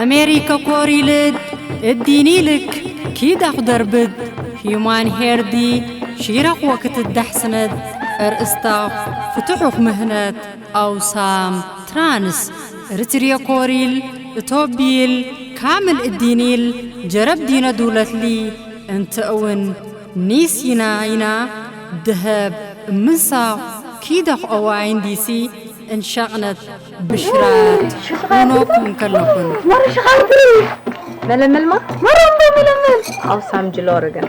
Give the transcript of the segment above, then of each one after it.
ኣሜሪከ ኮሪልድ እዲኒልክ ኪዳኽ ደርብድ ሂዩማን ሄርዲ ሺረኽ ወክትዳሕስነድ እርእስታኽ ፍትሑኽ ምህነት ኣውሳም ትራንስ ርትርየ ኮሪል እቶቢል ካምል እዲኒል ጀረብ ዲነ ዱለትሊ እንተእውን ኒስ ይና ይና ድሀብ እምንሳው ኪደኽ ኦዋይን ዲሲ እንሸቕነት ብሽራት ሆኖኩም ከለኹን። መረ ሽኻርትሪ መለመልማ መረ እምዶ መለመል ኣው ሳምጅሎርገን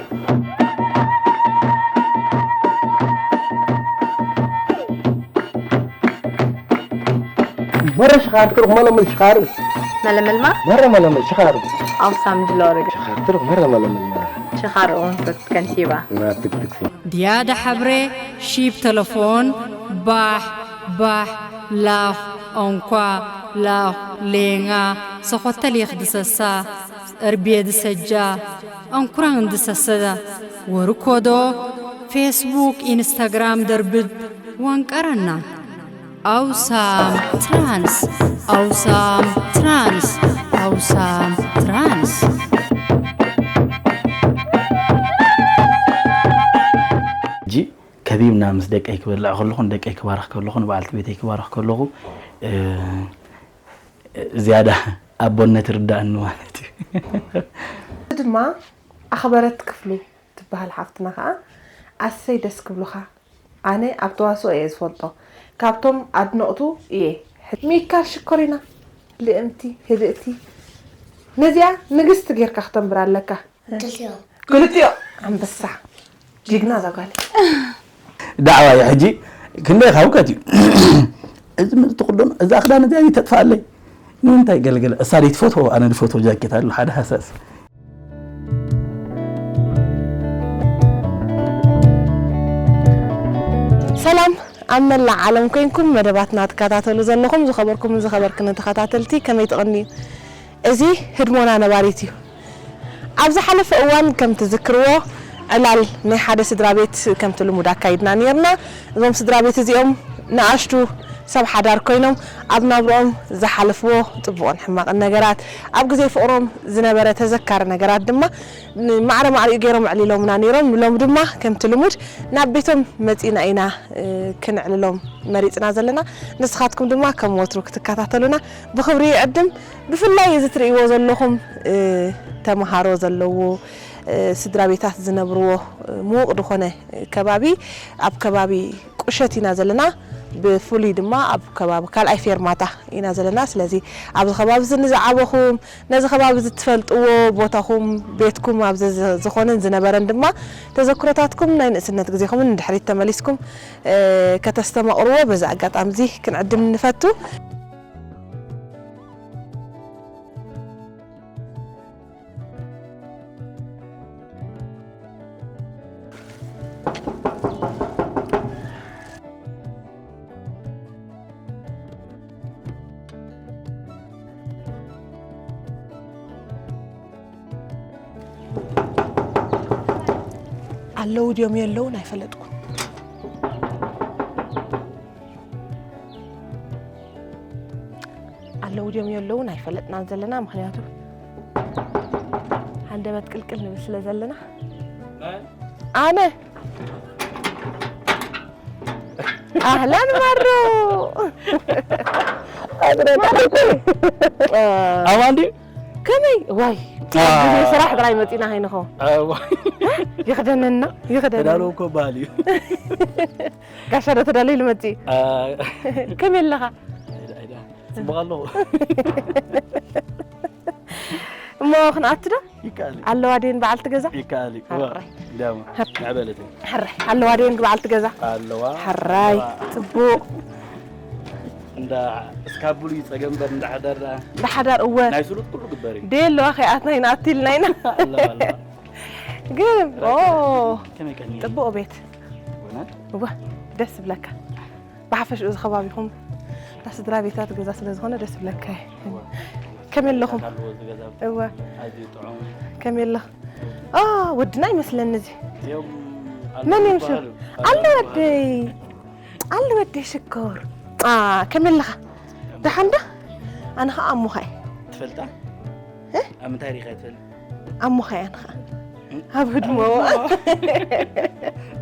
መረ ሽኻር ትሩኽ መለመል ሽኻር መለመልማ መረ መለመል ሽኻር ኣው ሳምጅሎርገን ሽኻር ትሩኽ መረ መለመል መረ ሽኻር እውን ከንቲባ ናትክ ትክፉ ድያዳ ሐብሬ ሺብ ተለፎን ባሕ ባሕ ላኽ ኦንኳ ላኽ ሌንጋ ሰኾተል የኽድሰሳ እርቤ ድሰጃ ኣንኩራን ድሰሰዳ ወርኮዶ ፌስቡክ ኢንስታግራም ደርብድ ወንቀረና ኣውሳም ትራንስ ኣውሳም ትራንስ ኣውሳም ትራንስ ሕጂ ከቢብና ምስ ደቀይ ክበልዕ ከለኹ ንደቀይ ክባርኽ ከለኹ ንበዓልቲ ቤተይ ክባርኽ ከለኹ ዝያዳ ኣቦነት ይርዳእኒ ማለት እዩ። ድማ ኣኽበረት ክፍሉ ትበሃል ሓፍትና ከዓ ኣሰይ ደስ ክብሉኻ ኣነ ኣብ ተዋስኦ እየ ዝፈልጦ ካብቶም ኣድነቕቱ እየ ሚካል ሽኮሪና ልእምቲ ህብእቲ ነዚኣ ንግስቲ ጌርካ ክተንብር ኣለካ ክልቲኦ ኣንበሳ ጅግና እዛ ጓል ዳዕዋ እዩ ሕጂ ክንደይ ካብ ከት እዩ እዚ ምእንቲ ክደኖ እዛ ክዳን እዚኣ ተጥፋኣለይ ንምንታይ ገልገለ እሳ ደይ ትፈትዎ ኣነ ዝፈትዎ ጃኬት ኣሎ ሓደ ሃሳስ ሰላም ኣብ መላእ ዓለም ኮይንኩም መደባትና ትከታተሉ ዘለኹም ዝኸበርኩምን ዝኸበርክንን ተኸታተልቲ ከመይ ትቕንዩ እዚ ህድሞና ነባሪት እዩ ኣብ ዝሓለፈ እዋን ከም ትዝክርዎ ዕላል ናይ ሓደ ስድራ ቤት ከምቲ ልሙድ ኣካይድና ነይርና። እዞም ስድራ ቤት እዚኦም ንኣሽቱ ሰብ ሓዳር ኮይኖም ኣብ ናብርኦም ዝሓለፍዎ ጽቡቕን ሕማቕን ነገራት፣ ኣብ ግዜ ፍቕሮም ዝነበረ ተዘካሪ ነገራት ድማ ማዕረ ማዕሪኡ ገይሮም ኣዕሊሎምና ነይሮም። ሎም ድማ ከምቲ ልሙድ ናብ ቤቶም መጺና ኢና ክነዕልሎም መሪጽና ዘለና። ንስኻትኩም ድማ ከም ወትሩ ክትከታተሉና ብኽብሪ ይዕድም። ብፍላይ እዚ ትርእይዎ ዘለኹም ተምሃሮ ዘለዎ ስድራ ቤታት ዝነብርዎ ምዉቕ ዝኾነ ከባቢ ኣብ ከባቢ ቁሸት ኢና ዘለና። ብፍሉይ ድማ ኣብ ከባቢ ካልኣይ ፌርማታ ኢና ዘለና። ስለዚ ኣብዚ ከባቢ እዚ ንዝዓበኹም ነዚ ከባቢ እዚ ትፈልጥዎ ቦታኹም ቤትኩም ኣብዚ ዝኾነን ዝነበረን ድማ ተዘክሮታትኩም ናይ ንእስነት ግዜኹምን ንድሕሪት ተመሊስኩም ከተስተማቕርዎ በዚ ኣጋጣሚ እዚ ክንዕድም ንፈቱ። ኣለዉ ድዮም የለውን ኣይፈለጥኩን። ኣለዉ ድዮም የለውን ኣይፈለጥናን ዘለና ምክንያቱ ሃንደበት ቅልቅል ንብል ስለ ዘለና ኣነ ኣህላን ማሮ ኣማን ድዩ ከመይ ዋይ ግዜ ስራሕ ጥራይ መፂና ከይንኸው ይኽደነና ይኽደነና ተዳለዉ እኮ ባህል እዩ ጋሻ ዶ ተዳለዩ ልመፂ ከመይ ኣለኻ ፅቡቅ ኣለኹ እሞ ክንኣቱ ዶ ይከኣል ኣለዋ ድየን በዓልቲ ገዛ ይከኣል እዩ ዳማ ንዕበለተይ ሕራይ ኣለዋ ድየን በዓልቲ ገዛ ኣለዋ ሕራይ ፅቡቅ እንዳ እስካብ ብሉይ ፀገም በር እንዳሓዳር ደኣ ብሓዳር እወ ናይ ስሉጥ ኩሉ ግበር እዩ ደየለዋ ከይኣትና ይንኣቲ ኢልና ኢና ኣለዋ ኣለዋ ግን ኦ ከመይ ቀኒ ጥቡቕ ቤት እውነት እወ ደስ ዝብለካ ብሓፈሽኡ እዚ ከባቢኹም እንዳ ስድራ ቤታት ገዛ ስለ ዝኾነ ደስ ዝብለካ እዩ ከመይ ኣለኹም እወ ከመይ ኣለኽ ወድና ይመስለኒ እዚ መን እዮም ሽም ኣለ ወደይ ኣለ ወደይ ሽኮር ከመይ ኣለኻ ደሓን ዶ ኣነ ኸዓ ኣሞኻ እየ ትፈልጣ ኣብ ምንታይ ሪኻ ትፈልጥ? ኣብ ምኻያን ኸዓ ኣብ ህድሞ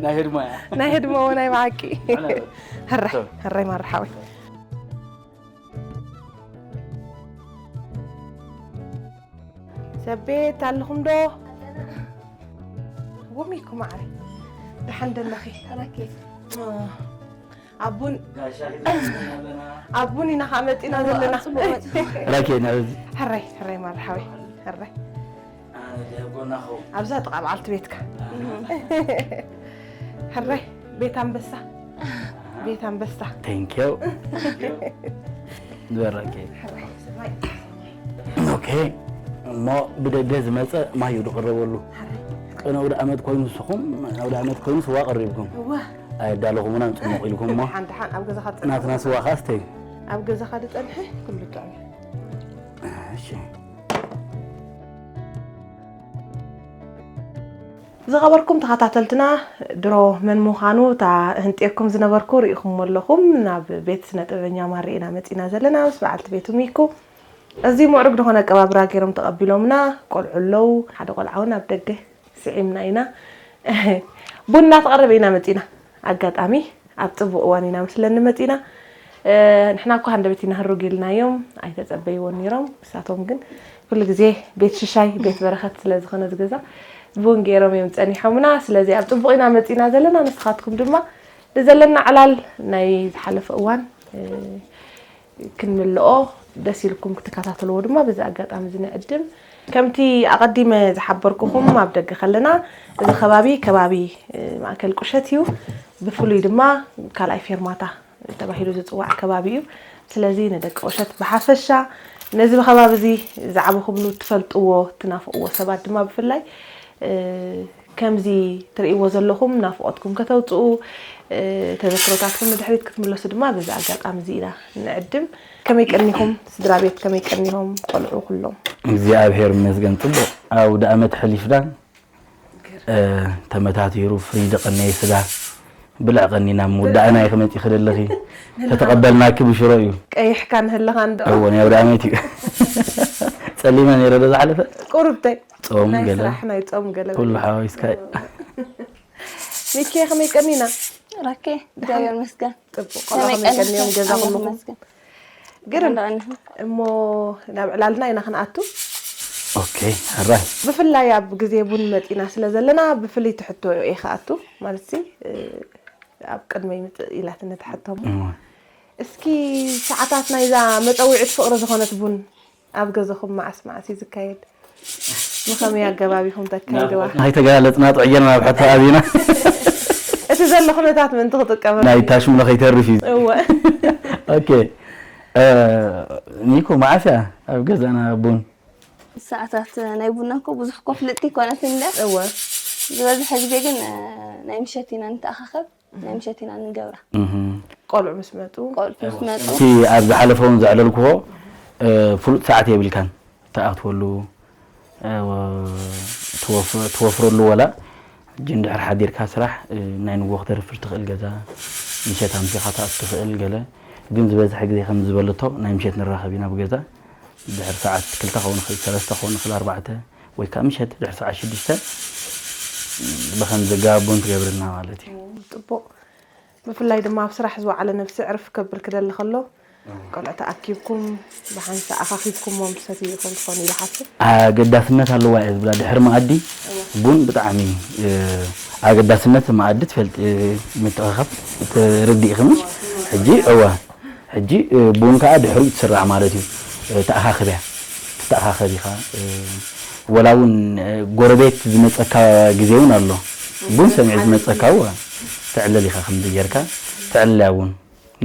ናይ ህድሞ እያ። ናይ ህድሞ ናይ ብሓቂ ኣነ- ሕራይ ቶ- ሕራይ ማርሓዊ ሰቤት ኣለኹም ዶ? ወሚኩ ማዕረ ደሓን ደለኺ? ኣቡን ኣቡን ኢና ከዓ መፂና ዘለና። ራኬ ናብ ሕራይ ሕራይ ማርሓዊ ሕራይ ጎናኹ ኣብዛ ጥቓ በዓልቲ ቤትካ ሕራይ ቤት ኣንበሳ ቤት ኣንበሳ thank you ንበል ራኬ ሕራይ ሰማይ ኦኬ እሞ ብደገ ዝመፀ ማዩ ዝቕረበሉ ቅነ ኣውደ ዓመት ኮይኑ ንስኹም ኣውደ ዓመት ኮይኑ ስዋ ቀሪብኩም እዋ ኣየዳለኹምና ንፅሙቕ ኢልኩም እሞ ሓን ደሓን ኣብ ገዛኻ ናትና ስዋ ከዓ ስተዩ ኣብ ገዛኻ ዝፀንሐ ኩሉ ጥዕና እሺ ዝኸበርኩም ተኸታተልትና ድሮ መን ምዃኑ እታ ህንጥየኩም ዝነበርኩ ርኢኹም ኣለኹም ናብ ቤት ስነ ጥበበኛ ማሪ ኢና መፂና ዘለና ምስ በዓልቲ ቤቱ ሚኩ እዚ ምዕሩግ ዝኾነ ኣቀባብራ ገይሮም ተቐቢሎምና ቆልዑ ኣለዉ ሓደ ቆልዓ እውን ኣብ ደገ ስዒምና ኢና ቡን እናተቐረበ ኢና መፂና ኣጋጣሚ ኣብ ፅቡቅ እዋን ኢና መስለኒ መፂና ንሕና እኳ ሃንደበት ኢና ህሩግ ኢልናዮም ኣይተፀበይዎን ነይሮም ንሳቶም ግን ኩሉ ግዜ ቤት ሽሻይ ቤት በረኸት ስለ ዝኾነ ዝገዛ ቡን ገይሮም እዮም ፀኒሖምና ስለዚ ኣብ ፅቡቅ ኢና መፂና ዘለና ንስኻትኩም ድማ ንዘለና ዕላል ናይ ዝሓለፈ እዋን ክንምልኦ ደስ ኢልኩም ክትከታተልዎ ድማ በዚ ኣጋጣሚ እዚ ንዕድም ከምቲ ኣቐዲመ ዝሓበርኩኹም ኣብ ደገ ከለና እዚ ከባቢ ከባቢ ማእከል ቁሸት እዩ ብፍሉይ ድማ ካልኣይ ፌርማታ ተባሂሉ ዝፅዋዕ ከባቢ እዩ ስለዚ ንደቂ ቁሸት ብሓፈሻ ነዚ ከባቢ እዚ ዝዓበኹምሉ ትፈልጥዎ ትናፍቕዎ ሰባት ድማ ብፍላይ ከምዚ ትርእይዎ ዘለኹም ናፍቖትኩም ከተውፅኡ ተዘክሮታትኩም ንድሕሪት ክትምለሱ ድማ በዚ ኣጋጣሚ እዚ ኢና ንዕድም። ከመይ ቀኒኹም ስድራ ቤት ከመይ ቀኒሆም ቆልዑ ኩሎም? እግዚኣብሔር ይመስገን ፅቡቕ ኣውደ ኣመት ሓሊፍና ተመታቲሩ ፍሪድ ቀነየ ስጋ ብልዕ ቀኒና ምውዳእና ኢኺ መፂኺ ዘለኺ ተተቐበልናኪ ብሽሮ እዩ። ቀይሕካ ንህለኻ እንዶ እዎ ናይ ኣውደ ኣመት እዩ። ፀሊመ ነይረ ዶ ዝሓለፈ? ቁሩብተይ ጾም ናይ ገለ ስራሕ ናይ ጾም ገለ ኩሉ ሓዋዊስካ እዩ። ሚኪ ከመይ ቀኒና? ራኬ እግዚኣብሔር ይመስገን። ጽቡቅ ቆሎ ከመይ ቀኒዮም ገዛ ኩልኹም? ይመስገን። ግርም እንዳዕንኹ እሞ ናብ ዕላልና ኢና ክንኣቱ። ኦኬ ሕራይ ብፍላይ ኣብ ግዜ ቡን መጺና ስለ ዘለና ብፍልይቲ ሕቶ እየ ክኣቱ ማለት ሲ ኣብ ቅድመይ ምጽእ ኢላትኒ ትሕቶ እሞ እሞ እስኪ ሰዓታት ናይዛ መጸውዒት ፍቕሪ ዝኾነት ቡን ኣብ ገዛኹም መዓስ መዓስ እዩ ዝካየድ? ብኸመይ ኣገባብ ኢኹም ተካይድዋ? ኣይተገላለፅና ጥዕየና ናብ ሕቶ ኣብና እቲ ዘሎ ኩነታት ምእንቲ ክጥቀመሉ ናይ ታሽሙሎ ከይተርፍ እዩ እወ ኦኬ እ፣ ኒኮ መዓስ እያ ኣብ ገዛና ቡን ሰዓታት ናይ ቡና እኮ ብዙሕ እኮ ፍልጥቲ ይኮነትን እንድያ እወ ዝበዝሐ ግዜ ግን እ፣ ናይ ምሸት ኢና ንተኣኻኸብ ናይ ምሸት ኢና ንገብራ እህ። ቆልዑ ምስ መጡ ቆልዑ ምስ መጡ እቲ ኣብ ዝሓለፈ እውን ዘዕለልክዎ እ፣ ፍሉጥ ሰዓት የብልካን ትኣትወሉ እ፣ ትወፍ- ትወፍረሉ ወላ ሕጂ እንድሕር ሓዲርካ ስራሕ እ፣ ናይ ንጎ ክተርፍር ትኽእል ገዛ ምሸት ኣምሲኻ ትኣቱ ትኽእል ገለ ግን ዝበዝሐ ግዜ ከም ዝበለቶ ናይ ምሸት ንራኸብ ኢና ብገዛ ድሕር ሰዓት ክልተ ክኸውን ይኽእል ሰለስተ ክኸውን ይኽእል ኣርባዕተ ወይ ከዓ ምሸት ድሕር ሰዓት ሽዱሽተ ብኸም ዘጋባቦን ትገብርና ማለት እዩ ጥቡቅ ብፍላይ ድማ ኣብ ስራሕ ዝወዓለ ነብሲ ዕርፍ ከብል ክደሊ ከሎ ቆልዑ ተኣኪብኩም ብሓንሳ ኣኻኺብኩሞም ትሰትዩ ኢኹም ትኾኑ ኢለ ሓስብ ኣገዳስነት ኣለዋ እየ ዝብላ ድሕሪ መኣዲ ቡን ብጣዕሚ እ፣ ኣገዳስነት መኣዲ ትፈልጥ እ፣ ምትእኻኻብ ትርድእ ኢኽምሽ ሕጂ እወ ሕጂ እ፣ ቡን ከዓ ድሕሪኡ ትስራዕ ማለት እዩ እ፣ ተኣኻኽብያ ትተኣኻኸብ ኢኻ እ፣ ወላ እውን እ፣ ጎረቤት ዝመፀካ ግዜ እውን ኣሎ ቡን ሰሚዑ ዝመፀካ እወ ትዕልል ኢኻ ከምዚ ጌርካ ትዕልልያ እውን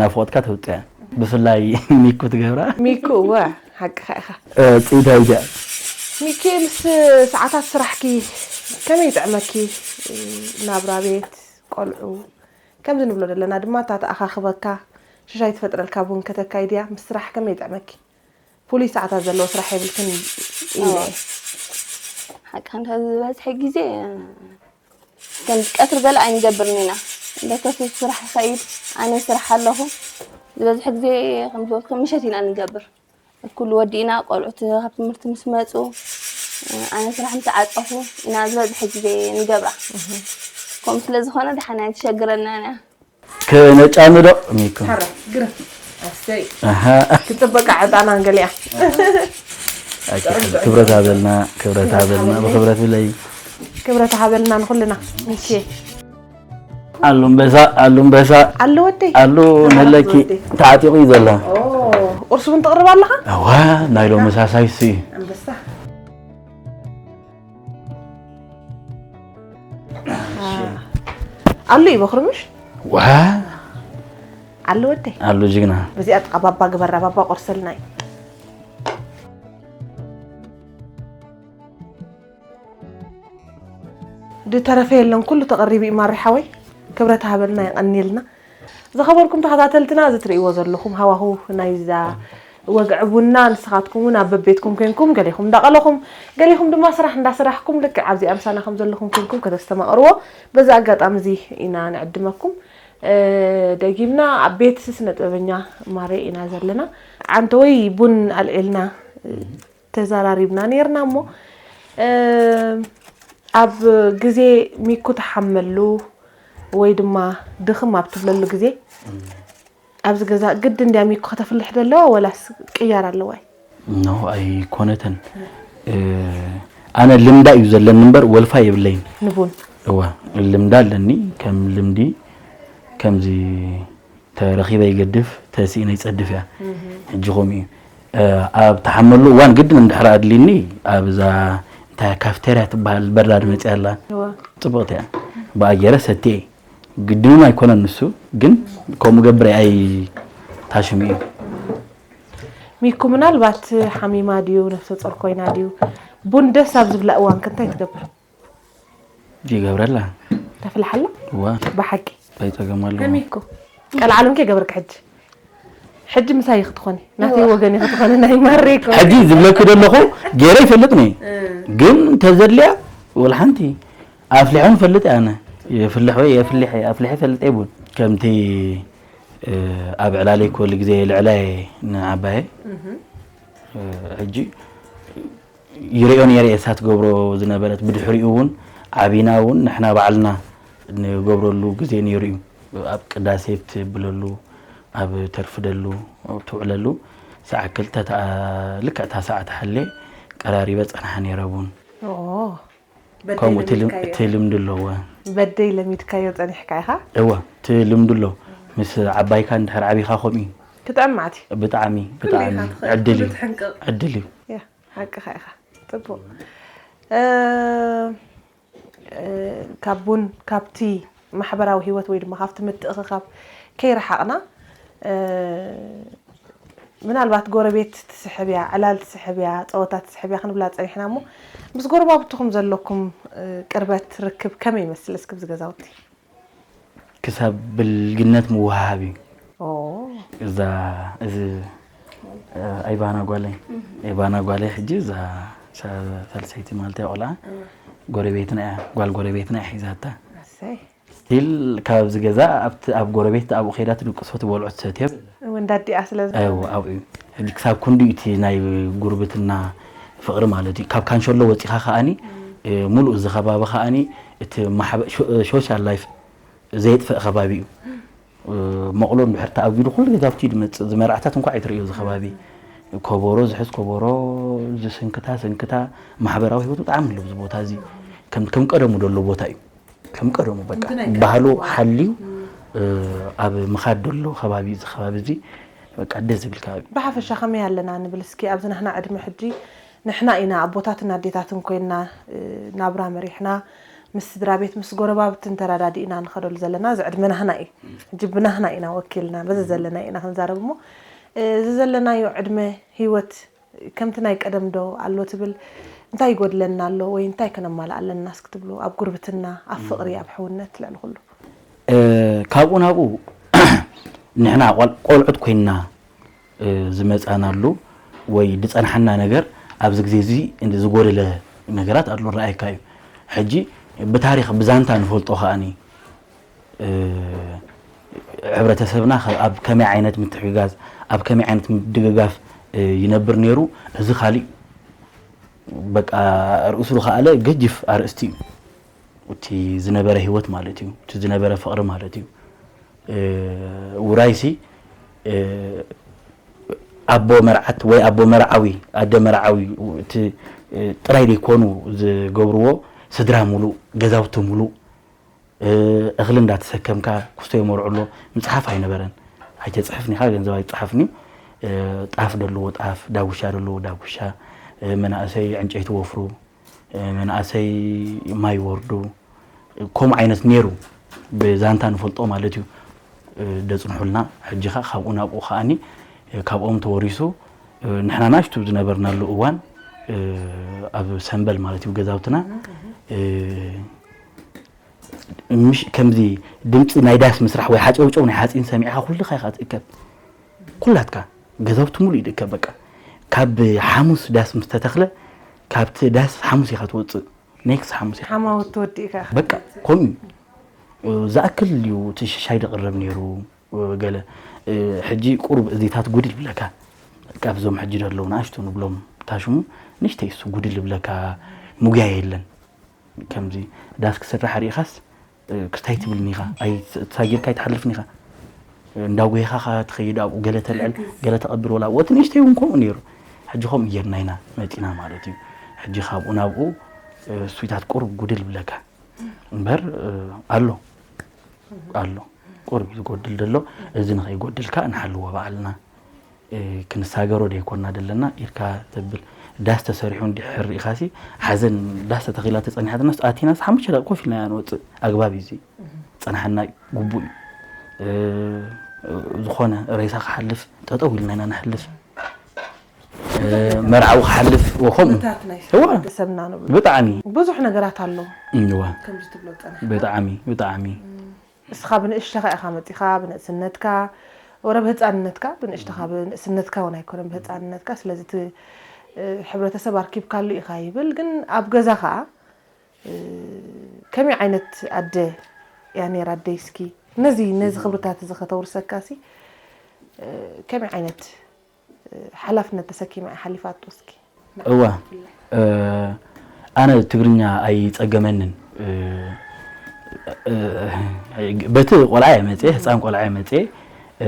ናፍቆትካ ተውፅያ ብፍላይ ሚኩ ትገብራ ሚኩ እወ ሓቅኻ ኢኻ እ፣ ፅኢታ እዚኣ ሚኪ ምስ ሰዓታት ስራሕኪ ከመይ ይጥዕመኪ ናብራ ቤት ቆልዑ ከምዚ ንብሎ ዘለና ድማ እታ ተኣኻኽበካ ሽሻይ ትፈጥረልካ ቡን ከተካይድያ ምስ ስራሕ ከመይ ይጥዕመኪ ፍሉይ ሰዓታት ዘለዎ ስራሕ የብልክን ኢለ ሓቂ እንተ ዝበዝሐ ግዜ ከም ቀትሪ ገለ ኣይንገብርን ኢና እንደ ከሱ ስራሕ ይኸይድ ኣነ ስራሕ ኣለኹ ዝበዝሐ ግዜ ከም ዝበልኩ ምሸት ኢና ንገብር ኩሉ ወዲእና ቆልዑት ካብ ትምህርቲ ምስ መፁ ኣነ ስራሕ ምስ ዓፀኹ ኢና ዝበዝሐ ግዜ ንገብራ። ከምኡ ስለ ዝኾነ ደሓና ኣይትሸግረናን እያ። ክነጫኑ ዶ ሚኩ ሓራ ግረፍ ኣሰይ ኣሃ ክፅበቃ ዕጣና ንገሊኣ ክብረት ሃበልና ክብረት ሃበልና ብክብረት ብለይ ክብረት ሃበልና ንኩልና ሚኪ ኣሉ ኣንበሳ ኣሉ ኣንበሳ ኣሉ ወደይ ኣሉ ነለኪ ተዓጢቑ እዩ ዘሎ ቁርሲ እውን ትቕርብ ኣለኻ እዋ ናይ ሎሚ ሳሳይሲ ኣንበሳ ኣሉ እዩ በኽሪ ምሽ ዋ ኣሉ ወደይ ኣሉ ጅግና በዚኣ ጥቓ ባባ ግበራ ባባ ቆርሰልና እዩ ድተረፈ የለን ኩሉ ተቐሪቡ እዩ ማሪ ሓወይ ክብረት ሃበልና የቐንየልና ዝኸበርኩም ተኸታተልትና እዚ ትርእይዎ ዘለኹም ሃዋሁ ናይዛ ወግዒ ቡና ንስኻትኩም እውን ኣብ በቤትኩም ኮንኩም ገሊኹም እንዳቐለኹም ገሊኹም ድማ ስራሕ እንዳሰራሕኩም ልክዕ ኣብዚ ኣምሳና ከም ዘለኹም ኮንኩም ከተስተማቕርዎ በዚ ኣጋጣሚ እዚ ኢና ንዕድመኩም ደጊምና ኣብ ቤት ስነ ጥበበኛ ማሬ ኢና ዘለና ዓንተወይ ቡን ኣልዒልና ተዘራሪብና ነርና እሞ ኣብ ግዜ ሚኩ ትሓመሉ ወይ ድማ ድኽም ኣብ ትብለሉ ግዜ ኣብዚ ገዛ ግድን ድያ ሚኩ ከተፍልሕ ዘለዋ ወላስ ቅያር ኣለዋ እዩ ኖ ኣይኮነትን ኣነ ልምዳ እዩ ዘለኒ እምበር ወልፋ የብለይን ንቡን እዋ ልምዳ ኣለኒ ከም ልምዲ ከምዚ ተረኺበ ይገድፍ ተስኢነ ይፀድፍ እያ ሕጂ ከምኡ እዩ ኣብ ተሓመሉ እዋን ግድን እንድሕር ኣድልኒ ኣብዛ እንታይ ካፍቴርያ ትበሃል በራድ መፅያ ኣላ እዋ ፅቡቕቲ እያ ብኣ ገይረ ሰትየ ግድን ኣይኮነን ንሱ ግን ከምኡ ገብረ ኣይ ታሽሙ እዩ ሚኩ ምናልባት ሓሚማ ድዩ ነፍሰ ጾር ኮይና ድዩ ቡን ደስ ኣብ ዝብላ እዋን ከ እንታይ ትገብር ይገብረላ ተፍልሓላ ዋ ብሓቂ ኣይፀገም ኣለዎ ከሚኩ ቀልዓለም ከ ገብርክ ሕጂ ሕጂ ምሳይ ክትኾኒ ናተይ ወገን ክትኾኒ ናይ ማሬ ኮ ሕጂ ዝብለኪ ዘለኹ ገይረ ይፈልጥ ነ ግን እንተዘድልያ ወላ ሓንቲ ኣፍሊሖም ፈልጥ ኣነ የፍልሕ ወይ የፍልሕ ኣፍልሐ ፈልጥ ይቡን ከምቲ ኣብ ዕላለይ ክወሉ ግዜ ልዕላይ ንዓባየ ሕጂ ይሪኦ ነይረ እየ እሳ ትገብሮ ዝነበረት ብድሕሪኡ እውን ዓቢና እውን ንሕና ባዕልና ንገብረሉ ግዜ ነይሩ እዩ ኣብ ቅዳሴ ትብለሉ ኣብ ተርፍደሉ ትውዕለሉ ሰዓ ክልተ ልክዕታ ሰዓ ተሓሌ ቀራሪበ ፀንሓ ነይረ እውን ከምኡ እቲ ልምዲ ኣለዎ በደይ ለሚድካዮ ፀኒሕካ ኢኻ እወ እቲ ልምዲ ኣሎ ምስ ዓባይካ እንድሕር ዓቢኻ ከምኡ እዩ ክጥዕም ማዕት ብጣዕሚ ብጣዕሚ ዕድል እዩ ዕድል እዩ ሓቅኻ ኢኻ ፅቡቅ ካብ ቡን ካብቲ ማሕበራዊ ህይወት ወይ ድማ ካብቲ ምትእኽኻብ ከይረሓቕና ምናልባት ጎረቤት ትስሕብ እያ ዕላል ትስሕብ እያ ፀወታ ትስሕብ እያ ክንብላ ፀኒሕና እሞ ምስ ጎረባብትኹም ዘለኩም ቅርበት ርክብ ከመይ ይመስል እስኪ ብዚ ገዛውቲ ክሳብ ብልግነት ምውሃሃብ እዩ ኦ እዛ እዚ ኣይባና ጓለይ ኣይባና ጓለይ ሕጂ እዛ ሳልሰይቲ ማለት እያ ቆልዓ ጎረቤትና እያ ጓል ጎረቤትና እያ ሒዛታ እሰይ ስቲል ካብዚ ገዛ ኣብቲ ኣብ ጎረቤት ኣብኡ ከይዳ ትድቅሶ ትበልዖ ትሰትዮ ወንዳዲኣ ስለ ኣዎ ኣብኡ እዩ ሕጂ ክሳብ ክንዱ እቲ ናይ ጉርብትና ፍቕሪ ማለት እዩ ካብ ካንሸሎ ወፂኻ ከኣኒ ሙሉእ እዚ ከባቢ ከኣኒ እቲ ሶሻል ላይፍ ዘየጥፍእ ከባቢ እዩ መቕሎ እንድሕር ተኣጊዱ ኩሉ ገዛውቲ ድመፅእ ዝመርዓታት እንኳ ኣይትርእዮ እዚ ከባቢ ከበሮ ዝሕዝ ከበሮ ዝስንክታ ስንክታ ማሕበራዊ ህይወት ብጣዕሚ ኣለዎ እዚ ቦታ እዚ ከም ቀደሙ ደሎ ቦታ እዩ ከም ቀደሙ በቃ ባህሉ ሓልዩ ኣብ ምኻድ ደሎ ከባቢ እዚ ከባቢ እዚ በቃ ደስ ዝብል ከባቢ ብሓፈሻ ከመይ ኣለና ንብል እስኪ ኣብዚ ናህና ዕድመ ሕጂ ንሕና ኢና ኣቦታትን ኣዴታትን ኮይንና ናብራ መሪሕና ምስ ስድራ ቤት ምስ ጎረባብትን ተረዳዲእና ንኸደሉ ዘለና እዚ ዕድመ ናህና እዩ ሕጂ ብናህና ኢና ወኪልና በዚ ዘለና ኢና ክንዛረብ እሞ እዚ ዘለናዮ ዕድመ ህይወት ከምቲ ናይ ቀደም ዶ ኣሎ ትብል እንታይ ይጎድለና ኣሎ ወይ እንታይ ከነማልእ ኣለና እስኪ ትብሉ ኣብ ጉርብትና ኣብ ፍቕሪ ኣብ ሕውነት ልዕሊ ኩሉ ካብኡ ናብኡ ንሕና ቆልዑት ኮይንና ዝመፃናሉ ወይ ዝፀንሓና ነገር ኣብዚ ግዜ እዚ ዝጎደለ ነገራት ኣሎ ረኣይካ እዩ ሕጂ ብታሪክ ብዛንታ ንፈልጦ ከኣኒ ሕብረተሰብና ከ-፣ ኣብ ከመይ ዓይነት ምትሕግጋዝ፣ ኣብ ከመይ ዓይነት ምድግጋፍ፣ እ፣ ይነብር ነይሩ? እዚ ካሊእ በቃ ርእሱ ዝኸኣለ ገጅፍ ኣርእስቲ እዩ። እቲ ዝነበረ ህይወት ማለት እዩ። እቲ ዝነበረ ፍቕሪ ማለት እዩ። እ፣ ውራይሲ፣ እ፣ ኣቦ መርዓት ወይ ኣቦ መርዓዊ፣ ኣደ መርዓዊ፣ እቲ፣ እ፣ ጥራይ ዘይኮኑ ዝገብርዎ፣ ስድራ ሙሉእ፣ ገዛውቲ ሙሉእ፣ እ፣ እኽሊ እንዳተሰከምካ፣ ኩስቶ የመርዑ ኣሎ፣ ምጽሓፍ ኣይነበረን። ኣይተጽሕፍን ኢኻ፣ ገንዘብ ኣይትጽሓፍን እዩ። እ፣ ጣፍ ደለዎ ጣፍ፣ ዳጉሻ ደለዎ ዳጉሻ፣ እ፣ መናእሰይ ዕንጨይቲ ወፍሩ፣ እ፣ መናእሰይ ማይ ወርዱ፣ ከምኡ ዓይነት ነይሩ፣ ብዛንታ ንፈልጦ ማለት እዩ። እ፣ ደጽንሑልና፣ ሕጂ ኸኣ ካብኡ ናብኡ ከኣኒ፣ እ፣ ካብኦም ተወሪሱ፣ እ፣ ንሕና ናሽቱ ዝነበርናሉ እዋን፣ እ፣ ኣብ ሰምበል ማለት እዩ ገዛውትና፣ እ፣ ምሽ-፣ ከምዚ ድምጺ ናይ ዳስ ምስራሕ ወይ ሓጨውጨው ናይ ሓጺን ሰሚዕኻ ኩልኻ ኢኻ ትእከብ። ኩላትካ ገዛውቲ ሙሉእ ይድከ በቃ። ካብ ሓሙስ ዳስ ምስ ተተኽለ፣ ካብቲ ዳስ ሓሙስ ኢኻ ትወጽእ። ኔክስ ሓሙስ ኢኻ። ሓማውት ትወድእ ኢኻ። በቃ፣ ከምኡ እዩ። ዝኣክል እዩ እቲ ሻይ ዝቕረብ ነይሩ፣ ገለ። ሕጂ ቁሩብ እዚታት ጉድል ይብለካ። በቃ፣ ኣብዞም ሕጂ ዘለዉ ንኣሽቱ ንብሎም ታሽሙ፣ ንእሽተይ እሱ ጉድል ይብለካ፣ ምጉያይ የለን። ከምዚ ዳስ ክስራሕ ርኢኻስ፣ እ፣ ክስታይ ትብልኒ ኢኻ። ኣይ-፣ ተሳጊርካ ኣይትሓልፍን ኢኻ። እንዳጎይኻ ኸኣ ትኸይድ፣ ኣብኡ ገለ ተልዕል፣ ገለ ተቐብር፣ ወላ ኣብኡ እቲ ንእሽተይ እውን ከምኡ ነይሩ። ሕጂ ከምኡ ጌርና ኢና መጺና ማለት እዩ። ሕጂ ካብኡ ናብኡ፣ እ፣ እሱይታት ቁሩብ ጉድል ይብለካ። እምበር፣ እ፣ ኣሎ። ኣሎ። ቁሩብ እዩ ዝጎድል ዘሎ። እዚ ንኸይጎድል ከኣ ንሓልዎ ባዕልና። እ፣ ክንሳገሮ ደይኮና ደለና ኢልካ ተብል። ዳስ ተሰሪሑ እንድሕር ርኢኻሲ፣ ሓዘን ዳስ ተተኺላ ተጸኒሓትናስ ኣቲናስ ሓሙሽተ ደቂቕ ኮፍ ኢልና ኢና ንወጽእ። ኣግባብ እዩ እዚ። ጸናሕና ግቡእ እዩ። እ፣ ዝኾነ ሬሳ ክሓልፍ ጠጠው ኢልና ኢና ንሓልፍ። እ፣ መርዓዊ ክሓልፍ ወኸምኡ። ኩነታት ናይ እዋ። ሕብረተሰብና ንብሎ። ብጣዕሚ። ብዙሕ ነገራት ኣሎ። እዋ። ከምዚ ትብሎ ጸናሕና። ብጣዕሚ፣ ብጣዕሚ። እስኻ ብንእሽተኻ ኢኻ መጺኻ፣ ብንእስነትካ፣ ወረ ብህጻንነትካ፣ ብንእሽተኻ፣ ብንእስነትካ እውን ኣይኮነን፣ ብህጻንነትካ። ስለዚ እቲ፣ እ፣ ሕብረተሰብ ኣርኪብካሉ ኢኻ ይብል፣ ግን ኣብ ገዛ ኸኣ፣ እ፣ ከመይ ዓይነት ኣደ እያ ነይራ ኣደይ? እስኪ ነዚ፣ ነዚ ክብርታት እዚ ከተውርሰካሲ፣ እ፣ ከመይ ዓይነት ሓላፍነት ተሰኪማ እያ ሓሊፋቶ እስኪ? እዋ፣ እ፣ ኣነ ትግርኛ ኣይጸገመንን። እ፣ እ፣ በቲ ቆልዓ እየ መጽየ፣ ህጻን ቆልዓ እየ መጽየ። እ፣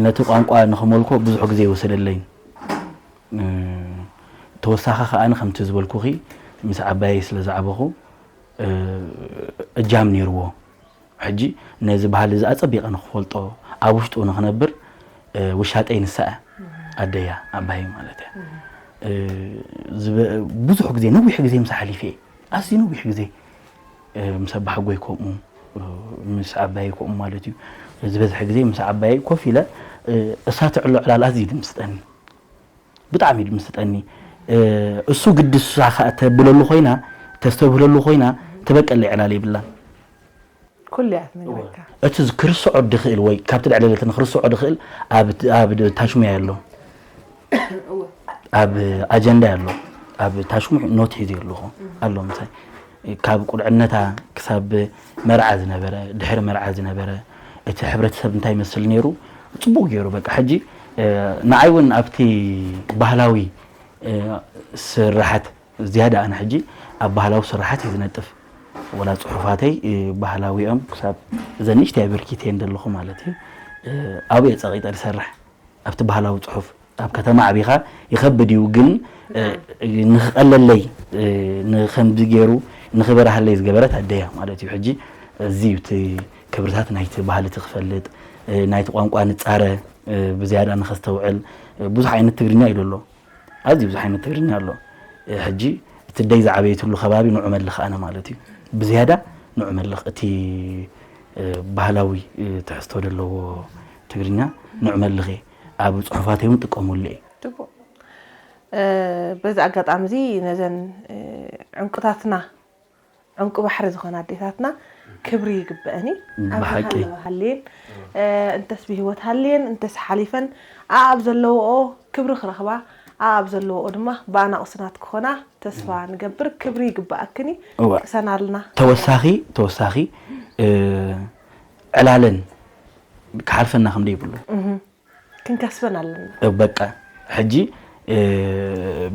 ነቲ ቋንቋ ንኸመልኮ ብዙሕ ግዜ ይወሰደለይ። እ፣ ተወሳኺ ከኣ ከምቲ ዝበልኩኺ ምስ ዓባየይ ስለ ዝዓበኹ፣ እ፣ እጃም ነይርዎ። ሕጂ ነዚ ባህሊ እዚ ኣጸቢቐ ንኽፈልጦ፣ ኣብ ውሽጡ ንኽነብር፣ እ፣ ውሻጠይ ንሳ እያ። ኣደያ፣ ዓባየይ ማለት እያ። እ፣ ዝበ-፣ ብዙሕ ግዜ፣ ነዊሕ ግዜ ምሳ ሓሊፈ እየ። ኣዝዩ ነዊሕ ግዜ፣ እ፣ ምስ ኣባሓጎይ ከምኡ፣ እ፣ ምስ ዓባየይ ከምኡ ማለት እዩ። ዝበዝሐ ግዜ ምስ ዓባየይ ኮፍ ኢለ፣ እ፣ እሳ ትዕሎ ዕላል ኣዝዩ ድምስጠኒ። ብጣዕሚ እዩ ድምስጠኒ። እ፣ እሱ ግዲ እሳ ኸኣ ተብለሉ ኮይና፣ ተስተብህለሉ ኮይና፣ ትበቀለይ ዕላል የብላን። ኩሉ እያ ትነግረካ። እቲ ዝ-፣ ክርስዖ ድኽእል ወይ ካብቲ ልዕሊ ለትን ክርስዖ ድኽእል ኣብ፣ ኣብ ታሽሙያ ኣሎ። እወ። ኣብ ኣጀንዳ ኣሎ። ኣብ ታሽሙ ኖት ሒዘ ኣለኹ። ኣሎ ምሳይ። ካብ ቁልዕነታ ክሳብ መርዓ ዝነበረ፣ ድሕሪ መርዓ ዝነበረ፣ እቲ ሕብረተሰብ እንታይ ይመስል ነይሩ፣ ጽቡቕ ገይሩ በቃ። ሕጂ፣ እ፣ ንዓይ እውን ኣብቲ ባህላዊ፣ እ፣ ስራሓት ዝያዳ ኣነ ሕጂ ኣብ ባህላዊ ስራሓት እየ ዝነጥፍ። ወላ ጽሑፋተይ፣ እ፣ ባህላዊ እዮም፣ ክሳብ እዘን ንእሽተይ ኣበርኪተ እየን ዘለኹ ማለት እዩ። እ፣ ኣብኡ እየ ጸቒጠ ዝሰርሕ። ኣብቲ ባህላዊ ጽሑፍ ኣብ ከተማ ዓቢኻ ይኸብድ እዩ፣ ግን፣ እ፣ ንኽቐለለይ፣ እ፣ ንኸምዚ ገይሩ ንኽበርሃለይ ዝገበረት ኣደያ ማለት እዩ። ሕጂ እዚ እዩ እቲ ክብርታት ናይቲ ባህሊ እቲ ክፈልጥ፣ እ፣ ናይቲ ቋንቋ ንጻረ፣ እ፣ ብዝያዳ ንኸስተውዕል፣ እ፣ ብዙሕ ዓይነት ትግርኛ እዩ ዘሎ። ኣዝዩ ብዙሕ ዓይነት ትግርኛ ኣሎ። እ፣ ሕጂ እቲ ደይ ዝዓበየትሉ ከባቢ ንዑ መልኽ ኣነ ማለት እዩ። ብዝያዳ ንዑ መልኽ እቲ፣ እ፣ ባህላዊ፣ እ፣ ትሕዝቶ ዘለዎ ትግርኛ ንዑ መልኽ እየ። ኣብ ጽሑፋተይ እውን ጥቀመሉ እየ። ጽቡቕ። እ፣ በዚ ኣጋጣሚ እዚ ነዘን፣ እ፣ ዕንቁታትና፣ ዕንቁ ባሕሪ ዝኾና ኣዴታትና ክብሪ ይግበአን እዩ። ኣብ ብሓቂ። ዝሃለዋ ሃልየን፣ እ፣ እንተስ ብህይወት ሃልየን፣ እንተስ ሓሊፈን፣ ኣኣብ ዘለዎኦ ክብሪ ክረኽባ፣ ኣኣብ ዘለዎኦ ድማ ብኣናቑስናት ክኾና ተስፋ ንገብር። ክብሪ ይግበኣክን እዩ። እወ። ቅሰናልና። ተወሳኺ፣ ተወሳኺ፣ እ፣ ዕላለን ክሓልፈና ከም ዘይብሉ ክንከስበን ኣለና። በቃ ሕጂ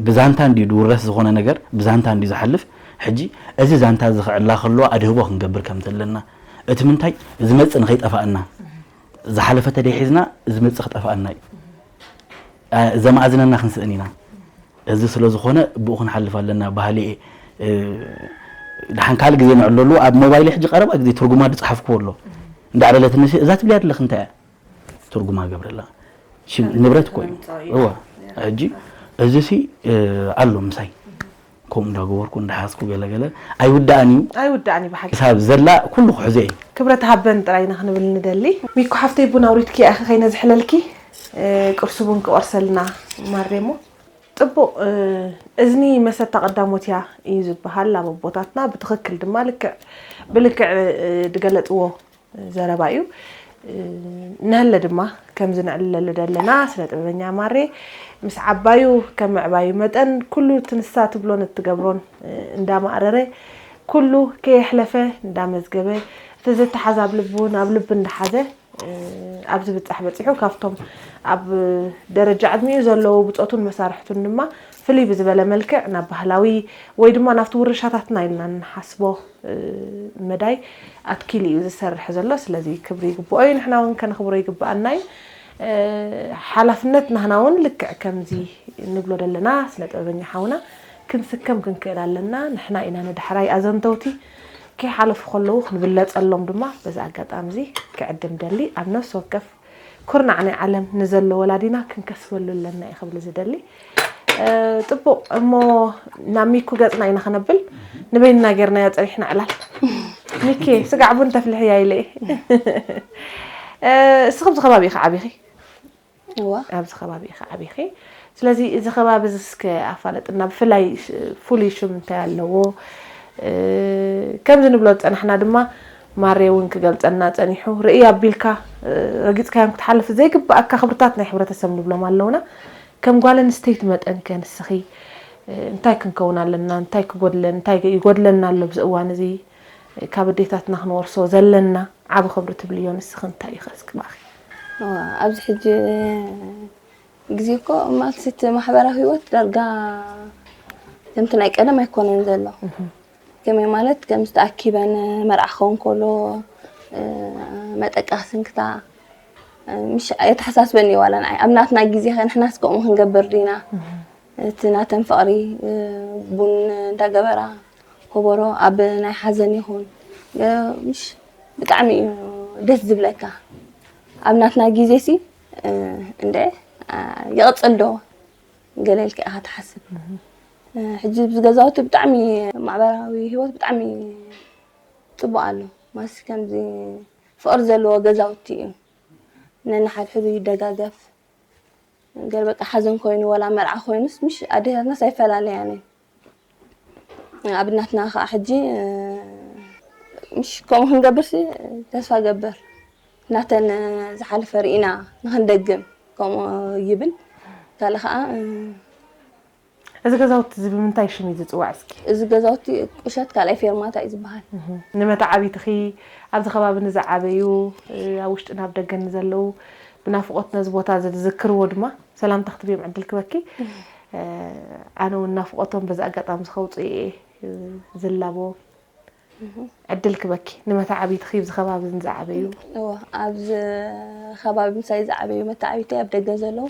ብዛንታ እንዲዩ ዝውረስ ዝኾነ ነገር ብዛንታ እንዲዩ ዝሓልፍ። ሕጂ እዚ ዛንታ እዚ ክዕላ ከሎ ኣድህቦ ክንገብር ከም ዘለና፣ እቲ ምንታይ ዝመጽእ ንኸይጠፋእና፣ ዝሓለፈ ተደይ ሒዝና ዝመጽእ ክጠፋእና እዩ። ዘማእዝነና ክንስእን ኢና። እዚ ስለ ዝኾነ ብኡ ክንሓልፍ ኣለና ባህሊ እየ። ድሓን ካልእ ግዜ ንዕለሉ። ኣብ ሞባይል ሕጂ ቀረባ ግዜ ትርጉማ ዝጸሓፍክዎ ኣሎ። እንዳዕለለት ንሲ እዛ ትብልያ ኣለኽ እንታይ እያ? ትርጉማ ገብረላ። ሽም ንብረት እኮ እዩ። እዋ ሕጂ እዚ ሲ ኣሎ ምሳይ ከምኡ እንዳገበርኩ እንዳሓዝኩ ገለገለ ኣይውዳእን እዩ። ኣይውዳእን እዩ ብሓቂ። ክሳብ ዘላ ኩሉ ክሕዞ እዩ። ክብረት ሃበን ጥራይ ኢና ክንብል ንደሊ። ሚኩ ሓፍተይ ቡን ኣውሪድኪ ኢኺ ከይነዝሕለልኪ ቁርሲ ቡን ክቆርሰልና ማሬሞ። ጽቡቕ እዝኒ መሰታ ቀዳሞት እያ እዩ ዝበሃል ኣብ ኣቦታትና። ብትኽክል ድማ ልክዕ ብልክዕ ዝገለጽዎ ዘረባ እዩ። ንሀለ ድማ ከምዚ ንዕልለሉ ዘለና ስነ ጥበበኛ ማሬ ምስ ዓባዩ ከም ምዕባዩ መጠን ኩሉ እቲ ንሳ ትብሎን እትገብሮን እንዳማእረረ ኩሉ ከየሕለፈ እንዳመዝገበ እቲ ዝተሓዝ ኣብ ልቡ ናብ ልቢ እንዳሓዘ ኣብዚ ብጻሕ በጺሑ ካብቶም ኣብ ደረጃ ዕድሚኡ ዘለዉ ብጾቱን መሳርሕቱን ድማ ፍልይ ብዝበለ መልክዕ ናብ ባህላዊ ወይ ድማ ናብቲ ውርሻታትና ኢልና ንሓስቦ መዳይ ኣትኪሉ እዩ ዝሰርሕ ዘሎ። ስለዚ ክብሪ ይግብኦ እዩ፣ ንሕና እውን ከነኽብሮ ይግብኣና እዩ። ሓላፍነት ናህና እውን ልክዕ ከምዚ ንብሎ ዘለና ስነ ጥበበኛ ሓውና ክንስከም ክንክእል ኣለና። ንሕና ኢና ንዳሕራይ ኣዘንተውቲ ከይሓለፉ ከለዉ ክንብለጸሎም ድማ በዚ ኣጋጣሚ እዚ ክዕድም ደሊ ኣብ ነፍሲ ወከፍ ኩርናዕ ናይ ዓለም ንዘሎ ወላዲና ክንከስበሉ ኣለና እየ ክብል ዝደሊ። ጽቡቕ እሞ ናብ ሚኩ ገጽና ኢና ክነብል ንበይንና ጌርናዮ ጸኒሕና ዕላል። ሚኪ ስጋዕ ቡን ተፍልሕያ ኢለ እየ። እስኺ ኣብዚ ከባቢ ኢኺ ዓቢኺ? እዋ ኣብዚ ከባቢ ኢኺ ዓቢኺ። ስለዚ እዚ ከባቢ እዚ እስከ ኣፋለጥና፣ ብፍላይ ፍሉይ ሽም እንታይ ኣለዎ? ከምዚ ንብሎ ዝፀናሕና ድማ ማሬ እውን ክገልፀልና ፀኒሑ። ርእይ ኣቢልካ ረጊፅካዮም ክትሓልፍ ዘይግብኣካ ክብርታት ናይ ሕብረተሰብ ንብሎም ኣለውና። ከም ጓል ኣንስተይቲ መጠን ከ ንስኺ እንታይ ክንከውን ኣለና? እንታይ ክጎድለን እንታይ ይጎድለና ኣሎ ኣብዚ እዋን እዚ? ካብ ኣዴታትና ክንወርሶ ዘለና ዓቢ ክብሪ ትብልዮ ንስኺ እንታይ እዩ ከስክባኺ? ኣብዚ ሕጂ ግዜ እኮ ማለት እቲ ማሕበራዊ ህይወት ዳርጋ ከምቲ ናይ ቀደም ኣይኮነን ዘሎ። ከመይ ማለት ከምዚ ተኣኪበን መርዓ ክኸውን ከሎ መጠቃ ስንክታ ምሽ ኣየተሓሳስበን እዩ ዋላ ንዓይ ኣብ ናትና ግዜ ከ ንሕናስ ከምኡ ክንገብር ዲና እቲ ናተን ፍቕሪ ቡን እንዳገበራ ኮቦሮ ኣብ ናይ ሓዘን ይኹን ምሽ ብጣዕሚ እዩ ደስ ዝብለካ። ኣብ ናትና ግዜ ሲ እንደ ይቕፅል ዶ ገለ ኢልካ ኢኻ ትሓስብ። ሕጂ ኣብዚ ገዛውቲ ብጣዕሚ ማዕበራዊ ህይወት ብጣዕሚ ፅቡቕ ኣሎ። ማስ ከምዚ ፍቕሪ ዘለዎ ገዛውቲ እዩ። ነንሓድሕዱ ይደጋገፍ። ገለ በቃ ሓዘን ኮይኑ ወላ መርዓ ኮይኑስ ምሽ ኣዴታትናስ ኣይፈላለያን እየን። ኣብ ናትና ከዓ ሕጂ ምሽ ከምኡ ክንገብርሲ ተስፋ ገብር ናተን ዝሓለፈ ርኢና ንክንደግም ከምኡ ይብል። ካልእ ከዓ እዚ ገዛውቲ እዚ ብምንታይ ሽም እዩ ዝፅዋዕ እስኪ? እዚ ገዛውቲ ቁሸት ካልኣይ ፌርማታ እዩ ዝበሃል። ንመተዓቢትኺ ኣብዚ ከባቢ ንዝዓበዩ ኣብ ውሽጢ ናብ ደገ ንዘለዉ ብናፍቆት ነዚ ቦታ እዚ ዝዝክርዎ ድማ ሰላምታ ክትብዮም ዕድል ክበኪ። ኣነ እውን ናፍቆቶም በዚ ኣጋጣሚ ዝኸውፅኡ እየ ዝላቦ ዕድል ክበኪ። ንመተዓቢትኺ ኣብዚ ከባቢ ንዝዓበዩ እወ ኣብዚ ከባቢ ምሳይ ዝዓበዩ መተዓቢተይ ኣብ ደገ ዘለዉ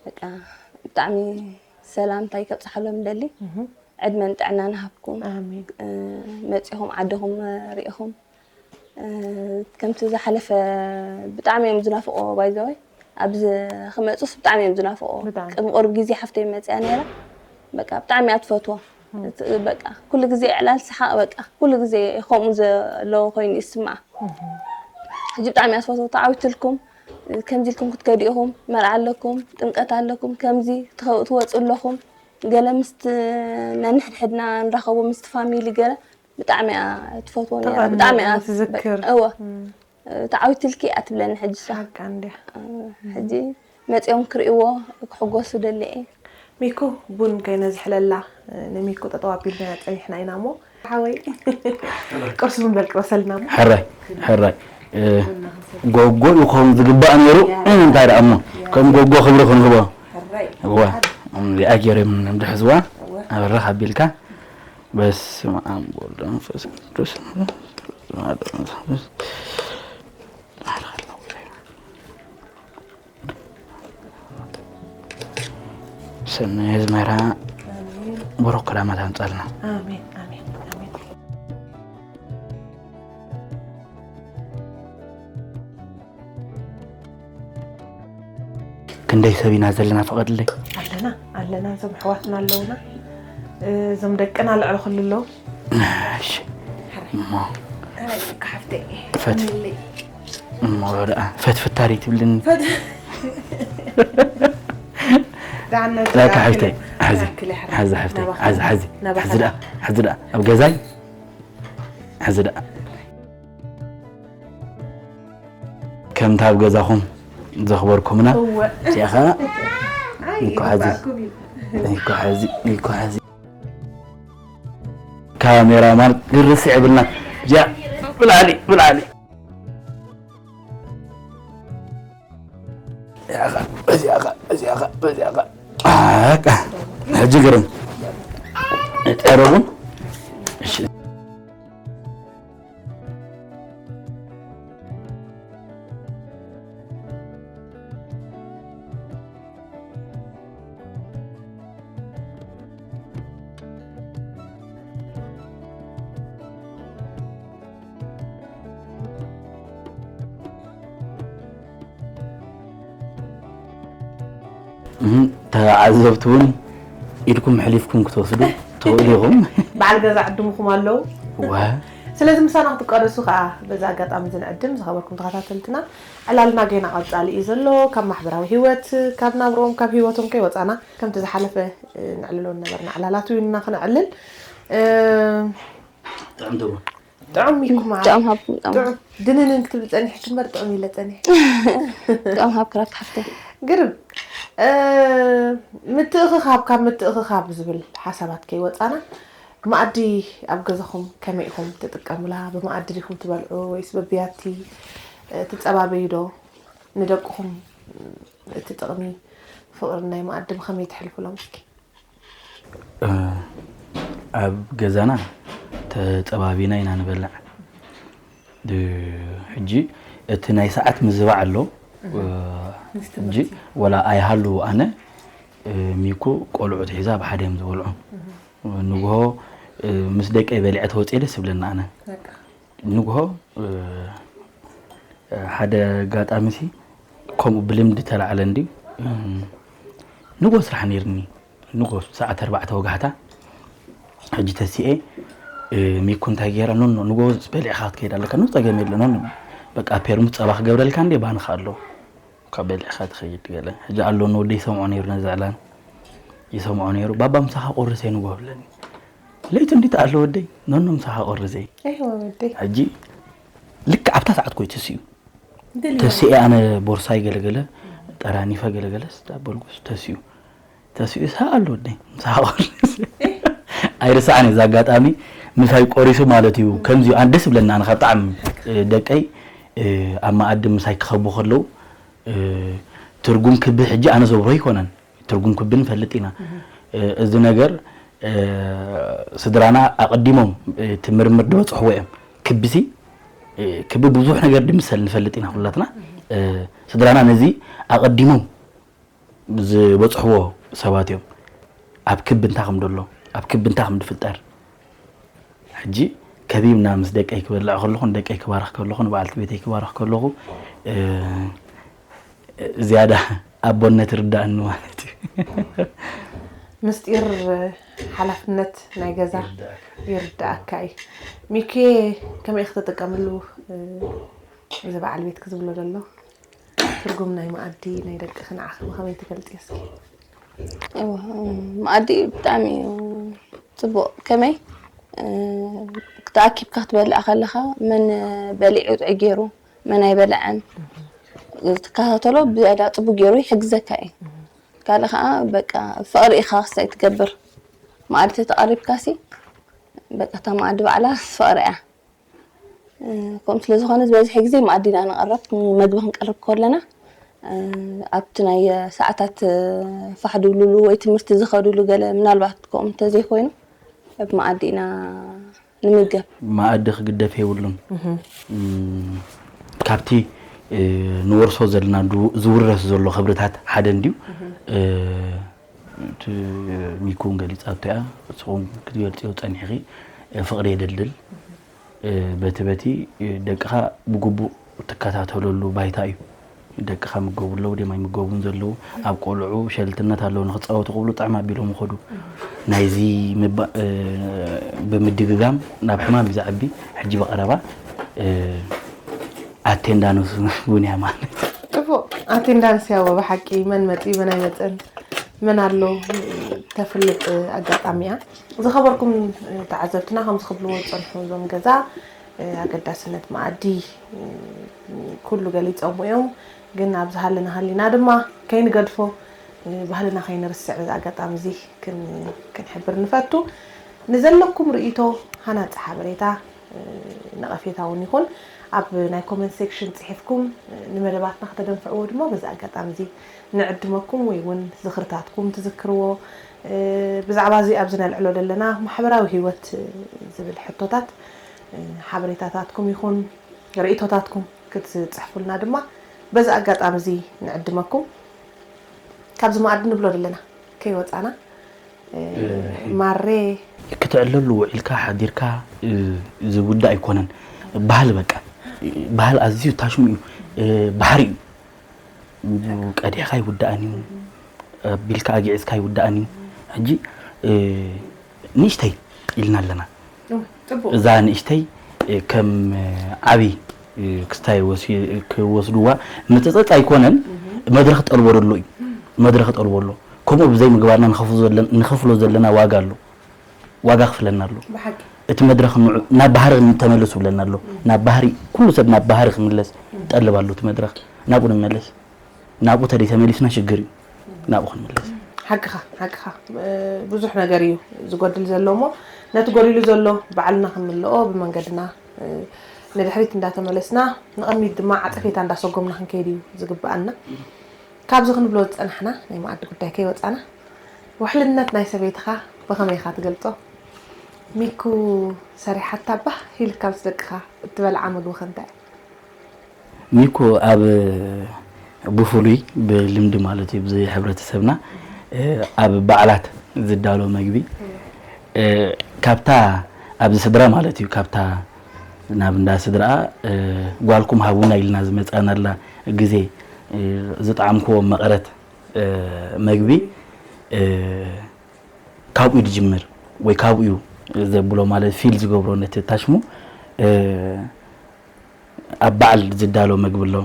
በቃ ብጣዕሚ ሰላምታይ ከብፅሓሎም ደሊ። ዕድመን ጥዕናን ሃብኩም። ኣሜን። መፂኹም ዓድኹም ሪኢኹም ከምቲ ዝሓለፈ ብጣዕሚ እዮም ዝናፍቆ ባይዘወይ ኣብዚ ክመፁስ ብጣዕሚ እዮም ዝናፍቆ። ቅድሚ ቁርብ ግዜ ሓፍተይ መፅያ ነይራ። በቃ ብጣዕሚ እያ ትፈትዎ። በቃ ኩሉ ግዜ ዕላል ሰሓቅ በቃ ኩሉ ግዜ ከምኡ ዘለዎ ኮይኑ ይስምዓ። ሕጂ ብጣዕሚ እያ ትፈትዎ ተዓዊትልኩም። ከምዚ ኢልኩም ክትከዱ ኢኹም መርዓ ኣለኩም ጥምቀት ኣለኩም ከምዚ ትወፁ ኣለኹም። ገለ ምስቲ ነንሕድሕድና ንራኸቦ ምስቲ ፋሚሊ ገለ ብጣዕሚ እያ ትፈትዎ ነይራ ብጣዕሚ እያ ትዝክር። እወ ተዓዊትልኪ እያ ትብለኒ ሕጂ እሳ። ሓቃ እንድያ። ሕጂ መፂኦም ክርእይዎ ክሕጎሱ ደሊ እየ። ሚኩ ቡን ከይነዝሕለላ ንሚኩ ጠጠው ኣቢልና ፀኒሕና ኢና እሞ ሓወይ ቁርሲ ምንበል ቅረሰልና እሞ። ሕራይ ሕራይ እ፣ ጎጎ ይኸውን ዝግባእ ነይሩ። ያ። እንታይ ደኣ እሞ፣ ያ። ከም ጎጎ ክብሪ ክንህቦ። ሕራይ። እዋ፣ እዚኣ ገይሮም እንድሕዝዋ፣ እዋ። ኣበራኽ ኣቢልካ። በስመ ኣብ ወወልድ ወመንፈስ ቅዱስ። ሰናይ ኣዝመራ ኣሜን። ብሩኽ ክራማት ኣምጻልና። ኣሜን፣ ኣሜን፣ ኣሜን። ክንደይ ሰብ ኢና ዘለና ፍቐድለይ? ኣለና፣ ኣለና፣ እዞም ኣሕዋትና ኣለውና። እዞም ደቅና ልዕሊ ኩሉ ኣለዉ። እሺ። ሕራይ። እሞ ሕራይ፣ ደቂ ሓፍተይ። ፈት-፣ እምለይ። እሞ ደኣ ፈትፍታሪ ትብልን። ፈት-፣ ደሓን ነቲ ላካ ሓፍተይ፣ ተኣክለ፣ ሓዚ፣ ተኣክለ፣ ሕራይ። ሓዚ ሓፍተይ፣ ናባኻ፣ ሓዚ፣ ሓዚ፣ ናባኻ። ሓዚ ደኣ፣ ሓዚ ደኣ፣ ኣብ ገዛይ፣ ሓዚ ደኣ። ከምታ ኣብ ገዛኹም ዘኽበርኩምና፣ እወ። እዚኣ ኸኣ ኣይ፣ እንኳ ሓዚ፣ ይግባእኩም እዩ። እንኳ ሓዚ፣ እንኳ ሓዚ። ካሜራማን ግርስ ይብልና። እዚኣ ብላዕሊ፣ ብላዕሊ። እዚኣ ኸ፣ እዚኣ ኸ፣ እዚኣ ኸ፣ በዚኣ ኸ። በቃ። ሕጂ ግርም። ጠረቡን። እሺ። እህ፣ ተዓዘብቲ እውን ኢድኩም ሕሊፍኩም ክትወስዱ ትኽእሉ ኢኹም። በዓል ገዛ ዕድምኹም ኣለዉ። ዋ። ስለዚ ምሳና ክትቃለሱ ከዓ በዚ ኣጋጣሚ እዚ ንዕድም። ዝኸበርኩም ተኸታተልትና፣ ዕላልና ገና ቀጻሊ እዩ ዘሎ። ካብ ማሕበራዊ ህይወት፣ ካብ ናብርኦም፣ ካብ ህይወቶም ከይወጻና፣ ከምቲ ዝሓለፈ፣ እ፣ ነዕልሎ ዝነበርና ዕላላት እውን ኢና ክነዕልል። እ፣ ጥዑም ትብሉ። ጥዑም ኢልኩም ጥዑም ሃብኩም፣ ጥዑም። ጥዑም። ድንንን ክትብል ጸኒሕኪ እምበር ጥዑም ኢለ ጸኒሐ። ጥዑም ሃብኪ ራብቲ ሓፍተይ። ግርም። እ፣ ምትእኽኻብ፣ ካብ ምትእኽኻብ ዝብል ሓሳባት ከይወጻና፣ መኣዲ ኣብ ገዛኹም ከመይ ኢኹም ትጥቀሙላ? ብመኣዲ ዲኹም ትበልዑ ወይስ በብያቲ፣ እ፣ ትጸባበዩ ዶ? ንደቅኹም እቲ ጥቕሚ ፍቕሪ ናይ መኣዲ ብኸመይ ተሕልፉሎም እስኪ? እ፣ ኣብ ገዛና ተጸባቢና ኢና ንበልዕ። እ፣ ሕጂ እቲ ናይ ሰዓት ምዝባዕ ኣሎ። እህ። እ፣ ምስ ሕጂ ትምህርቲ። ወላ ኣይሃሉ ኣነ፣ እ፣ ሚኩ ቆልዑት ሒዛ ብሓደ እዮም ዝበልዑ። እህ። ንግሆ፣ እ፣ ምስ ደቀይ በሊዐ ተወፅየ ደስ ይብለኒ ኣነ። በቃ። ንግሆ፣ እ፣ ሓደ ኣጋጣሚ ሲ ከምኡ ብልምዲ ተላዕለ እንድዩ። እም፣ ንግሆ ስራሕ ነይርኒ። ንግሆ ሰዓት ኣርባዕተ ወጋሕታ። ሕጂ ተሲኤ፣ እ፣ ሚኩ እንታይ ገይራ፣ ኖኖ፣ ንግሆ በሊዕኻ ክትከይድ ኣለካ። ኖ፣ ጸገም የለ፣ ኖኖ። በቃ ፔርሙዝ ጸባ ክገብረልካ እንዴ፣ ባንኻ ኣሎ። ካብ በሊዕኻ ትኸይድ ገለ። ሕጂ ኣሎ፣ ንወደይ ይሰምዖ ነይሩ ነዚ ዕላል። ይሰምዖ ነይሩ። "ባባ ምሳኻ ቆርሰ ንግሆ" ብለኒ። ለይቲ እንዲት ኣሎ ወደይ፣ ኖኖ ምሳኻ ቆርሰ። ኣይዋ ወደይ። ሕጂ ልክዕ ኣብታ ሰዓት ኮይ ተስኡ። ደልዩ። ተስኤ ኣነ ቦርሳይ ገለገለ፣ ጠራኒፈ ገለገለ፣ ስታ በልኩስ ተስኡ። ተስኡ ሰኣል ወደይ፣ ምሳኻ ቆርሰ። ኣይርሳዕን እዚ ኣጋጣሚ፣ ምሳይ ቆሪሱ ማለት እዩ። ከምዚ ኣነ ደስ ይብለኒ፣ ኣነ ካብ ብጣዕሚ፣ እ፣ ደቀይ፣ እ፣ ኣብ መኣዲ ምሳይ ክኸቡ ከለዉ፣ እ፣ ትርጉም ክቢ ሕጂ ኣነ ዘብርሆ ኣይኮነን። ትርጉም ክቢ ንፈልጥ ኢና። እህ። እ፣ እዚ ነገር፣ እ፣ ስድራና ኣቐዲሞም፣ እ፣ እቲ ምርምር ዝበጽሕዎ እዮም። ክቢሲ፣ እ፣ ክቢ ብዙሕ ነገር ድምሰል ንፈልጥ ኢና ኩላትና። እህ። እ፣ ስድራና ነዚ ኣቐዲሞም ዝበጽሕዎ ሰባት እዮም። ኣብ ክቢ እንታይ ከም ደሎ፣ ኣብ ክቢ እንታይ ከም ዝፍጠር። ሕጂ ከቢብና ምስ ደቀይ ክበልዕ ከለኹ፣ ንደቀይ ክባርኽ ከለኹ፣ ንበዓልቲ ቤተይ ክባርኽ ከለኹ፣ እ፣ ዝያዳ ኣቦነት ይርዳእኒ ማለት እዩ። ምስጢር ሓላፍነት ናይ ገዛ ይርዳእካ። ይርዳእካ እዩ። ሚኪ፣ ከመይ ክትጥቀመሉ፣ እ፣ እዚ በዓል ቤትኪ ዝብሎ ዘሎ? ትርጉም ናይ መኣዲ ናይ ደቅኺ ንዓኺ ብኸመይ ትገልጽዮ እስኪ? እወ፣ እም፣ መኣዲ ብጣዕሚ እዩ ጽቡቕ። ከመይ፣ እ፣ ተኣኪብካ ክትበልዕ ከለኻ መን በሊዑ ጥዑይ ገይሩ፣ መን ኣይበልዐን፣ እህ። ትከታተሎ ብዝያዳ ጽቡቕ ገይሩ ይሕግዘካ እዩ። እህ። ካልእ ኸኣ በቃ ፍቕሪ ኢኻ ክስታይ ትገብር። መኣዲ ተተቐሪብካሲ በቃ እታ መኣዲ ባዕላ ፍቕሪ እያ። ከምኡ ስለ ዝኾነ ዝበዝሐ ግዜ መኣዲ ኢና ንቐርብ። መግቢ ክንቀርብ ከለና ኣብቲ ናይ ሰዓታት ፋሕ ድብልሉ ወይ ትምህርቲ ዝኸድሉ ገለ ምናልባት ከምኡ እንተዘይኮይኑ ኣብ መኣዲ ኢና ንምገብ። መኣዲ ክግደፍ የብሉን። ካብቲ ንወርሶ ዘለና ዝውረስ ዘሎ ክብርታት ሓደ እንድዩ። እቲ ሚኩ እውን ገሊፃቶ እያ። ንስኹም ክትገልፅዮ ፀኒሕኺ ፍቕሪ የደልድል። በቲ በቲ ደቅኻ ብግቡእ ትከታተለሉ ባይታ እዩ። ደቅኻ ምገቡ ኣለዉ ድዮም ኣይምገቡን ዘለዉ ኣብ ቆልዑ ሸልትነት ኣለዉ ንክፃወቱ ክብሉ ጥዕም ኣቢሎም ይኸዱ። ናይዚ ብምድግጋም ናብ ሕማም እዩ ዝዓቢ። ሕጂ ብቐረባ ኣቴንዳንስ እውን እያ ማለት እዩ። ጽቡቕ ኣቴንዳንስ ያወ ብሓቂ መን መጺኡ መን ኣይመጸን መን ኣሎ ተፍልጥ ኣጋጣሚ እያ። ዝኸበርኩም ተዓዘብትና ከምዚ ክብልዎ ዝጸንሑ እዞም ገዛ ኣገዳስነት መኣዲ ኩሉ ገሊጾምዎ እዮም። ግን ኣብዚ ሃለና ሃሊና ድማ ከይንገድፎ ባህልና ከይንርስዕ በዚ ኣጋጣሚ እዚ ክንሕብር ንፈቱ። ንዘለኩም ርእይቶ ሃናጺ ሓበሬታ ነቐፌታ እውን ይኹን ኣብ ናይ ኮመንት ሴክሽን ፅሒፍኩም ንመደባትና ከተደንፍዕዎ ድማ በዚ ኣጋጣሚ እዚ ንዕድመኩም ወይ እውን ዝኽርታትኩም ትዝክርዎ ብዛዕባ እዚ ኣብዚ ነልዕሎ ዘለና ማሕበራዊ ህይወት ዝብል ሕቶታት ሓበሬታታትኩም ይኹን ርእይቶታትኩም ክትፅሕፉልና ድማ በዚ ኣጋጣሚ እዚ ንዕድመኩም። ካብዚ መኣዲ ንብሎ ዘለና ከይወፃና ማሬ ክትዕለሉ ውዒልካ ሓዲርካ ዝውዳእ ኣይኮነን። ባህል በቃ ባህል ኣዝዩ ታሽሙ እዩ። ባሕሪ እዩ። ቀዲሕካ ይውዳእን እዩ። ኣቢልካ ኣጊዕዝካ ይውዳእን እዩ። ሕጂ ንእሽተይ ኢልና ኣለና። እዛ ንእሽተይ ከም ዓብይ ክስታይ ክወስድዋ ምፅፀፅ ኣይኮነን። መድረክ ጠልቦ ደሎ እዩ። መድረክ ጠልቦ ኣሎ። ከምኡ ብዘይ ምግባርና ንኸፍሎ ዘለና ዋጋ ኣሎ። ዋጋ ክፍለና ኣሎ። እቲ መድረክ ናብ ባህሪ ተመለሱ ብለና ኣሎ። ናብ ባህሪ ኩሉ ሰብ ናብ ባህሪ ክምለስ ጠልብ ኣሎ። እቲ መድረክ ናብኡ ንመለስ። ናብኡ ተደይ ተመሊስና ሽግር እዩ። ናብኡ ክንምለስ። ሓቅኻ ሓቅኻ ብዙሕ ነገር እዩ ዝጎድል ዘሎ እሞ ነቲ ጎዲሉ ዘሎ ባዕልና ክንምልኦ ብመንገድና ንድሕሪት እንዳተመለስና ንቕድሚት ድማ ዓፀፌታ እንዳሰጎምና ክንከይድ እዩ ዝግብኣና። ካብዚ ክንብሎ ዝፀናሕና ናይ መኣዲ ጉዳይ ከይወፃና ውሕልነት ናይ ሰበይትኻ ብኸመይ ኢኻ ትገልፆ? ሚኩ ሰሪሓታ ባህ ኢልካ ምስ ደቅኻ እትበልዓ ምግቢ ከ እንታይ? ሚኮ ኣብ ብፍሉይ ብልምዲ ማለት እዩ ብዘይ ሕብረተሰብና ኣብ በዓላት ዝዳሎ መግቢ ካብታ ኣብዚ ስድራ ማለት እዩ ካብታ ናብ እንዳ ስድራ ጓልኩም ሃቡና ኢልና ዝመፃናላ ግዜ ዝጠዓምክዎ መቐረት መግቢ ካብኡ እዩ ዝጅምር ወይ ካብኡ እዩ ዘብሎ ማለት ፊል ዝገብሮ ነቲ ታሽሙ ኣብ በዓል ዝዳሎ መግቢ ኣሎ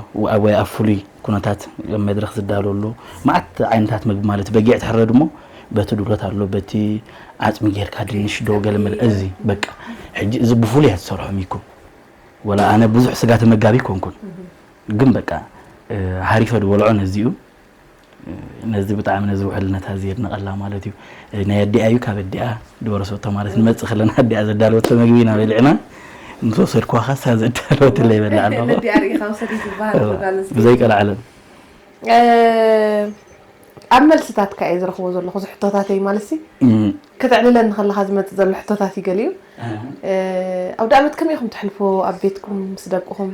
ወይ ኣብ ፍሉይ ኩነታት ኣብ መድረኽ ዝዳሎ ኣሎ። መዓት ዓይነታት መግቢ ማለት በጊዕ ትሕረድ እሞ በቲ ዱለት ኣሎ በቲ ዓፅሚ ጌርካ ድንሽ ዶ ገለ መለ እዚ በቃ ሕጂ እዚ ብፍሉይ እያ ትሰርሖ ሚኩ ወላ ኣነ ብዙሕ ስጋ ተመጋቢ ኣይኮንኩን ግን በቃ ሃሪፈ ዝበልዖ ነዚ እዩ። ነዚ ብጣዕሚ ነዚ ውሕልነታ እዚ የድንቐላ ማለት እዩ። ናይ ኣዲኣ እዩ ካብ ኣዲኣ ድወረሰቶ ማለት ንመፅእ ከለና ኣዲኣ ዘዳለወቶ መግቢ ኢና በሊዕና ምስ ወሰድኩዋ ካሳ ዘዳለወትለይ ይበልዕ ኣለኹ ነዲኣ ርኢኻ ውሰድ እዩ ዝበሃል ጓል ኣንስተይቲ። ብዘይቀልዓለም ኣብ መልስታትካ እየ ዝረኽቦ ዘለኹ እዚ ሕቶታተይ ማለት ሲ እም፣ ከተዕልለኒ ከለኻ ዝመፅእ ዘሎ ሕቶታት እዩ ገሊኡ። ኣውደ ኣመት ከመይ ኢኹም ተሕልፎ ኣብ ቤትኩም ምስ ደቅኹም?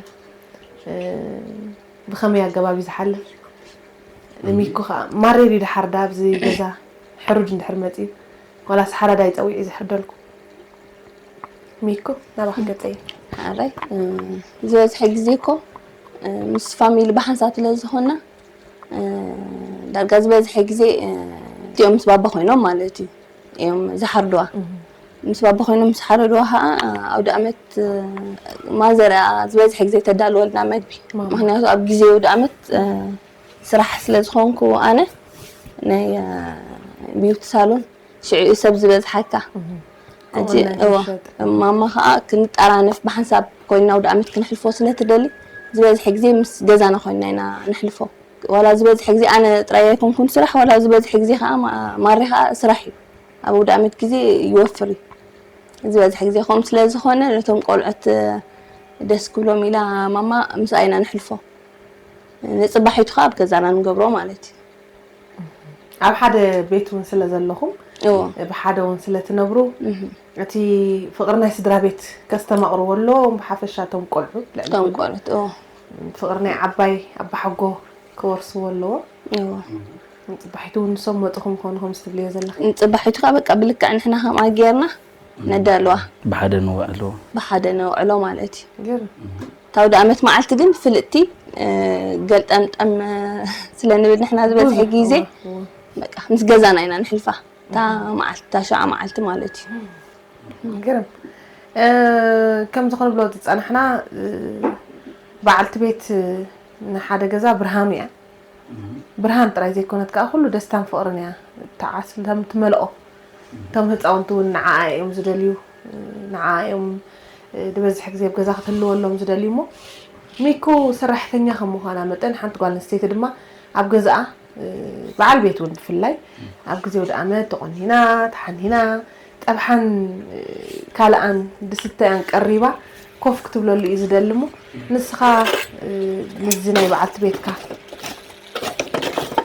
ብኸመይ ኣገባብ እዩ ዝሓልፍ? ንሚኩ ከዓ ማሬር እዩ ድሓር ዳ ኣብዚ ገዛ ሕሩድ እንድሕር መፅዩ ዋላስ ሓራዳይ ፀዊዑ እዩ ዝሕርደልኩም? ሚኩ ናባኺ ገፀ እዩ። ሓራይ ዝበዝሐ ግዜ እኮ ምስ ፋሚሊ ብሓንሳብ ስለ ዝኾንና ዳርጋ ዝበዝሐ ግዜ እቲኦም ምስ ባባ ኮይኖም ማለት እዩ እዮም ዝሓርድዋ። ምስ ባባ ኮይኖም ምስ ሓረድዋ ከዓ ኣውደ ኣመት ማዘር እያ ዝበዝሐ ግዜ ተዳልወልና መግቢ። ማማ። ምክንያቱ ኣብ ግዜ ኣውደ ኣመት ስራሕ ስለ ዝኾንኩ ኣነ ናይ ቢውቲ ሳሎን ሽዑ እዩ ሰብ ዝበዝሓካ። ሕጂ ቁመና እወ ይሸጥ። ማማ ከዓ ክንጠራነፍ ብሓንሳብ ኮይና ኣውደ ኣመት ክንሕልፎ ስለ ትደሊ ዝበዝሐ ግዜ ምስ ገዛና ኮይና ኢና ነሕልፎ። ዋላ ዝበዝሐ ግዜ ኣነ ጥራይ ኣይኮንኩን ስራሕ ዋላ ዝበዝሐ ግዜ ከዓ ማ- ማሬ ከዓ ስራሕ እዩ። ኣብ ኣውደ ኣመት ግዜ ይወፍር እዩ። ዝበዝሐ ግዜ ከምኡ ስለ ዝኾነ ነቶም ቆልዑት ደስ ክብሎም ኢላ ማማ ምስኣ ኢና ንሕልፎ። ንጽባሒቱ ከኣ ኣብ ገዛና ንገብሮ ማለት እዩ። ኣብ ሓደ ቤት እውን ስለ ዘለኹም እዎ ብሓደ እውን ስለ ትነብሩ እቲ ፍቕሪ ናይ ስድራ ቤት ከስተማቕርዎ ኣለዎም። ብሓፈሻ እቶም ቆልዑ ልዕሊ እቶም ኩሉ ቆልዑት እዎ ፍቕሪ ናይ ዓባይ ኣባሓጎ ክወርስዎ ኣለዎም። እዎ ንጽባሒቱ እውን ንሶም መጥኹም ክኾኑ ከም ዝትብልዮ ዘለኺ ንጽባሒቱ ከኣ በቃ ብልክዕ ንሕና ከምኣ ጌርና ነዳልዋ ብሓደ ንውዕሎ ብሓደ ነውዕሎ ማለት እዩ። ገይሩ ታውደ ኣመት መዓልቲ ግን ፍልጥቲ ገልጠምጠም ስለ ንብል ንሕና ዝበዝሐ ግዜ በቃ ምስ ገዛና ኢና ንሕልፋ። እታ መዓልቲ እታ ሸዓ መዓልቲ ማለት እዩ። ግርም። ከምዚ ክንብሎ ዝፀናሕና በዓልቲ ቤት ንሓደ ገዛ ብርሃኑ እያ። ብርሃን ጥራይ ዘይኮነት ከዓ ኩሉ ደስታን ፍቕርን እያ። ተዓስልቶም ትመልኦ። እቶም ህፃውንቲ እውን ንዓኣ እዮም ዝደልዩ። ንዓኣ እዮም ዝበዝሕ ግዜ ኣብ ገዛ ክትህልወሎም ዝደልዩ እሞ ሚኩ ሰራሕተኛ ከም ምዃና መጠን ሓንቲ ጓል ኣንስተይቲ ድማ ኣብ ገዛኣ በዓል ቤት እውን ብፍላይ ኣብ ግዜ ኣውደኣመት ተቖኒና ተሓኒና ጠብሓን ካልኣን ድስትያን ቀሪባ ኮፍ ክትብለሉ እዩ ዝደሊ እሞ ንስኻ ምስዚ ናይ በዓልቲ ቤትካ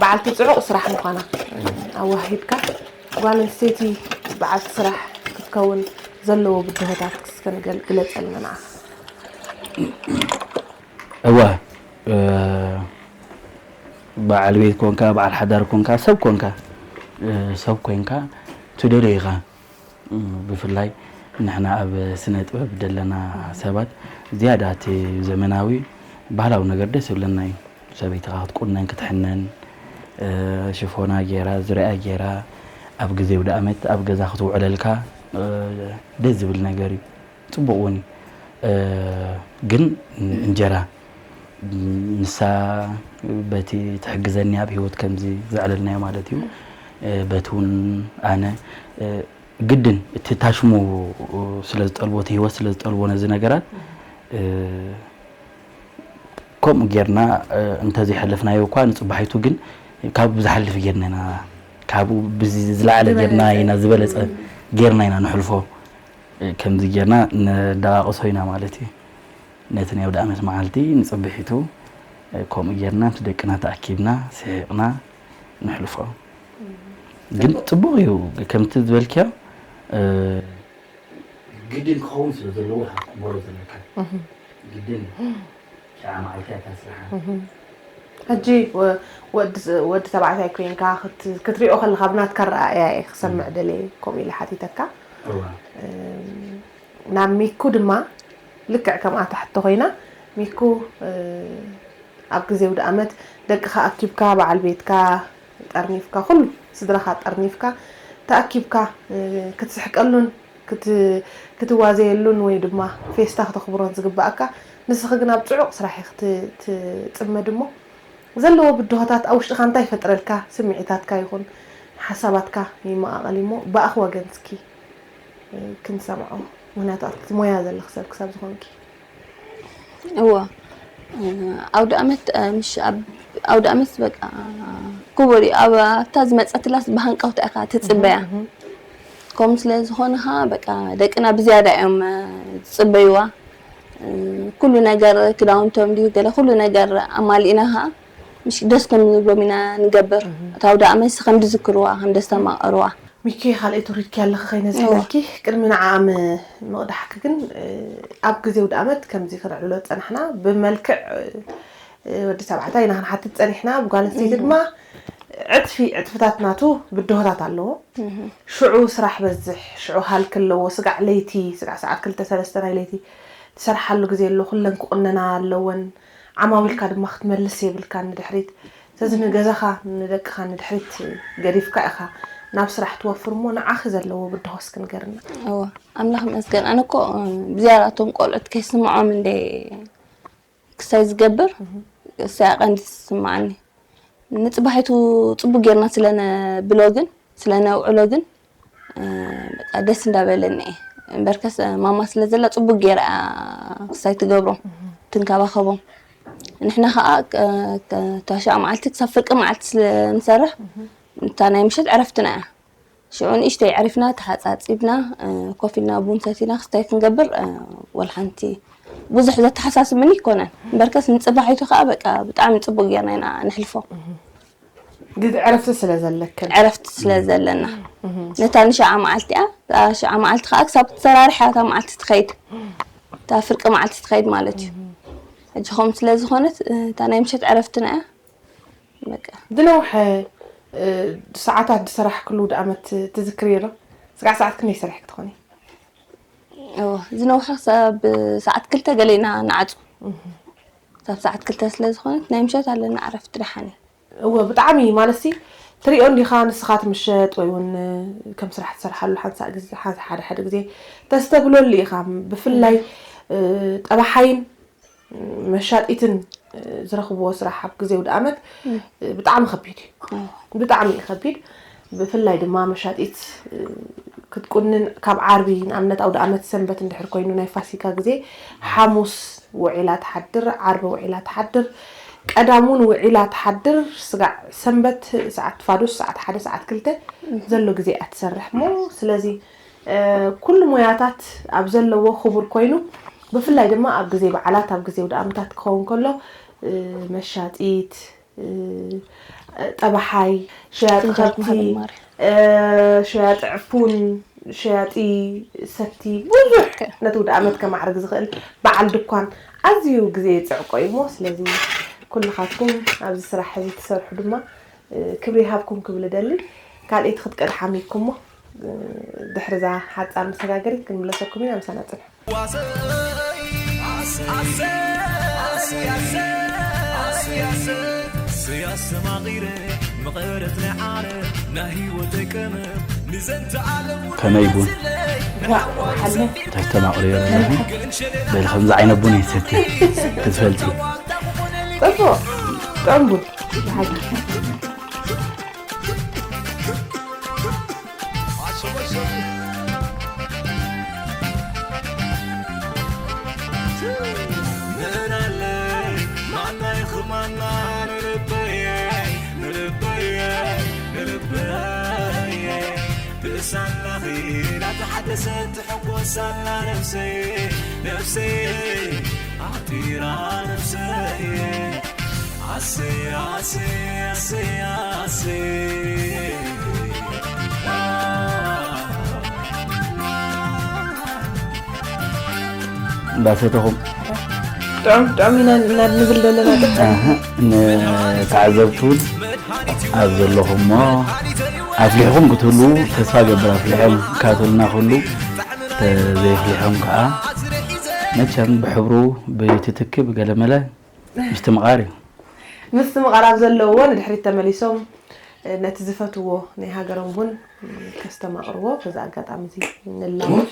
በዓልቲ ፅዑቕ ስራሕ ምዃና ኣዋሂድካ ጓል ኣንስተይቲ በዓልቲ ስራሕ ክትከውን ዘለዎ ብድሆታት እስከ ንገል- ግለፀልና ንዓኻ። እወ በዓል ቤት ኮንካ በዓል ሓዳር ኮንካ ሰብ ኮንካ ሰብ ኮንካ ትደልዮ ኢኻ። ብፍላይ ንሕና ኣብ ስነ ጥበብ ዘለና ሰባት ዝያዳ እቲ ዘመናዊ ባህላዊ ነገር ደስ ይብለና እዩ። ሰበይትኻ ክትቁነን ክትሕነን ሽፎና ጌራ ዙሪያ ጌራ ኣብ ግዜ ኣውደኣመት ኣብ ገዛ ክትውዕለልካ ደስ ዝብል ነገር እዩ። ፅቡቕ እውን እዩ። ግን እንጀራ ንሳ በቲ ትሕግዘኒ ኣብ ሂወት ከምዚ ዘዕለልናዮ ማለት እዩ። በቲ እውን ኣነ ግድን እቲ ታሽሙ ስለ ዝጠልቦ እቲ ሂወት ስለ ዝጠልቦ ነዚ ነገራት ከምኡ ጌርና እንተዘይሓለፍናዮ እኳ ንፅባሒቱ ግን ካብኡ ብዝሓልፍ ጌርና ኢና ካብኡ ብዚ ዝለዓለ ጌርና ኢና ዝበለፀ ጌርና ኢና ንሕልፎ። ከምዚ ጌርና ነዳቃቅሶ ኢና ማለት እዩ። ነቲ ናይ ኣውደኣመት መዓልቲ ንፅብሒቱ ከምኡ ጌርና ምስ ደቅና ተኣኪብና ስሒቕና ንሕልፎ። ግን ፅቡቕ እዩ ከምቲ ዝበልክዮ ግድን ክኸውን ስለ ዘለዎ ክትቅበሎ ዘለካ ግድን እዩ። ሸዓ መዓልቲ እያ እታ ስራሓ። ሕጂ ወዲ ተባዕታይ ኮይንካ ክትሪኦ ከለካ ብናትካ ረኣእያ እየ ክሰምዕ ደልየ ከምኡ ኢለ ሓቲተካ። ናብ ሚኩ ድማ ልክዕ ከምኣ ትሕቶ ኮይና ሚኩ ኣብ ግዜ ኣውደኣመት ደቅካ ኣኪብካ በዓል ቤትካ ጠርኒፍካ ኩሉ ስድራካ ጠርኒፍካ ተኣኪብካ ክትስሕቀሉን ክትዋዘየሉን ወይ ድማ ፌስታ ክተኽብሮን ዝግባኣካ ንስኺ ግን ኣብ ፅዑቕ ስራሕ ኢኺ ትፅመዲ እሞ ዘለዎ ብድሆታት ኣብ ውሽጥኻ እንታይ ይፈጥረልካ ስምዒታትካ ይኹን ሓሳባትካ ይመቓቐል እሞ ብኣኺ ወገን እስኪ ክንሰምዖ ምክንያቱ ኣብቲ ሞያ ዘለኺ ሰብ ክሳብ ዝኾንኪ እዎ ኣውደ ኣመት ምሽ ኣውደ ኣመት በቃ ክቡር እዩ። ኣብ ኣብታ ዝመፀትላስ ብሃንቀውታ ኢኻ ትፅበያ። ከምኡ ስለ ዝኾነ ኸዓ በቃ ደቅና ብዝያዳ እዮም ዝፅበይዋ። ኩሉ ነገር ክዳውንቶም ድዩ ገለ ኩሉ ነገር ኣማሊእና ኸዓ ምሽ ደስ ከም ዝብሎም ኢና ንገብር። እታ ኣውደ ኣመት ከም ዝዝክርዋ ከም ዘስተማቐርዋ። ሚኪ ካልኣይ ትውሪድኪ ኣለኺ ከይነዝሕለኪ ቅድሚ ንዓኣ ምቕዳሕኪ ግን ኣብ ግዜ ኣውደ ኣመት ከምዚ ክነዕልሎ ዝፀናሕና ብመልክዕ ወዲ ተባዕታይ ኢና ክንሓትት ፀኒሕና ብጓል ኣንስተይቲ ድማ ዕፅፊ ዕፅፍታት ናቱ ብድሆታት ኣለዎ ሽዑ ስራሕ በዝሕ ሽዑ ሃልኪ ኣለዎ ስጋዕ ለይቲ ስጋዕ ሰዓት ክልተ ሰለስተ ናይ ለይቲ ትሰርሓሉ ግዜ ኣሎ ኩለን ክቑነና ኣለወን ዓማዊልካ ድማ ክትመልስ የብልካን ንድሕሪት ስለዚ ንገዛኻ ንደቅኻ ንድሕሪት ገዲፍካ ኢኻ ናብ ስራሕ ትወፍር እሞ ንዓኺ ዘለዎ ብድሆ እስኪ ንገርና። እወ ኣምላኽ ይመስገን ኣነ እኮ ብዝያዳ እቶም ቆልዑት ከይስምዖም እንደ ክሳይ ዝገብር እሳያ ቀንዲ ትስምዓኒ ንፅባሒቱ ፅቡቅ ጌርና ስለነብሎ ግን ስለነውዕሎ ግን በቃ ደስ እንዳበለኒ እየ እምበርከስ ማማ ስለ ዘላ ፅቡቅ ጌራ እያ ክሳይ ትገብሮም ትንከባኸቦም ንሕና ከዓ ታሽዓ መዓልቲ ክሳብ ፍርቂ መዓልቲ ስለ ንሰርሕ እታ ናይ ምሸት ዕረፍትና እያ ሽዑ ንእሽተይ ዕሪፍና ተሓፃፂብና ኮፍ ኢልና ቡን ሰቲና ክስታይ ክንገብር ወላ ሓንቲ ብዙሕ ዘተሓሳስብኒ ይኮነን። እምበርከስ ንጽባሒቱ ከኣ በቃ ብጣዕሚ ጽቡቅ ጌርና ኢና ነሕልፎ። ግዜ ዕረፍቲ ስለ ዘለክን። ዕረፍቲ ስለ ዘለና። ነታ ንሽዓ መዓልቲ እያ። እታ ሽዓ መዓልቲ ከኣ ክሳብ ትሰራርሕ እያ እታ መዓልቲ ትኸይድ። እታ ፍርቂ መዓልቲ ትኸይድ ማለት እዩ። ሕጂ ከምኡ ስለ ዝኾነት፣ እታ ናይ ምሸት ዕረፍትና እያ። በቃ። ዝነውሐ እ፣ ሰዓታት ዝሰራሕክሉ ውድኣመት ትዝክርዮ ዶ? ስጋዕ ሰዓት ክንደይ ሰሪሕኪ ትኾኒ? እዎ፣ ዝነውሐ ክሳብ ሰዓት ክልተ ገለ ኢና ንዓጹ። ክሳብ ሰዓት ክልተ ስለ ዝኾነት ናይ ምሸት ኣለና ዕረፍቲ ደሓን እዩ። እወ፣ ብጣዕሚ ማለትሲ ትሪኦ እንዲኻ ንስኻ ትምሸጥ ወይ እውን ከም ስራሕ ትሰርሓሉ ሓንሳእ ግዜ፣ ሓ-፣ ሓደ ሓደ ግዜ ተስተብለሉ ኢኻ። ብፍላይ እ፣ ጠባሓይን መሻጢትን ዝረኽብዎ ስራሕ ኣብ ግዜ ውድኣመት ብጣዕሚ ከቢድ እዩ። ብጣዕሚ እዩ ከቢድ። ብፍላይ ድማ መሻጢት ክትቁንን ካብ ዓርቢ ንኣብነት ኣውደ ኣመት ሰንበት እንድሕር ኮይኑ ናይ ፋሲካ ግዜ ሓሙስ ውዒላ ትሓድር፣ ዓርቢ ውዒላ ትሓድር፣ ቀዳም እውን ውዒላ ትሓድር። ስጋዕ ሰንበት ሰዓት ፋዱስ ሰዓት ሓደ ሰዓት ክልተ ዘሎ ግዜ እያ ትሰርሕ እሞ ስለዚ ኩሉ ሞያታት ኣብ ዘለዎ ክቡር ኮይኑ ብፍላይ ድማ ኣብ ግዜ በዓላት ኣብ ግዜ ውድኣምታት ክኸውን ከሎ መሻጢት ጠባሓይ ሸያጢ ከብቲ ሸያጢ ዕፉን ሸያጢ ሰቲ ብዙሕ ነቲ ውድኣመት ከማዕርግ ዝኽእል በዓል ድኳን ኣዝዩ ግዜ ይፅዕቆ እዩ እሞ ስለዚ ኩልኻትኩም ኣብዚ ስራሕ እዚ ትሰርሑ ድማ ክብሪ ይሃብኩም ክብል እደሊ። ካልኣይቲ ክትቀድሓ ሚኩሞ ድሕሪ እዛ ሓፃር መሰጋገሪት ክንምለሰኩም ኢና ምሳና ፅንሑ። ከመይ ቡን ተስተማቕርዮ ኣለኺ? በል ከምዚ ዓይነት ቡን ይሰቲ ክትፈልጢ። ፅቡቕ ጥዑም ቡን። ብሳላኺ ናተሓደሰት ትሕጎሳላ ነብሰይ ነብሰይ ኣጢራ ነብሰይ ኣሰይ ኣሰይ ኣሰይ ኣሰይ እንዳሰተኹም ጥዑም ጥዑም ኢና ንብል ዘለና ንተዓዘብቲ እውን ኣብ ዘለኹሞ ኣፍሊሕኹም ክትህልዉ ተስፋ ገብር ኣፍሊሖም ካትልና ኩሉ ተዘይፍሊሖም ከዓ መቸም ብሕብሩ ብትትኪ ብገለመለ ምስትምቓር እዩ ምስትምቓር ኣብ ዘለውዎ ንድሕሪት ተመሊሶም ነቲ ዝፈትዎ ናይ ሃገሮም ቡን ከስተማቕርዎ በዚ ኣጋጣሚ እዚ ንላቦሽ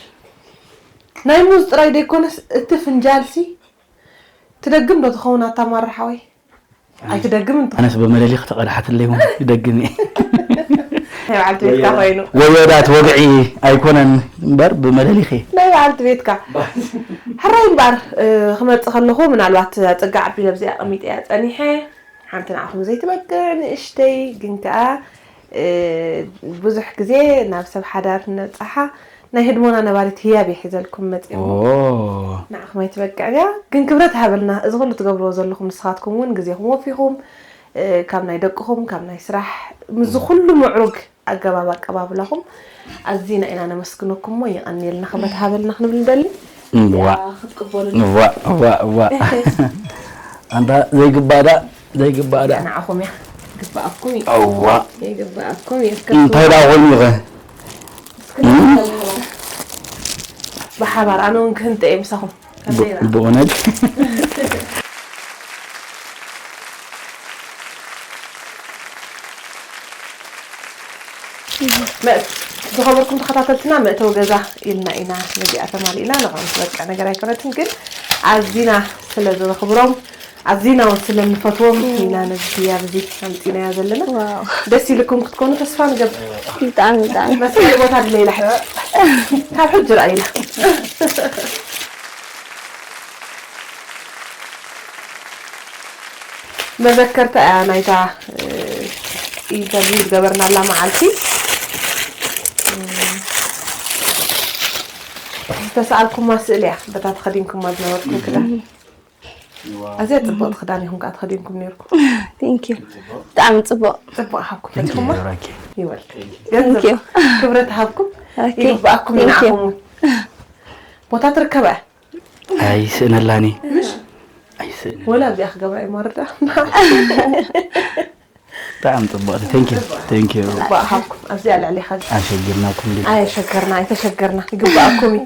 ናይ ሙዝ ጥራይ ደይኮነስ እቲ ፍንጃልሲ ትደግም ዶ ትኸውን ኣታ ማራ ሓወይ? ኣይትደግምን ትኾን። ኣነስ ብመለሊኽ ተቐድሓትለይ እውን ይደግም እየ። ናይ በዓልቲ ቤትካ ኮይኑ። ወዮዳት ወግዒ ኣይኮነን እምበር ብመለሊኽ እየ። ናይ በዓልቲ ቤትካ። ሕራይ እምበኣር ክመፅእ ከለኹ ምናልባት ፅጋዕ ኣቢለ ኣብዚኣ ኣቐሚጠያ ፀኒሐ ሓንቲ ንዓኹም ዘይትበቅዕ ንእሽተይ ግን ከኣ ብዙሕ ግዜ ናብ ሰብ ሓዳር ነብጻሓ ናይ ህድሞና ነባሪት ህያብ እየ ሒዘልኩም መጺኹም ንዓኹም ኣይትበቅዕን እያ ግን ክብረት ሃበልና እዚ ኩሉ ትገብርዎ ዘለኹም ንስኻትኩም እውን ግዜኹም ወፊኹም ካብ ናይ ደቅኹም ካብ ናይ ስራሕ ምስዚ ኩሉ ምዕሩግ ኣገባብ ኣቀባብላኹም ኣዚና ኢና ነመስግነኩም እሞ የቐንየልና ክብረት ሃበልና ክንብል ንደሊ ክትቅበሉና ዋእ ዋእ ዋእ ኣንታ ዘይግባእ ደኣ ዘይግባእ ደኣ ንዓኹም እያ ግባኣኩም እዩ እዋ ይግባኣኩም እዩ እንታይ ደኣ ኮይኑ ኢኸ ብሓባር ኣነ እውን ክህንጠ እየ ምሳኹም ብእውነት ዝኸበርኩም ተኸታተልትና መእተዊ ገዛ ኢልና ኢና ነዚኣ ተማሊእና ንቐም ትበቅዕ ነገር ኣይኮነትን ግን ኣዚና ስለ ዝረኽብሮም ኣዚና እውን ስለ ንፈትዎም ኢና ነዚ ህያብ እዚ ኣምፂናዮ ዘለና ደስ ኢልኩም ክትኮኑ ተስፋ ንገብር ብጣዕሚ ብጣዕሚ መስርሒ ቦታ ድለይላ ሕጂ ካብ ሕጂ ረኣይና መዘከርታ እያ ናይታ ኢንተርቪው ዝገበርናላ መዓልቲ ተሰኣልኩማ ስእሊ እያ፣ በታ ተኸዲንኩማ ዝነበርኩም ክዳን። ኣዝያ ጽብቕቲ ክዳን ኢኹም ከኣ ተኸዲንኩም ነይርኩም። Thank you። ብጣዕሚ ጽቡቕ። ጽቡቕ ሃብኩም ፈቲኹማ። ይበል። Thank you። ክብረት ሃብኩም። Okay። ይግባኣኩም። Thank you። ይንዓኹም። ቦታ ትርከበ። ኣይስእነላኒ ኣይስእነ ወላ እዚኣ ክገብራ እዩ ማርዳ። ብጣዕሚ ፅቡቅ። Thank you thank you። ባእኻኩም ኣብዚኣ ልዕሊኻ ኣሸጊርናኩም ድዩ? ኣየሸገርና ኣይተሸገርና። ይግባኣኩም እዩ።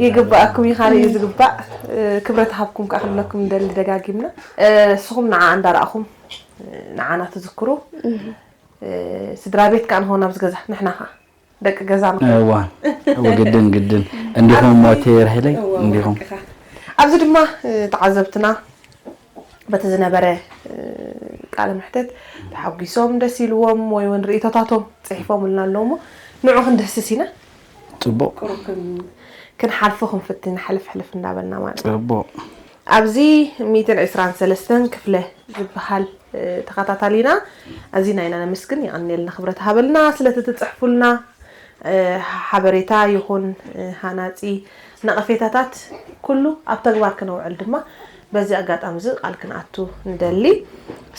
ይግባኣኩም እዩ። ካልእ እዩ ዝግባእ። ክብረት ሃብኩም ከዓ ክብለኩም ንደሊ ደጋጊምና። ንስኹም ንዓ እንዳረኣኹም ንዓና ትዝክሩ። ስድራ ቤት ከዓ ንኸውን ኣብዚ ገዛ ንሕና ከዓ ደቂ ገዛ ንኸውን። እዋ እወ ግድን ግድን እንዲኹም ሞቴር ሄለይ እንዲኹም ኣብዚ ድማ ተዓዘብትና በቲ ዝነበረ ቃለ ምሕተት ተሓጒሶም ደስ ኢልዎም ወይ እውን ርእይቶታቶም ፅሒፎምልና ኣለዉ እሞ ንዑ ክንድህስስ ኢና። ፅቡቅ ቁሩብ ክን- ክንሓልፎ ክንፍትን ሕልፍ ሕልፍ እንዳበልና ማለት እዩ። ፅቡቅ ኣብዚ ሚእትን ዕስራን ሰለስተን ክፍለ ዝበሃል ተኸታታሊና ኣዚና ኢና ነመስግን። የቐንየልና ክብረት ሃበልና ስለቲ ትፅሕፉልና ሓበሬታ ይኹን ሃናፂ ነቐፌታታት ኩሉ ኣብ ተግባር ክነውዕል ድማ በዚ ኣጋጣሚ እዚ ቃል ክንኣቱ ንደሊ።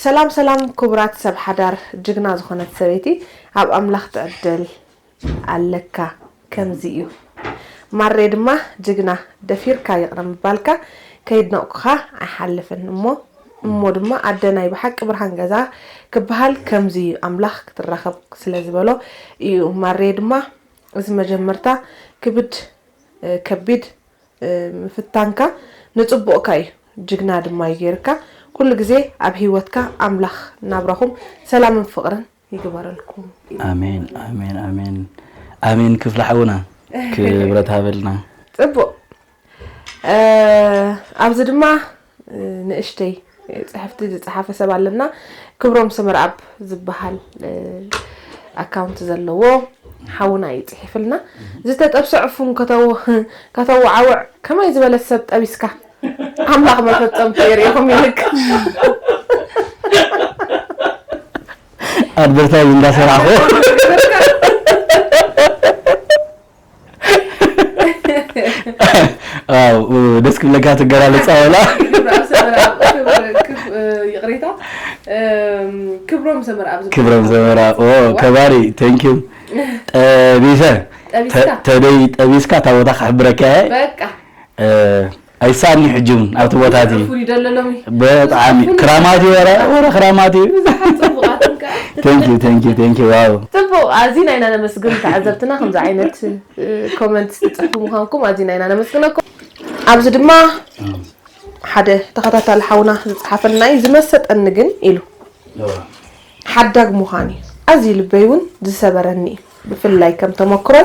ሰላም ሰላም ክቡራት ሰብ ሓዳር ጅግና ዝኾነት ሰበይቲ ኣብ ኣምላኽ ትዕደል ኣለካ ከምዚ እዩ። ማሬ ድማ ጅግና ደፊርካ ይቕረ ምባልካ ከይድነቕኩኻ ኣይሓልፍን እሞ እሞ ድማ ኣደ ናይ ብሓቂ ብርሃን ገዛ ክበሃል ከምዚ እዩ ኣምላኽ ክትራኸብ ስለ ዝበሎ እዩ። ማሬ ድማ እዚ መጀመርታ ክብድ ከቢድ ምፍታንካ ንፅቡቕካ እዩ። ጅግና ድማ ይገይርካ ኩሉ ግዜ ኣብ ህይወትካ ኣምላኽ ናብራኹም ሰላምን ፍቕርን ይግበረልኩም። ኣሜን ኣሜን ኣሜን ኣሜን ክፍለ ሓውና ክብረት ሃበልና። ፅቡቕ ኣብዚ ድማ ንእሽተይ ፅሕፍቲ ዝፀሓፈ ሰብ ኣለና። ክብሮም ሰመርኣብ ዝበሃል ኣካውንት ዘለዎ ሓውና እዩ ፅሒፍልና። ዝተጠብሰ ዕፉን ከተወዓውዕ ከመይ ዝበለት ሰብ ጠቢስካ ኣምላኽ መፈፀምቱ የርእኹም ይልክ ኣድቨርታይዝ እንዳሰራሕኹ ደስ ክብለካ ትገላለፃ ወላ ይቅሬታ ክብሮም ሰመርኣብ ክብሮም ሰመርኣብ ከባሪ thank you ጠቢሰ ተደይ ጠቢስካ እታ ቦታ ክሕብረካ እየ በቃ ኣይሳኒ ሕጂ እውን ኣብቲ ቦታ እቲ ፍሉይ ደለሎም ብጣዕሚ ክራማት እዩ ወረ ወረ ክራማት እዩ ብዙሓት ፅቡቃትን ከዓ thank you thank you thank you wow ፅቡቅ ኣዚና ኢና ነመስግን ተዓዘብትና ከምዚ ዓይነት ኮመንት ትፅሕፉ ምኳንኩም ኣዚና ኢና ነመስግነኩም። ኣብዚ ድማ ሓደ ተኸታታሊ ሓውና ዝፀሓፈልና እዩ ዝመሰጠኒ ግን ኢሉ ሓዳግ ምዃን እዩ ኣዝዩ ልበይ እውን ዝሰበረኒ እዩ። ብፍላይ ከም ተመክሮይ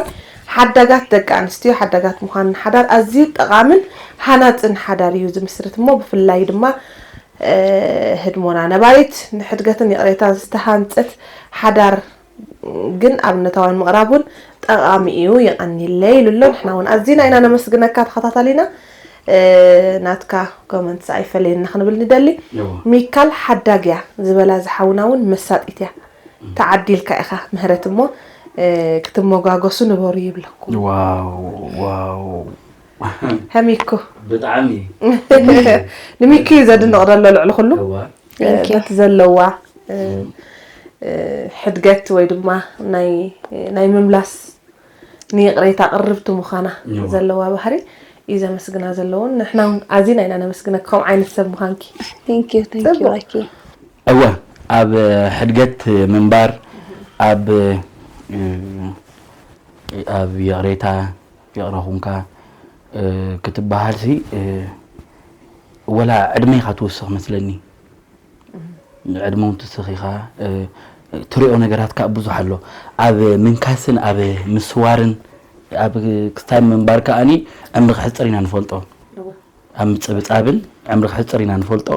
ሓዳጋት ደቂ ኣንስትዮ ሓዳጋት ምዃን ንሓዳር ኣዝዩ ጠቓምን ሃናፅን ሓዳር እዩ ዝምስርት እሞ ብፍላይ ድማ ህድሞና ነባሪት ንሕድገትን ይቕሬታን ዝተሃንፀት ሓዳር ግን ኣብነታውያን ምቕራብ እውን ጠቓሚ እዩ። የቐንየለይ ኢሉ ኣሎ። ንሕና እውን ኣዚና ኢና ነመስግነካ ተኸታታሊና። ናትካ ኮመንትስ ኣይፈለየና ክንብል ንደሊ። ሚካል ሓዳግ እያ ዝበላ ዝሓውና እውን መሳጢት እያ። ተዓዲልካ ኢኻ ምህረት እሞ ክትመጓገሱ ንበሩ ይብለኩም። ዋው ዋው ሀሚኮ ብጣዕሚ ንሚኪ እዩ ዘድንቕ ዘሎ ልዕሊ ኩሉ እዋ Thank you። በቲ ዘለዋ ሕድገት ወይ ድማ ናይ ምምላስ ንይቕሬታ ቅርብቲ ምዃና ዘለዋ ባህሪ እዩ ዘመስግና ዘለውን ንሕና እውን ኣዚና ኢና ነመስግነካ ከምኡ ዓይነት ሰብ ምዃንኪ። Thank you thank you ጽቡቕ። Lucky። እወ ኣብ ሕድገት ምንባር ኣብ ኣብ ይቕሬታ ይቕረ ኩንካ ክትበሃል ሲ ወላ ዕድመ ኢኻ ትውስኽ መስለኒ። ዕድመ እውን ትስኽ ኢኻ ትሪኦ ነገራት ከዓ ብዙሕ ኣሎ። ኣብ ምንካስን ኣብ ምስዋርን ኣብ ክስታይ ምንባር ከዓኒ ዕምሪ ክሕፅር ኢና ንፈልጦ። ኣብ ምፅብፃብን ዕምሪ ክሕፅር ኢና ንፈልጦ።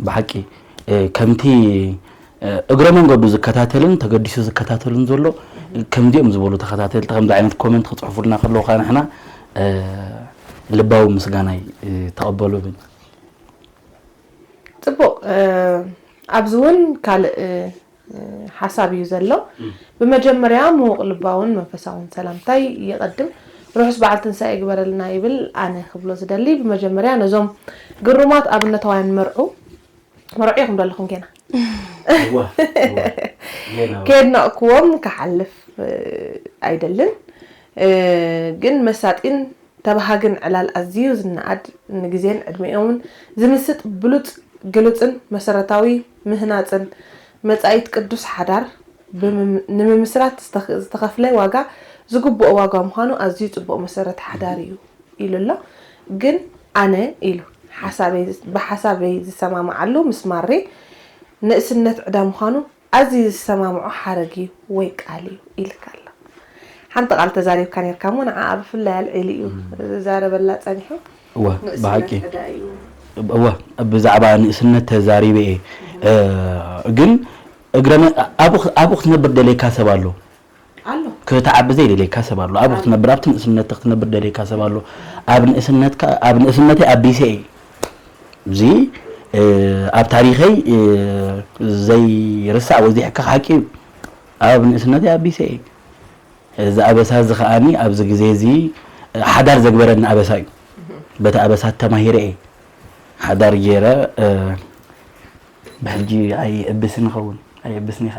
ብሓቂ ከምቲ እግረ መንገዱ ዝከታተልን ተገዲሱ ዝከታተልን ዘሎ ከምዚኦም ዝበሉ ተኸታተልቲ ከምዚ ዓይነት ኮመንት ክፅሕፉልና ከለዉ ከዓ ንሕና ልባዊ ምስጋናይ ተቐበሉ ብል። ፅቡቕ ኣብዚ እውን ካልእ ሓሳብ እዩ ዘሎ። ብመጀመርያ ምዉቕ ልባውን መንፈሳውን ሰላምታይ ይቐድም። ርሑስ በዓል ትንሳኤ ይግበረልና ይብል ኣነ ክብሎ ዝደሊ። ብመጀመርያ ነዞም ግሩማት ኣብነታውያን መርዑ፣ መርዑ ኢኹም ዶ ኣለኹም ጌና? እዋ፣ እዋ። ጌና። ከየድነቕኩዎም ክሓልፍ፣ እ፣ ኣይደልን። እ፣ ግን መሳጢን ተባሃግን ዕላል ኣዝዩ ዝነኣድ፣ ንግዜን ዕድሚኦምን ዝምስጥ ብሉጽ ግሉጽን መሰረታዊ ምህናጽን መጻኢት ቅዱስ ሓዳር ብምም-፣ ንምምስራት ዝተኽ-፣ ዝተኸፍለ ዋጋ ዝግብኦ ዋጋ ምዃኑ ኣዝዩ ጽቡቕ መሰረት ሓዳር እዩ ኢሉ ኣሎ። ግን ኣነ ኢሉ ሓሳበይ፣ ብሓሳበይ ዝሰማምዓሉ ምስ ማሬ ንእስነት ዕዳ ምዃኑ ኣዝዩ ዝሰማምዖ ሓረግ እዩ ወይ ቃል እዩ ኢልካ ኣሎ። ሓንቲ ቃል ተዛሪብካ ነርካ እሞ ንዓኣ ብፍላይ ኣልዒሉ እዩ ዝዛረበላ ጸኒሑ። እወ፣ ንእስነት ብሓቂ። ዕዳ እዩ። እወ፣ ብዛዕባ ንእስነት ተዛሪበ እየ። እ፣ ግን እግረ መ-፣ ኣብኡ ክ-፣ ኣብኡ ክትነብር ደልየካ ሰብ ኣሎ። ኣሎ። ክትዓቢ ዘይደልየካ ሰብ ኣሎ። ኣብኡ ክትነብር፣ ኣብቲ ንእስነት ክትነብር ደልየካ ሰብ ኣሎ። ኣብ ንእስነትካ፣ ኣብ ንእስነተይ ኣቢሰ እየ። እዚ፣ እ፣ ኣብ ታሪኸይ፣ እ፣ ዘይርሳዕ ወይ ዘይሕከኽ ሓቂ እዩ። ኣብ ንእስነተይ ኣቢሰ እየ። እዚ ኣበሳ እዚ ከኣኒ ኣብዚ ግዜ እዚ ሓዳር ዘግበረኒ ኣበሳ እዩ። በቲ ኣበሳ ተማሂረ እየ ሓዳር ገይረ፣ እ፣ ብሕጂ ኣይእብስን ይኸውን፣ ኣይእብስን ኢኻ።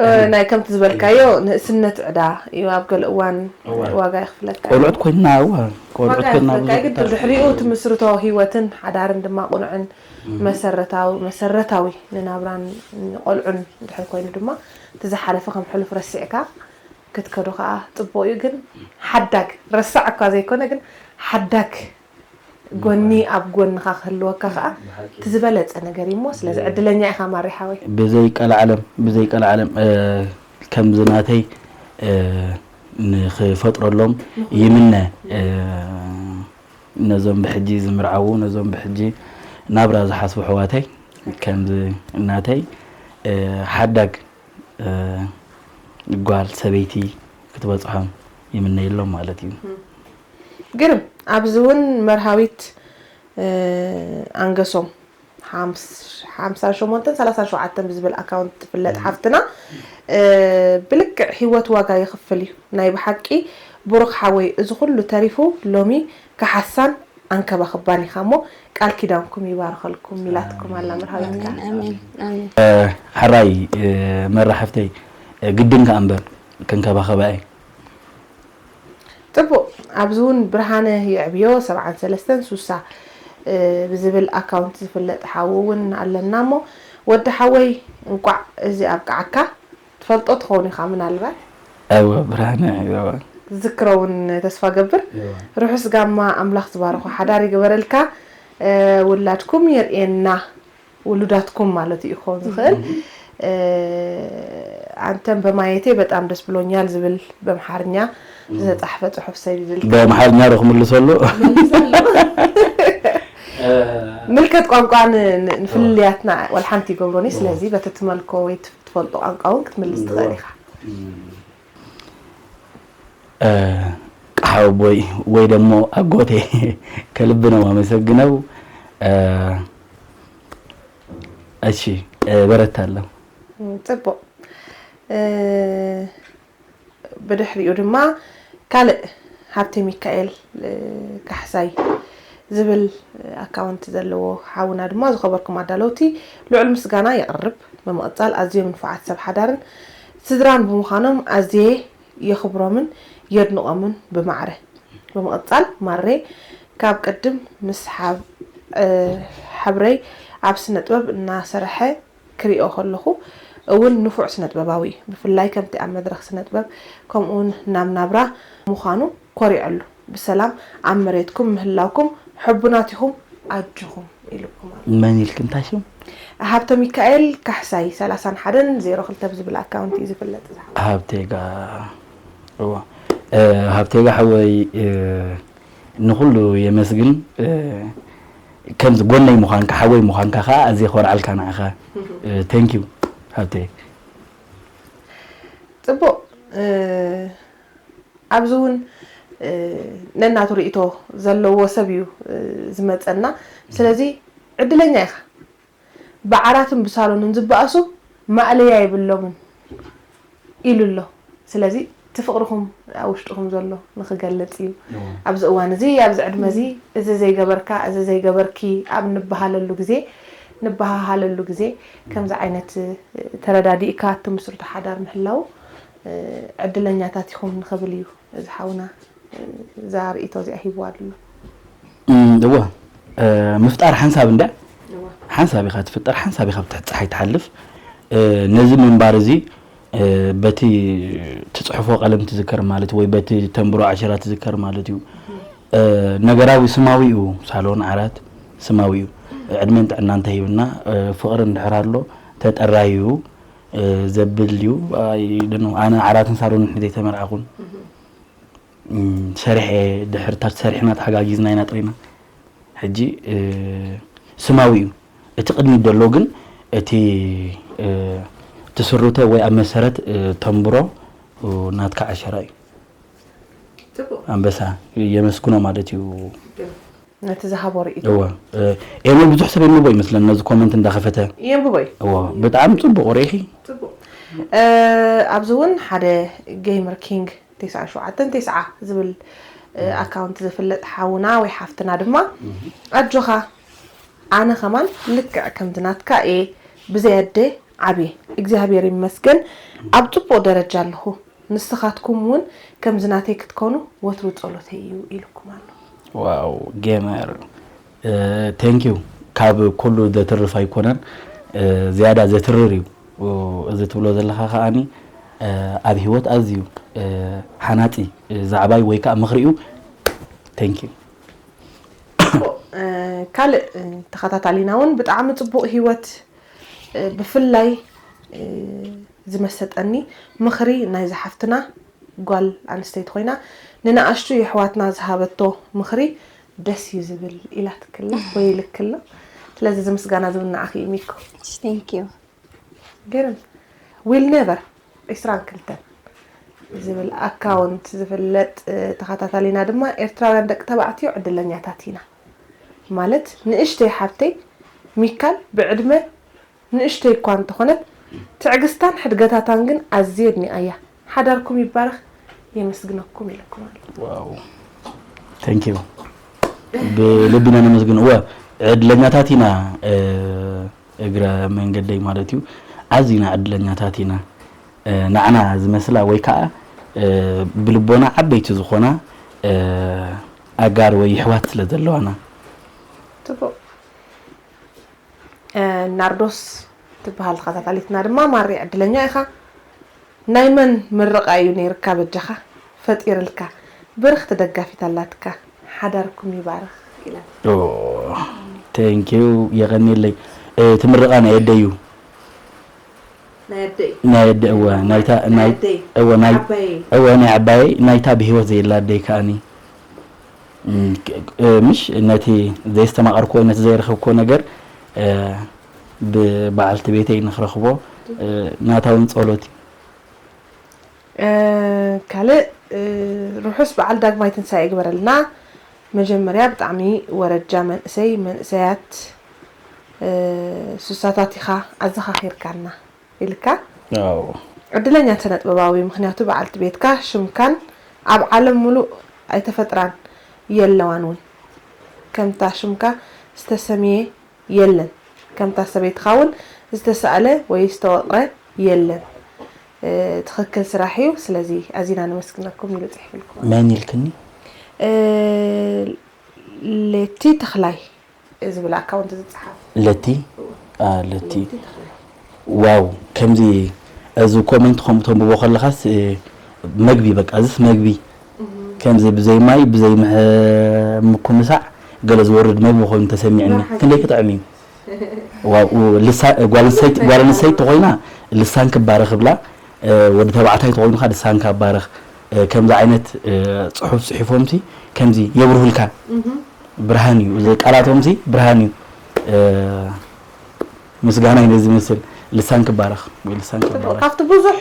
እ፣ ናይ ከምቲ ዝበልካዮ ንእስነት ዕዳ እዩ፣ ኣብ ገለ እዋን እዋ። ዋጋ የኽፍለካ እዩ። ቆልዑት ኮይንና፣ እዋ፣ ቆልዑት ዋጋ ኮይንና የኽፍለካ ብዙሕ እዩ፣ ግን ተር- ድሕሪኡ ትምስርቶ ህይወትን ሓዳርን ድማ ቁኑዕን መሰረታዊ፣ መሰረታዊ ንናብራን ንቆልዑን ድሕር ኮይኑ ድማ እቲ ዝሓለፈ ከም ሕሉፍ ረሲዕካ ክትከዶ ከዓ ጽቡቕ እዩ። ግን ሓዳግ ረሳዕ እኳ ዘይኮነ፣ ግን ሓዳግ ጎኒ ኣብ ጎንኻ ክህልወካ ከዓ እቲ ዝበለጸ ነገር እዩ እሞ፣ ስለዚ ዕድለኛ ኢኻ ማሪ ሓወይ። ብዘይ ቀልዓለም፣ ብዘይ ቀልዓለም፣ እ፣ ከምዚ ናተይ፣ እ፣ ንኽፈጥረሎም ይምነ። እ፣ ነዞም ብሕጂ ዝምርዓዉ፣ ነዞም ብሕጂ ናብራ ዝሓስቡ ኣሕዋተይ፣ ከምዚ ናተይ፣ እ፣ ሓዳግ፣ እ፣ ጓል ሰበይቲ ክትበጽሖም ይምነየሎም ማለት እዩ። ግርም። ኣብዚ እውን መርሃዊት፣ እ፣ ኣንገሶም ሓምስ-፣ ሓምሳ ሸሞንተን ሰላሳን ሸውዓተን ብዝብል ኣካውንት ትፍለጥ ሓፍትና፣ እ፣ ብልክዕ ህይወት ዋጋ ይኽፍል እዩ። ናይ ብሓቂ ብሩኽ ሓወይ፣ እዚ ኩሉ ተሪፉ ሎሚ ክሓሳን ኣንከባኽባን ኢኻ እሞ ቃል ኪዳንኩም ይባርኸልኩም ኢላትኩም ኣላ መርሃዊት። ኣሜን፣ ኣሜን፣ ኣሜን። እ፣ ሕራይ፣ እ፣ መራ ሓፍተይ፣ እ፣ ግድን ከኣ እምበር ክንከባኸባ እየ። ጽቡቕ። ኣብዚ እውን ብርሃነ የዕብዮ ሰብዓን ሰለስተን ሱሳ፣ እ፣ ብዝብል ኣካውንት ዝፍለጥ ሓው እውን ኣለና እሞ፣ ወዲ ሓወይ፣ እንቋዕ እዚ ኣብቅዓካ። ትፈልጦ ትኸውን ኢኻ ምናልባት። እወ፣ ብርሃነ፣ እወ። ዝክሮ እውን ተስፋ ገብር። እወ። ርሑስ ጋማ ኣምላኽ ዝባርኾ ሓዳር ይግበረልካ። እ፣ ውላድኩም የርእየና። ውሉዳትኩም ማለት እዩ ክኸውን ዝኽእል። እ፣ ኣንተን በማየቴ በጣም ደስ ብሎኛል ዝብል በምሓርኛ ዝተጻሕፈ ጽሑፍ ሰዲድልካ። በምሓርኛ ዶ ክምልሰሉ? ምልከት ቋንቋ ን-፣ ን-፣ ንፍልልያትና ዋላ ሓንቲ ይገብሮን እዩ። ስለዚ በቲ ትመልኮ ወይ ት-፣ ትፈልጦ ቋንቋ እውን ክትምልስ ትኽእል ኢኻ። እ፣ ሓወቦይ ወይ ደሞ ኣጎቴ ከልቢ ነው ኣመሰግነው። እ፣ እሺ፣ እ፣ በረታለሁ። እም፣ ጽቡቕ። እ፣ ብድሕሪኡ ድማ ካልእ ሃብተ ሚካኤል፣ እ፣ ካሕሳይ ዝብል ኣካውንት ዘለዎ ሓውና ድማ፣ ዝኸበርኩም ኣዳለውቲ ልዑል ምስጋና የቕርብ። ብምቕጻል ኣዝዮም ንፉዓት ሰብ ሓዳርን ስድራን ብምዃኖም ኣዝየ የኽብሮምን የድንቖምን ብማዕረ። ብምቕጻል ማሬ ካብ ቅድም ምስ ሓብ-፣ እ፣ ሓብረይ ኣብ ስነ ጥበብ እናሰርሐ ክሪኦ ከለኹ እውን ንፉዕ ስነ ጥበባዊ እዩ። ብፍላይ ከምቲ ኣብ መድረኽ ስነ ጥበብ ከምኡ እውን ናብ ናብራ ምዃኑ ኮሪዐሉ። ብሰላም ኣብ መሬትኩም ምህላውኩም ሕቡናት ኢኹም ኣጆኹም ኢልኩም ኣሎ። መን ኢልኪ እንታይ ሽም? ሃብተ ሚካኤል ካሕሳይ ሰላሳን ሓደን ዜሮ ክልተ ብዝብል ኣካውንት እዩ ዝፍለጥ። ሃብቴጋ፣ እዎ። እ፣ ሃብቴጋ ሓወይ፣ እ፣ ንኹሉ የመስግን። እ፣ ከምዚ ጎነይ ምዃንካ፣ ሓወይ ምዃንካ ኸዓ ኣዝየ ኮርዓልካ ንዓኻ። እ፣ thank you ሃብቴ። ጽቡቕ። እ፣ ኣብዚ እውን፣ እ፣ ነናቱ ርእይቶ ዘለዎ ሰብ እዩ፣ እ፣ ዝመጸና። ስለዚ ዕድለኛ ኢኻ። ብዓራትን ብሳሎንን ዝበኣሱ ማእለያ የብሎምን ኢሉ ኣሎ። ስለዚ እቲ ፍቕርኹም ኣብ ውሽጥኹም ዘሎ ንኽገልጽ እዩ። ኣብዚ እዋን እዚ ኣብዚ ዕድመ እዚ እዚ ዘይገበርካ እዚ ዘይገበርኪ ኣብ ንበሃለሉ ግዜ ንበሃሃለሉ ግዜ ከምዚ ዓይነት ተረዳዲእካ እትምስርቶ ሓዳር ምህላው ዕድለኛታት ኢኹም ንኽብል እዩ እዚ ሓውና እዛ ርእይቶ እዚኣ ሂብዋ ኣሎ። እወ ምፍጣር ሓንሳብ እንዳ ሓንሳብ ኢኻ ትፍጠር ሓንሳብ ኢኻ ብትሕቲ ፀሓይ ትሓልፍ። ነዚ ምንባር እዚ በቲ ትፅሕፎ ቀለም ትዝከር ማለት ወይ በቲ ተንብሮ ዓሸራ ትዝከር ማለት እዩ። ነገራዊ ስማዊ እዩ ሳሎን ዓራት ስማዊ እዩ። ዕድመን ጥዕና እንተሂብና ፍቕሪ እንድሕር ኣሎ ተጠራዩ እዩ ዘብል እዩ። ኣነ ዓራትን ሳሎንን ሒዘ ኣይተመርዓኹን። ሰሪሐ ድሕርታት ሰሪሕና ተሓጋጊዝና ኢና ጥሪና። ሕጂ ስማዊ እዩ እቲ ቅድሚት ዘሎ ግን እቲ ትስርቶ ወይ ኣብ መሰረት ተንብሮ ናትካ ዓሸራ እዩ። ኣንበሳ የመስግኖ ማለት እዩ። ነቲ ዝሃቦ ርእይቶ እወ ኤመ ብዙሕ ሰብ የንብቦ ይመስለኒ ነዚ ኮመንት እንዳኸፈተ የንብቦ እዩ። ብጣዕሚ ፅቡቕ ርኢኺ። ኣብዚ እውን ሓደ ጌመር ኪንግ ተስዓ ሸውዓተ ተስዓ ዝብል ኣካውንት ዝፍለጥ ሓውና ወይ ሓፍትና ድማ ኣጆኻ ኣነ ከማን ልክዕ ከምዚ ናትካ እየ ብዘይ ኣደ ዓብየ እግዚኣብሔር ይመስገን ኣብ ፅቡቕ ደረጃ ኣለኹ ንስኻትኩም እውን ከምዚ ናተይ ክትኮኑ ወትሩ ፀሎተይ እዩ ኢልኩም ኣሎ። ዋው ጌመር thank you ካብ ኩሉ ዘትርፍ ኣይኮነን ዝያዳ ዘትርር እዩ እዚ ትብሎ ዘለኻ ከኣኒ ኣብ ሂወት ኣዝዩ ሓናፂ ዛዕባይ ወይ ከዓ ምኽሪ እዩ thank you ካልእ ተኸታታሊና እውን ብጣዕሚ ፅቡቕ ሂወት ብፍላይ ዝመሰጠኒ ምኽሪ ናይዛ ሓፍትና ጓል ኣንስተይቲ ኮይና ንንኣሽቱ የሕዋትና ዝሃበቶ ምኽሪ ደስ እዩ ዝብል ኢላትክላ ወይ ኢልክላ ስለዚ እዚ ምስጋና ዝብናዓኺ እዩ ሚኮ Thank you. ገርም will never ዒስራን ክልተን ዝብል ኣካውንት ዝፍለጥ ተኸታታሊና ድማ ኤርትራውያን ደቂ ተባዕትዮ ዕድለኛታት ኢና ማለት ንእሽተይ ሓብተይ ሚካል ብዕድመ ንእሽተይ እኳ እንተኾነት ትዕግስታን ሕድገታታን ግን ኣዝየ የድንቓያ። ሓዳርኩም ይባረኽ የመስግነኩም ኢለኩም ኣሎ። ዋው thank you ብልቢ ኢና ነመስግን። እወ ዕድለኛታት ኢና እግረ መንገደይ ማለት እዩ። ኣዚና ዕድለኛታት ኢና ንዓና ዝመስላ ወይ ከዓ ብልቦና ዓበይቲ ዝኾና ኣጋር ወይ የሕዋት ስለ ዘለዋና። ፅቡቕ ናርዶስ ትበሃል ተኸታታሊትና ድማ ማሪ ዕድለኛ ኢኻ ናይ መን ምርቓ እዩ ነይርካ በጃኻ ፈጢርልካ ብርኽቲ ደጋፊት ኣላትካ ሓዳርኩም ይባርኽ ኢላ thank you የቐንየለይ እቲ ምርቓ ናይ ኣደይ እዩ ናይ ኣደ እወ ናይታ ናይ እወ ናይ እወ ናይ ዓባየይ ናይታ ብሂወት ዘየላ ኣደይ ከኣኒ ምሽ ነቲ ዘየስተማቐርክዎ ነቲ ዘይረኸብክዎ ነገር ብበዓልቲ ቤተይ ንክረኽቦ ናታ እውን ፀሎት እዩ ካልእ ርሑስ በዓል ዳግማይ ትንሳኤ ይግበረልና መጀመርያ ብጣዕሚ ወረጃ መንእሰይ መንእሰያት ሱሳታት ኢኻ ኣዘኻኺርካና ኢልካ ዕድለኛ ተነጥበባዊ ምኽንያቱ በዓልቲ ቤትካ ሽምካን ኣብ ዓለም ሙሉእ ኣይተፈጥራን የለዋን እውን ከምታ ሽምካ ዝተሰምየ የለን ከምታ ሰበይትኻ እውን ዝተሳእለ ወይ ዝተወቕረ የለን ትኽክል ስራሕ እዩ ስለዚ ኣዚና ነመስግነኩም ኢሉ ፅሒፍልኩም መን ኢልክኒ ሌቲ ተኽላይ ዝብል ኣካውንት ዝፀሓፍ ለቲ ለቲ ዋው ከምዚ እዚ ኮመንት ከምኡ ተንብቦ ከለኻስ መግቢ በቃ እዚስ መግቢ ከምዚ ብዘይ ማይ ብዘይ ምኩምሳዕ ገለ ዝወርድ መግቢ ኮይኑ ተሰሚዕኒ ክንደይ ክጥዕም እዩ ጓል ኣንስተይቲ ተኮይና ልሳን ክባረክ ብላ ወዲ ተባዕታይ ተኮይኑ ከ ልሳንካ ባርኽ ከምዚ ዓይነት ፅሑፍ ፅሒፎምሲ ከምዚ የብርሁልካ ብርሃን እዩ እዚ ቃላቶምሲ ብርሃን እዩ ምስጋና እዩ ነዚ ዝመስል ልሳን ክባረኽ ወይ ልሳን ክባረኽ ካብቲ ብዙሕ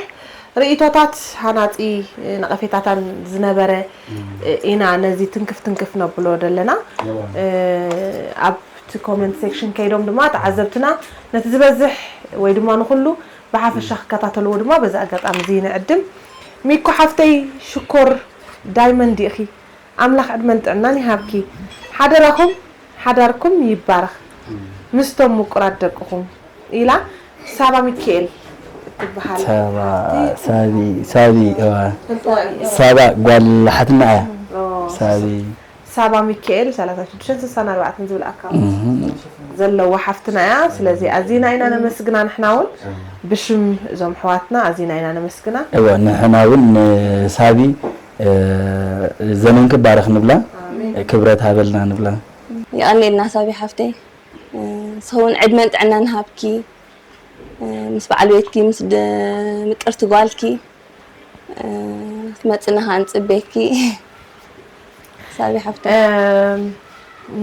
ርእይቶታት ሃናፂ ነቐፌታታን ዝነበረ ኢና ነዚ ትንክፍ ትንክፍ ነብሎ ዘለና ኣብቲ ኮመንት ሴክሽን ከይዶም ድማ ተዓዘብትና ነቲ ዝበዝሕ ወይ ድማ ንኩሉ ብሓፈሻ ክከታተልዎ ድማ በዚ ኣጋጣሚ እዚ ንዕድም ሚኮ ሓፍተይ ሽኮር ዳይመንድ ኢኺ። ኣምላኽ ዕድመን ጥዕናን ይሃብኪ። ሓደራኹም ሓዳርኩም ይባረኽ ምስቶም ምቁራት ደቅኹም ኢላ ሳባ ሚካኤል ትበሃል። ሳባ ሳቢ ሳቢ እዋ ሳባ ጓል ሓትና እያ። ሳቢ ሳባ ሚካኤል ሰላሳ ሽዱሽተ ስሳን ኣርባዕተን ዝብል ኣካውንት ዘለዋ ሓፍትና እያ። ስለዚ ኣዚና ኢና ነመስግና። ንሕና እውን ብሽም እዞም ኣሕዋትና ኣዚና ኢና ነመስግና። እወ ንሕና እውን ንሳቢ ዘመንኪ ይባረኽ ንብላ፣ ክብረት ሃበልና ንብላ። የቐኔልና ሳቢ ሓፍተይ፣ ንስኺ እውን ዕድመን ጥዕናን ሃብኪ፣ ምስ በዓል ቤትኪ ምስ ምቅርቲ ጓልኪ ክትመፅና ከዓ ንፅበየኪ ሳቢ ሓፍተይ።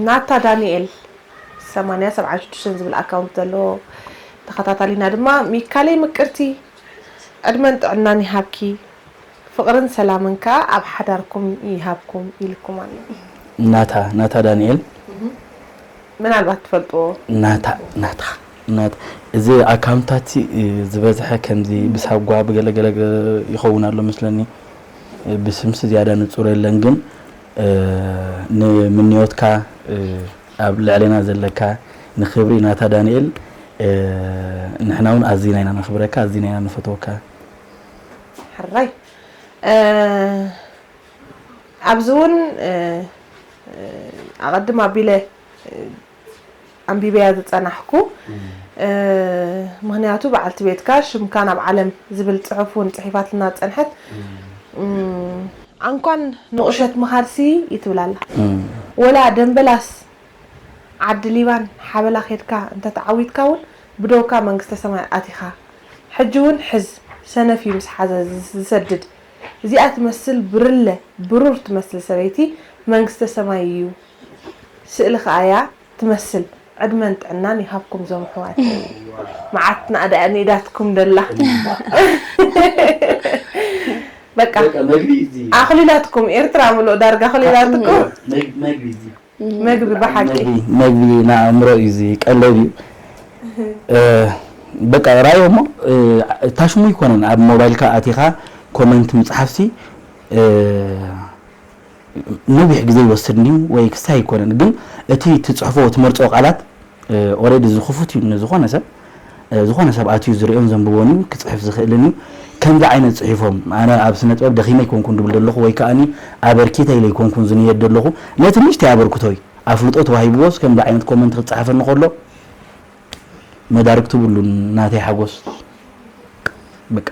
ናታ ዳንኤል ሰማንያ ሰብዓን ሽዱሽተን ዝብል ኣካውንት ዘለዎ ተኸታታሊና ድማ፣ ሚካለይ ምቅርቲ ዕድመን ጥዕናን ይሃብኪ፣ ፍቕርን ሰላምን ከዓ ኣብ ሓዳርኩም ይሃብኩም ኢልኩም ኣሎ። ናታ ናታ ዳንኤል ምናልባት ትፈልጥዎ። ናታ ናታ ናታ እዚ ኣካውንታት ዝበዝሐ ከምዚ ብሳጓ ብገለገለ ይኸውን ኣሎ መስለኒ። ብስምሲ ዝያዳ ንጹር የለን፣ ግን ንምንዮትካ ኣብ ልዕሌና ዘለካ ንክብሪ ናታ ዳንኤል ንሕና እውን ኣዚና ኢና ነኽብረካ፣ ኣዚና ኢና ንፈትወካ። ሕራይ ኣብዚ እውን ኣቐድም ኣቢለ ኣንቢበያ ዝጸናሕኩ፣ ምኽንያቱ በዓልቲ ቤትካ ሽምካ ናብ ዓለም ዝብል ጽሑፍ እውን ጽሒፋትና ዝጸንሐት። ኣንኳን ንቑሸት ምኻድሲ ይትብል ኣላ። ወላ ደምበላስ ዓዲ ሊባን ሓበላ ኬድካ እንተተዓዊትካ እውን ብደውካ መንግስተ ሰማይ ኣቲኻ። ሕጂ እውን ሕዝ፣ ሰነፍ እዩ ምስ ሓዘ ዝሰድድ። እዚኣ ትመስል ብርለ ብሩር ትመስል ሰበይቲ መንግስተ ሰማይ እዩ ስእሊ ከኣ እያ ትመስል። ዕድመን ጥዕናን ይሃብኩም ዞም ኣሕዋት። መዓት ናኣ ደኣ ንኢዳትኩም ደላ። በቃ መግቢ እዚ ኣኽሊላትኩም ኤርትራ ምሉእ ዳርጋ ኣኽሊላትኩም። መግቢ እዚ መግቢ ብሓቂ መግቢ መግቢ ንኣእምሮ እዩ እዚ ቀለብ እዩ። በቃ ራዮ እሞ ታሽሙ ይኮነን ኣብ ሞባይልካ ኣቲኻ ኮመንት ምፅሓፍሲ ነዊሕ ግዜ ይወስድ እንድዩ ወይ ክሳይ ኣይኮነን፣ ግን እቲ ትፅሕፎ ትመርፆ ቃላት ኦሬዲ ዝኽፉት እዩ ንዝኾነ ሰብ። ዝኾነ ሰብ ኣትዩ ዝሪኦን ዘንብቦን እዩ ክፅሕፍ ዝኽእልን እዩ። ከምዚ ዓይነት ፅሒፎም ኣነ ኣብ ስነ ጥበብ ደኺመ ኣይኮንኩን ድብል ዘለኹ ወይ ከዓኒ ኣበርኪተ ኢለ ኣይኮንኩን ዝንየድ ዘለኹ። ነቲ ንእሽተይ ኣበርክቶይ ኣፍልጦ ተዋሂብዎስ ከምዚ ዓይነት ኮመንት ክፀሓፈኒ ከሎ መዳርግ ትብሉን ናተይ ሓጎስ በቃ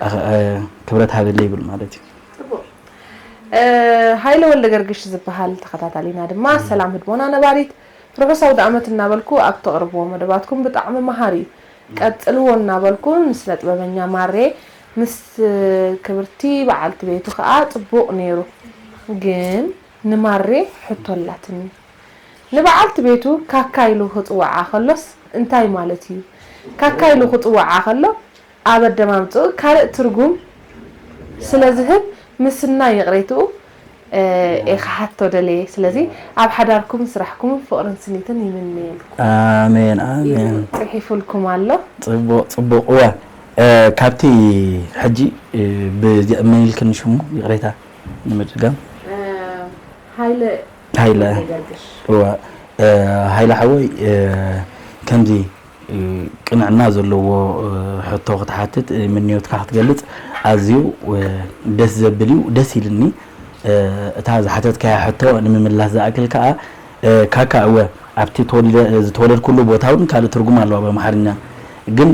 ክብረት ሃበለይ ይብል ማለት እዩ። ሃይለ ወልደ ገርግሽ ዝበሃል ተኸታታሊና ድማ ሰላም ህድሞና ነባሪት ርሑስ ኣውደኣመት እናበልኩ ኣብ ተቕርብዎ መደባትኩም ብጣዕሚ መሃሪ እዩ። ቀጽልዎ እናበልኩ ንስነ ጥበበኛ ማሬ ምስ ክብርቲ በዓልቲ ቤቱ ከኣ ጽቡቕ ነይሩ። ግን ንማሬ ሕቶ ኣላትኒ። ንበዓልቲ ቤቱ ካካ ኢሉ ክጽውዓ ከሎስ እንታይ ማለት እዩ? ካካ ኢሉ ክጽውዓ ከሎ ኣብ ኣደማምጽኡ ካልእ ትርጉም ስለ ዝህብ ምስናይ ይቕሬትኡ እየ ክሓቶ ደልየ። ስለዚ ኣብ ሓዳርኩም ስራሕኩም ፍቕርን ስኒትን ይምነየልኩም ኣሜን ኣሜን። ጽሒፉልኩም ኣሎ። ጽቡቕ ጽቡቕ። እወ ካብቲ ሕጂ ብዚኣ መን ኢልክኒ ሽሙ ይቕሬታ ንምድጋም ሃይለ ሃይለ ገርግሽ እወ ሃይለ ሓወይ ከምዚ ቅንዕና ዘለዎ ሕቶ ክትሓትት ምንዮትካ ክትገልጽ ኣዝዩ ደስ ዘብል እዩ። ደስ ኢልኒ። እታ ዝሓተትካያ ሕቶ ንምምላስ ዝኣክል ከኣ ካካ እወ ኣብቲ ዝተወለድኩሉ ቦታ እውን ካልእ ትርጉም ኣለዋ ብኣምሓርኛ። ግን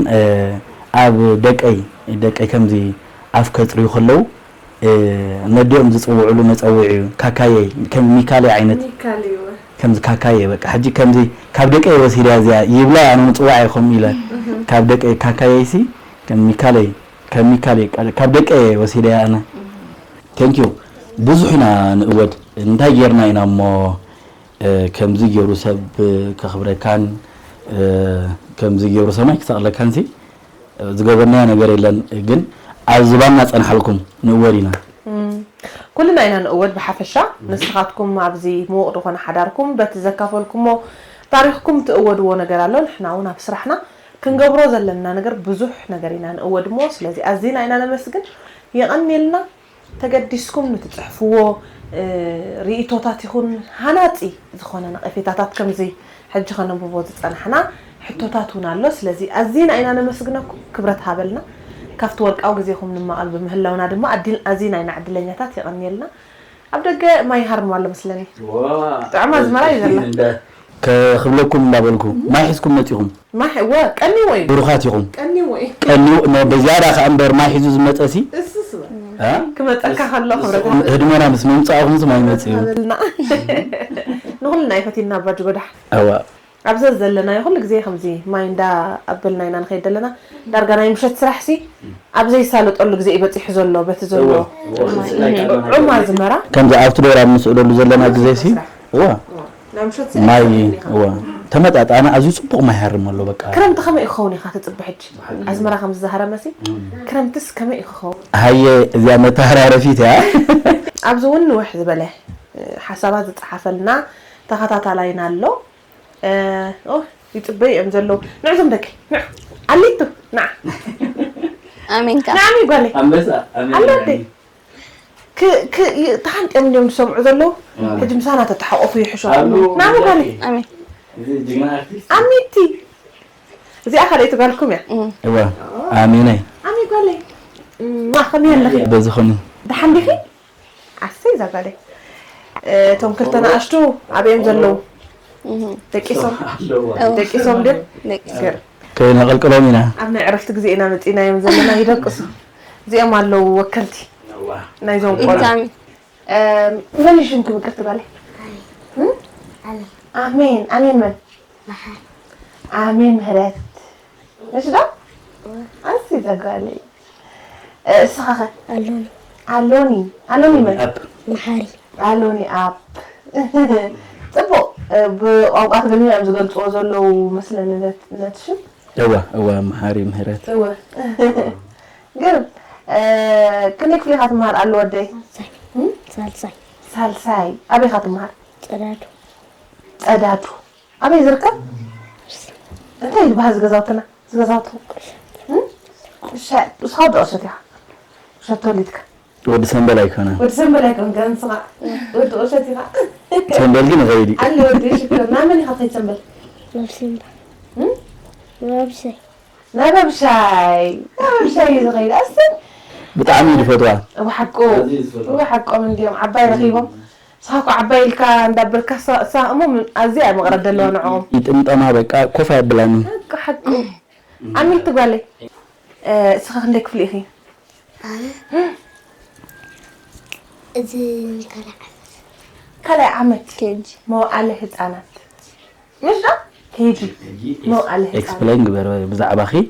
ኣብ ደቀይ ደቀይ ከምዚ ኣፍ ከጽርዩ ከለዉ ነዲኦም ዝጽውዕሉ መጸውዒ እዩ። ካካየይ ከም ሚካለይ ዓይነት ከምዚ ካካየ በቃ ሕጂ ከምዚ ካብ ደቀይ ወሲዳ እዚኣ ይብላ ኣነ ምጽዋዕ ኢኹም ኢለ ካብ ደቀይ ካካየይሲ ከም ሚካለይ ከም ሚካለይ ካብ ደቀይ ወሲዳ ኣነ thank you ብዙሕ ኢና ንእወድ እንታይ ጌርና ኢና እሞ ከምዚ ገይሩ ሰብ ከኽብረካን ከምዚ ገይሩ ሰማይ ክሰቕለካን ሲ ዝገበርናዮ ነገር የለን ግን ኣብ ዝባንና ጸንሓልኩም ንእወድ ኢና። ኩልና ኢና ንእወድ ብሓፈሻ ንስኻትኩም ኣብዚ ምዉቕ ዝኾነ ሓዳርኩም በቲ ዘካፈልኩሞ ታሪኽኩም ትእወድዎ ነገር ኣሎ ንሕና እውን ኣብ ስራሕና ክንገብሮ ዘለና ነገር ብዙሕ ነገር ኢና ንእወድ እሞ ስለዚ ኣዚና ኢና ነመስግን የቐንየልና። ተገዲስኩም ንትጽሕፍዎ እ፣ ርእይቶታት ይኹን ሃናጺ ዝኾነ ነቐፌታታት ከምዚ ሕጂ ከነንብቦ ዝጸናሕና ሕቶታት እውን ኣሎ። ስለዚ ኣዚና ኢና ነመስግነኩም፣ ክብረት ሃበልና። ካብቲ ወርቃዊ ግዜኹም ንማቐል ብምህላውና ድማ ኣዲል-፣ ኣዚና ኢና ዕድለኛታት። የቐንየልና። ኣብ ደገ ማይ ይሃርም ኣሎ መስለኒ። ጥዑም ኣዝመራ እዩ ዘሎ። ከኽብለኩም እንዳበልኩ ማይ ሒዝኩም መጺኹም። ማይ ሒ-፣ ወ፣ ቀኒዎ እዩ። ብሩኻት ኢኹም። ቀኒዎ እዩ። ቀኒዎ፣ ነ-፣ ብዝያዳ ከኣ እምበር ማይ ሒዙ ዝመጸሲ። እሱስ በል። እ? ክመጸካ ከሎ ክብረት። ህድሞና ምስ ምምጻእኹም ስም ኣይመጽእ እዩ። ሃበልና። ንኹልና እዩ ፈቲና ኣባ ጅጎዳሕ። እዋ። ኣብዚ ዘለናዮ ኩሉ ግዜ ከምዚ ማይ እንዳ ኣበልና ኢና ንኸይድ ዘለና። ዳርጋ ናይ ምሸት ስራሕ ሲ ኣብ ዘይሳለጠሉ ግዜ እዩ በጺሑ ዘሎ፣ በቲ ዘሎ እዋ፣ እዋ። ጥዑም ኣዝመራ። ከምዚ ኣብቲ ዶር ኣብ ንስእለሉ ዘለና ግዜ ሲ፣ እዋ። ናይ ምሸት ስራሕ ማይ፣ ይኸውን ኢኻ። እዋ። ተመጣጣኒ ኣዝዩ ጽቡቕ ማይ ሃርም ኣሎ በቃ። ክረምቲ ከመይ እዩ ክኸውን ኢኻ ትጽቢ ሕጂ? ኣዝመራ ከም ዝዛሃረመ ሲ፣ ክረምትስ ከመይ እዩ ክኸውን? ሃየ፣ እዚኣ መተሃራረፊት እያ። ኣብዚ እውን ንውሕ ዝበለ፣ እ፣ ሓሳባት ዝጸሓፈልና ተኸታታላይና ኣሎ። እ፣ ኦ፣ ይጽበዩ እዮም ዘለዉ። ንዕዞም ደቂ፣ ንዑ። ኣሊቱ፣ ንዓ። ኣሜንካ። ንዓሚ ጓለይ። ኣንበሳ፣ ኣሜን፣ ኣሎ ኣሜን። እንዴ? ክ-፣ ክ-፣ ይ-፣ ተሃንጥዮም እንዲዮም ዝሰምዑ ዘለዉ። ኣዎ። ሕጂ ምሳና ተተሓቆፉ ይሕሾ። ኣሉ ናሙ ጋሊ። ኣሜን። እዚ ጅግና ኣርቲስት። ኣሚቲ። እዚኣ ካልኣይቲ ጓልኩም እያ። እም። እዋ፣ ኣሜነይ። ኣሚ ጓለይ። እም፣ ከመይ ኣለኺ? በዚ ኹኒ። ደሓን ዲኺ? ኣሰይ እዛ ጓለይ። እ፣ እቶም ክልተ ንኣሽቱ ኣበዮም ዘለዉ? እም። ደቂሶም? ኣለዋ። እዋ። ደቂሶም ድዮም? ደቂሶም። ገር። ከይነቐልቅሎም ኢና። ኣብ ናይ ዕረፍቲ ግዜ ኢና መጺእናዮም ዘለና፣ ይደቅሱ። እዚኦም ኣለዉ ወከልቲ እዋ። ናይዞም ቆልዑ። ኢታሚ። እም፣ መን እዩ ሽምኪ ምቅርቲ ጓለይ? እም? ኣሜን። ኣሜን። ኣሜን መን? መሓሪ። ኣሜን ምህረት። እሺ ዶ? እዋ። ኣሲ እዛ ጓለይ። እ፣ እስኻ ኸ? ኣሎኒ። ኣሎኒ። ኣሎኒ መን? ኣብ። መሓሪ። ኣሎኒ ኣብ። ጽቡቕ። እ፣ ብቋንቋ ትግርኛ እዮም ዝገልጽዎ ዘለዉ መስለኒ ነት-፣ ነቲ ሽም። እዋ፣ እዋ፣ መሓሪ ምህረት። እወ። ግርም። እ፣ ክንደይ ክፍሊ ኢኻ ትመሃር ኣሉ ወደይ? ሳልሳይ። እም? ሳልሳይ። ሳልሳይ። ኣበይ ኢኻ ትመሃር? ጸዳዱ። ጸዳዱ። ኣበይ ዝርከብ? እንታይ ዝበሃል እዚ ገዛውትና? እዚ ገዛውትና? እም? እሻ-፣ ንስኻ ወዲ ቁሸት ኢኻ? ቁሸት ተወሊድካ? ወዲ ሰምበል ኣይኮነን። ወዲ ሰምበል ኣይኮንካን ንስኻ? ወዲ ቁሸት ኢኻ? ሰምበል ግን ይኸይድ እዩ። ኣለ ወዲ ሽኮር። ናብ መን ኢኻ ትኸይድ ሰምበል? ናብ ሲምባ። እም? ናብ ኣብሻይ። ናብ ኣብሻይ። ናብ ኣብሻይ እዩ ዝኸይድ። ኣሰይ። ብጣዕሚ እዩ ዝፈትዋ። እወ ሓቁ። ኣዝዩ ዝፈትዋ። እወ ሓቆም እንድዮም። ዓባይ ረኺቦም። ንስኻ እኮ ዓባይ ኢልካ እንዳበልካ እሳ፣ እሳ እሞ ምን-፣ ኣዝያ እያ መቕረት ዘለዋ ንዕኦም። ይጥምጠማ በቃ ኮፍ ኣየብላን። ሓቁ፣ ሓቁ። ኣሚቲ ጓለይ፣ እ፣ እስኻ ክንደይ ክፍሊ ኢኺ? ኣነ እዚ ካልኣይ ዓመት። ካልኣይ ዓመት? ኬጂ። መዋእለ ህጻናት። ምሽ ዶ? ኬጂ። መዋእለ ህጻናት። ኤክስፕሌን ግበር ብዛዕባኺ። እስኪ፣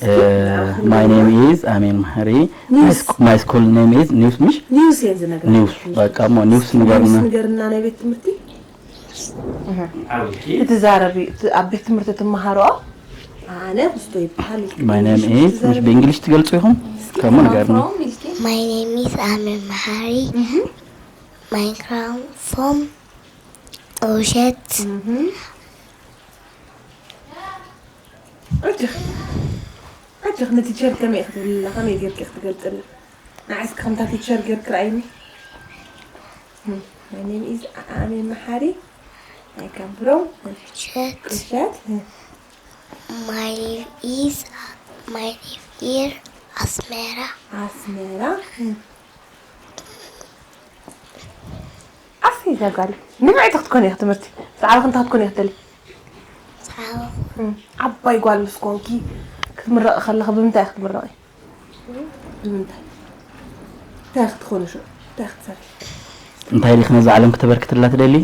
እ፣ ብዛዕባኺ my name ንገርና። Is ኣሜን መሓሪ። ኒውስ። My sc-፣ my school name is ኒውስ፣ ምሽ? ኒውስ እየን ዝነግረና። ኒውስ፣ በቃ እሞ ኒውስ ንገርና። ኒውስ ንገርና ናይ ቤት ትምህርቲ። እህ። ዓውኪ። እቲ ዛረቢ፣ እቲ ኣብ ቤት ትምህርቲ ትመሃሮ? ኣነ ክስቶ ይበሃል። My name is፣ ምሽ ብእንግሊሽ ትገልጹ ኢኹም? እስኪ ከሞ ንገርና። from ኢልኪ። My name is ኣሜን መሓሪ። እህ። My crown from ቁሸት። እህ። ኣጆኺ፣ ኣጆኺ፣ ንቲቸር ከመይ ኢኺ ትብልላ? ከመይ ጌርኪ ኢኺ ትገልጽላ? ንዓይ እስኪ ከምታ ቲቸር ጌርኪ ርኣይኒ። እም፣ my name is ኣሜን መሓሪ። I come from ቁሸት። ቁሸት። እም። My name is፣ my name is ኣስመራ። ኣስመራ። እም። ኣሰይ እዛ ጓል። ንምንታይ ክትኮኒ ኢኺ ትምህርቲ? ብዛዕባኺ እንታይ ክትኮኒ ኢኺ ትደሊ? ብዛዕባኹም። እም፣ ዓባይ ጓል ምስ ኮንኪ ክትምረቒ ከለኺ ብምንታይ ኢኺ ክትምረቒ? ብምንታይ? እንታይ ኢኺ ትኾኒ ሽዑ? እንታይ ኢኺ ትሰርሒ? እንታይ ኢኺ ነዛ ዓለም ክተበርክትላ ትደሊ?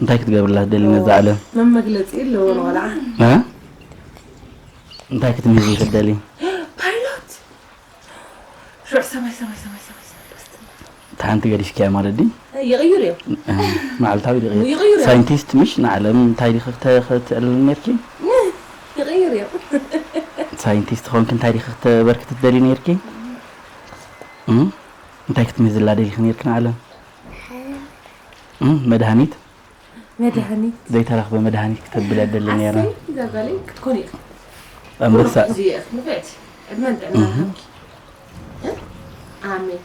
እንታይ ክትገብርላ ትደሊ ነዛ ዓለም? መመግለጺ ኣለዎ ንቆልዓ። እ? እንታይ ክትምህዚ ትደሊ? ፓይሎት! ሽዑ ሰማይ፣ ሰማይ፣ ሰማይ፣ ሰማይ፣ ሰማይ። እታ ሓንቲ ገዲፍክያ ማለት ድዩ? ይቕይሩ እዮም። እ፣ መዓልታዊ ይቕይር። ይቕይሩ እዮም። ሳይንቲስት ምሽ ንዓለም እንታይ ዲኺ ክተ-፣ ክተዕልል ነርኪ? ይቕይሩ እዮም። ሳይንቲስት ኾንኪ እንታይ ዲኺ ክተበርክቲ ትደሊ ነርኪ? እ? እንታይ ክትምህዝላ ደሊኺ ነርኪ ንዓለም? እ? መድሃኒት? መድሃኒት። ዘይተረኽበ መድሃኒት ክተብላ ደሊ ነይራ። ኣሰይ፣ እዛ ጓለይ ክትኮኒ ኢኺ። ኣንበሳ። ኩሉ ግዜ ኢኺ ንፍዕቲ። ዕድመን ጥዕናን እህ። ሃብኪ። እ? ኣሜን።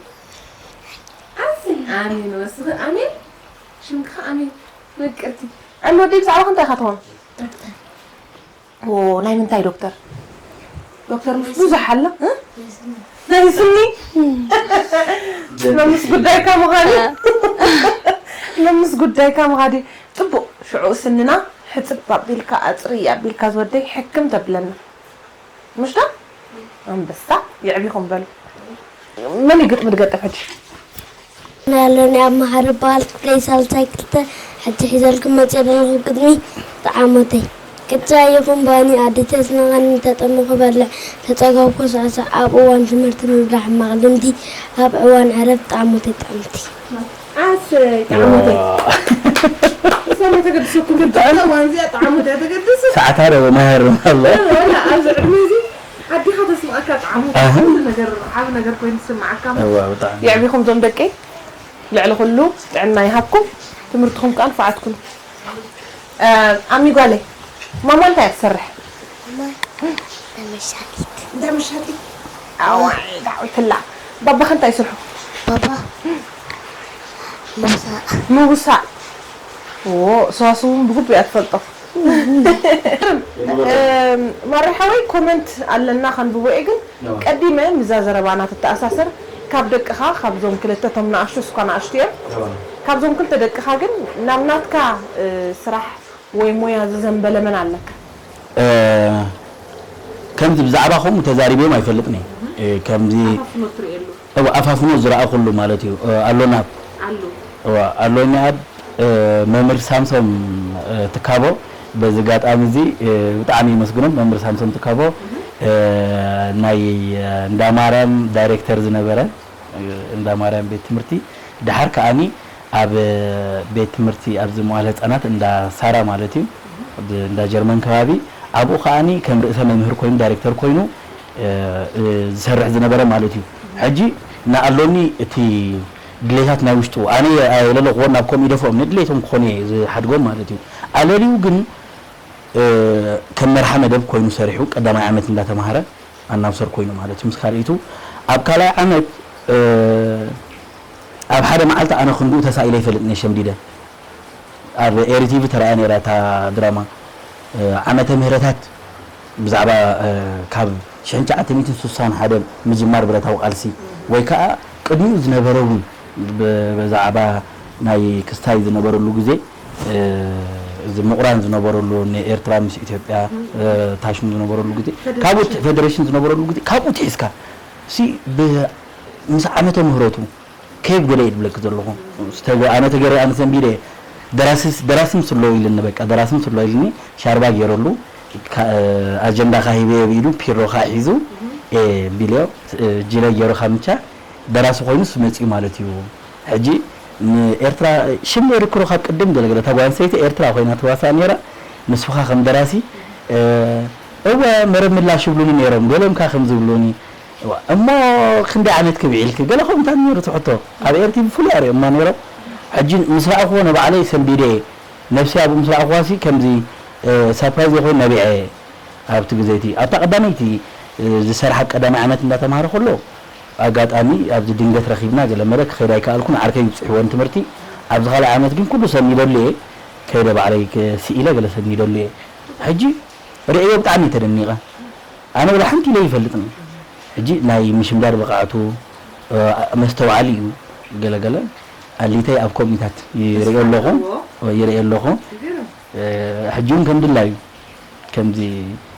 ኣሜን ወስኺ ኣሜን። ሽምካ ኣሜን ምቅርቲ። ዕሎ ወደይ ብዛዕባ ክንታይ ኢኻ ትኾን? ኦ ናይ ምንታይ ዶክተር? ዶክተር ምስ ብዙሕ ኣላ እ? ናይ ስኒ። መምስ ጉዳይካ ምዃኑ። መምስ ጉዳይካ ምዃኑ። ጽቡቕ ሽዑ ስንና ሕጽብ ኣቢልካ ኣጽሪ ኣቢልካ ዝወደይ ሕክም ተብለና። ምሽ ዶ? ኣንበሳ። የዕቢኹም በሉ። መን እዩ ግጥሚ ዝገጥም ሕጂ? ናለኒ ኣብ መሓሪ በዓል ክፍለይ ሳልሳይ ክልተ ሕጂ ሒዘልኩም መፅእ ዘለኹ ግጥሚ ጠዓሞተይ። ቅጫ ይኹን ባኒ ኣዴታት መቐኒ ተጠሙ ክበልዕ ተፀገብኩ ስዕስዕ ኣብ እዋን ትምህርቲ ምብላዕ ሕማቕ ልምዲ ኣብ እዋን ዕረፍቲ ጠዓሞተይ ጥዕምቲ። ኣሰይ ጠዓሞተይ። እሳማ ተገድሰኩም ብጣዕሚ እዋን እዚኣ ጠዓሞተይ ተገድስ። ሰዓታ ዶ መሃር ኣሎ። ወላ ኣብዚ ዕድመ እዚ ኣዴኻ ተስምዓካ ጠዓሞተይ ኣህ። ኩሉ ነገር ዓብ ነገር ኮይኑ ትስምዓካ። እዋ ብጣዕሚ የዕቢኹም ዞም ደቀይ ልዕሊ ኩሉ ጥዕና ይሃብኩም። ትምህርትኹም ከዓ ንፉዓት ኩኑ። ኣሚ ጓለይ ማማ እንታይ እያ ትሰርሕ? ተመሻሊት እንዳ መሻጢ ኣዋይ ዳዊትላ ባባኸ እንታይ ይስርሑ? ባባ ሙሳ ምውሳእ ኦ ሰዋስው እውን ብግቡ እያ ትፈልጦ። ማሪ ሓወይ ኮመንት ኣለና ከንብቦ እየ ግን ቀዲመ ምዛ ዘረባና ትተኣሳሰር ካብ ደቅኻ ካብዞም ክልተ ቶም ንኣሽቱ እኳ ንኣሽቱ እዮም ካብዞም ክልተ ደቅኻ ግን ናብ ናትካ ስራሕ ወይ ሞያ ዝዘንበለ መን ኣለካ? ከምዚ ብዛዕባ ከምኡ ተዛሪበዮም ኣይፈልጥን እየ። ከምዚ ኣፋፍኖ ትርእየሉ እወ ኣፋፍኖ ዝረኣኹሉ ማለት እዩ። ኣሎና ኣብ ኣሉ እወ ኣሎና ኣብ መምህር ሳምሶም ትካቦ በዚ ኣጋጣሚ እዚ ብጣዕሚ የመስግኖም። መምህር ሳምሶም ትካቦ ናይ እንዳ ማርያም ዳይሬክተር ዝነበረ እንዳ ማርያም ቤት ትምህርቲ ደሓር ከኣኒ ኣብ ቤት ትምህርቲ ኣብዚ መዋለ ህፃናት እንዳ ሳራ ማለት እዩ እንዳ ጀርመን ከባቢ ኣብኡ ከኣኒ ከም ርእሰ መምህር ኮይኑ ዳይሬክተር ኮይኑ ዝሰርሕ ዝነበረ ማለት እዩ። ሕጂ ንኣሎኒ እቲ ድሌታት ናይ ውሽጡ ኣነ የለለኹዎ ናብ ከምኡ ይደፍኦም ንድሌቶም ክኾኑ እየ ዝሓድጎም ማለት እዩ። ኣለልዩ ግን ከም መርሓ መደብ ኮይኑ ሰሪሑ ቀዳማይ ዓመት እንዳተማሃረ ኣናውሰር ኮይኑ ማለት እዩ ምስ ካልኢቱ ኣብ ካልኣይ ዓመት ኣብ ሓደ መዓልቲ ኣነ ክንድኡ ተሳኢለ ይፈልጥ ነይ ሸምዲደ ኣብ ኤሪ ቲቪ ተራእያ ነይራ እታ ድራማ ዓመተ ምህረታት ብዛዕባ ካብ ሽሕን ትሽዓተ ሚእትን ስሳን ሓደን ምጅማር ብረታዊ ቃልሲ ወይ ከዓ ቅድሚኡ ዝነበረ እውን ብዛዕባ ናይ ክስታይ ዝነበረሉ ግዜ እዚ ምቑራን ዝነበረሉ ንኤርትራ ምስ ኢትዮጵያ ታሽሙ ዝነበረሉ ግዜ ካብኡ ፌደሬሽን ዝነበረሉ ግዜ ካብኡ ትሒዝካ ሲ ምስ ዓመተ ምህረቱ ከይብ ገለ እየ ዝብለኪ ዘለኹ ኣነ ተገረ ኣነ ሰንቢደ ደራሲ ደራሲ ምስሎ ኢልኒ በቃ ደራሲ ምስሎ ኢልኒ ሻርባ ገይረሉ ኣጀንዳ ካሂበ ብኢዱ ፒሮ ከዓ ሒዙ ቢልዮ ጅለ ገይሩ ካብ ምቻ ደራሲ ኮይኑስ መፅኡ ማለት እዩ። ሕጂ ንኤርትራ ሽም ነይሩ ክሮ ካብ ቅድም ገለገለ እታ ጓል ኣንስተይቲ ኤርትራ ኮይና ትዋሳእ ነይራ ንስኻ ከም ደራሲ እወ መረብ ምላሽ ይብሉኒ ነይሮም ገሎም ከ ከም ዝብሉኒ እሞ ክንደይ ዓመት ክብዒልኪ ገለ ከምኡ እንታይ ነይሩ ትሕቶ ኣብ ኤርቲቪ ፍሉይ ኣርእዮማ ነይሮም ሕጂ ምስ ረኣኽዎ ንባዕለይ ሰንቢደ እየ ነብሰይ ኣብኡ ምስ ረኣኽዋሲ ከምዚ ሳፕራይዝ ይኹን ነቢዐ ኣብቲ ግዜ እቲ ኣብታ ቀዳመይቲ ዝሰርሓ ቀዳማይ ዓመት እንዳተማሃረ ከሎ ኣጋጣሚ ኣብዚ ድንገት ረኺብና ገለ መለ ክኸይድ ኣይከኣልኩን ዓርከይ ይብፅሕዎ ንትምህርቲ ኣብዚ ካልኣይ ዓመት ግን ኩሉ ሰኒደሉ እየ ከይደ ባዕለይ ስኢለ ገለ ሰኒደሉ እየ ሕጂ ርእዮ ብጣዕሚ ተደኒቐ ኣነ ወላ ሓንቲ ኢለ ይፈልጥን ሕጂ ናይ ምሽምዳድ ብቕዓቱ መስተውዓሊ እዩ ገለገለ ኣሊተይ ኣብ ኮሚታት ይርእዮ ኣለኹ ይርእዮ ኣለኹ ሕጂ እውን ከም ድላዩ ከምዚ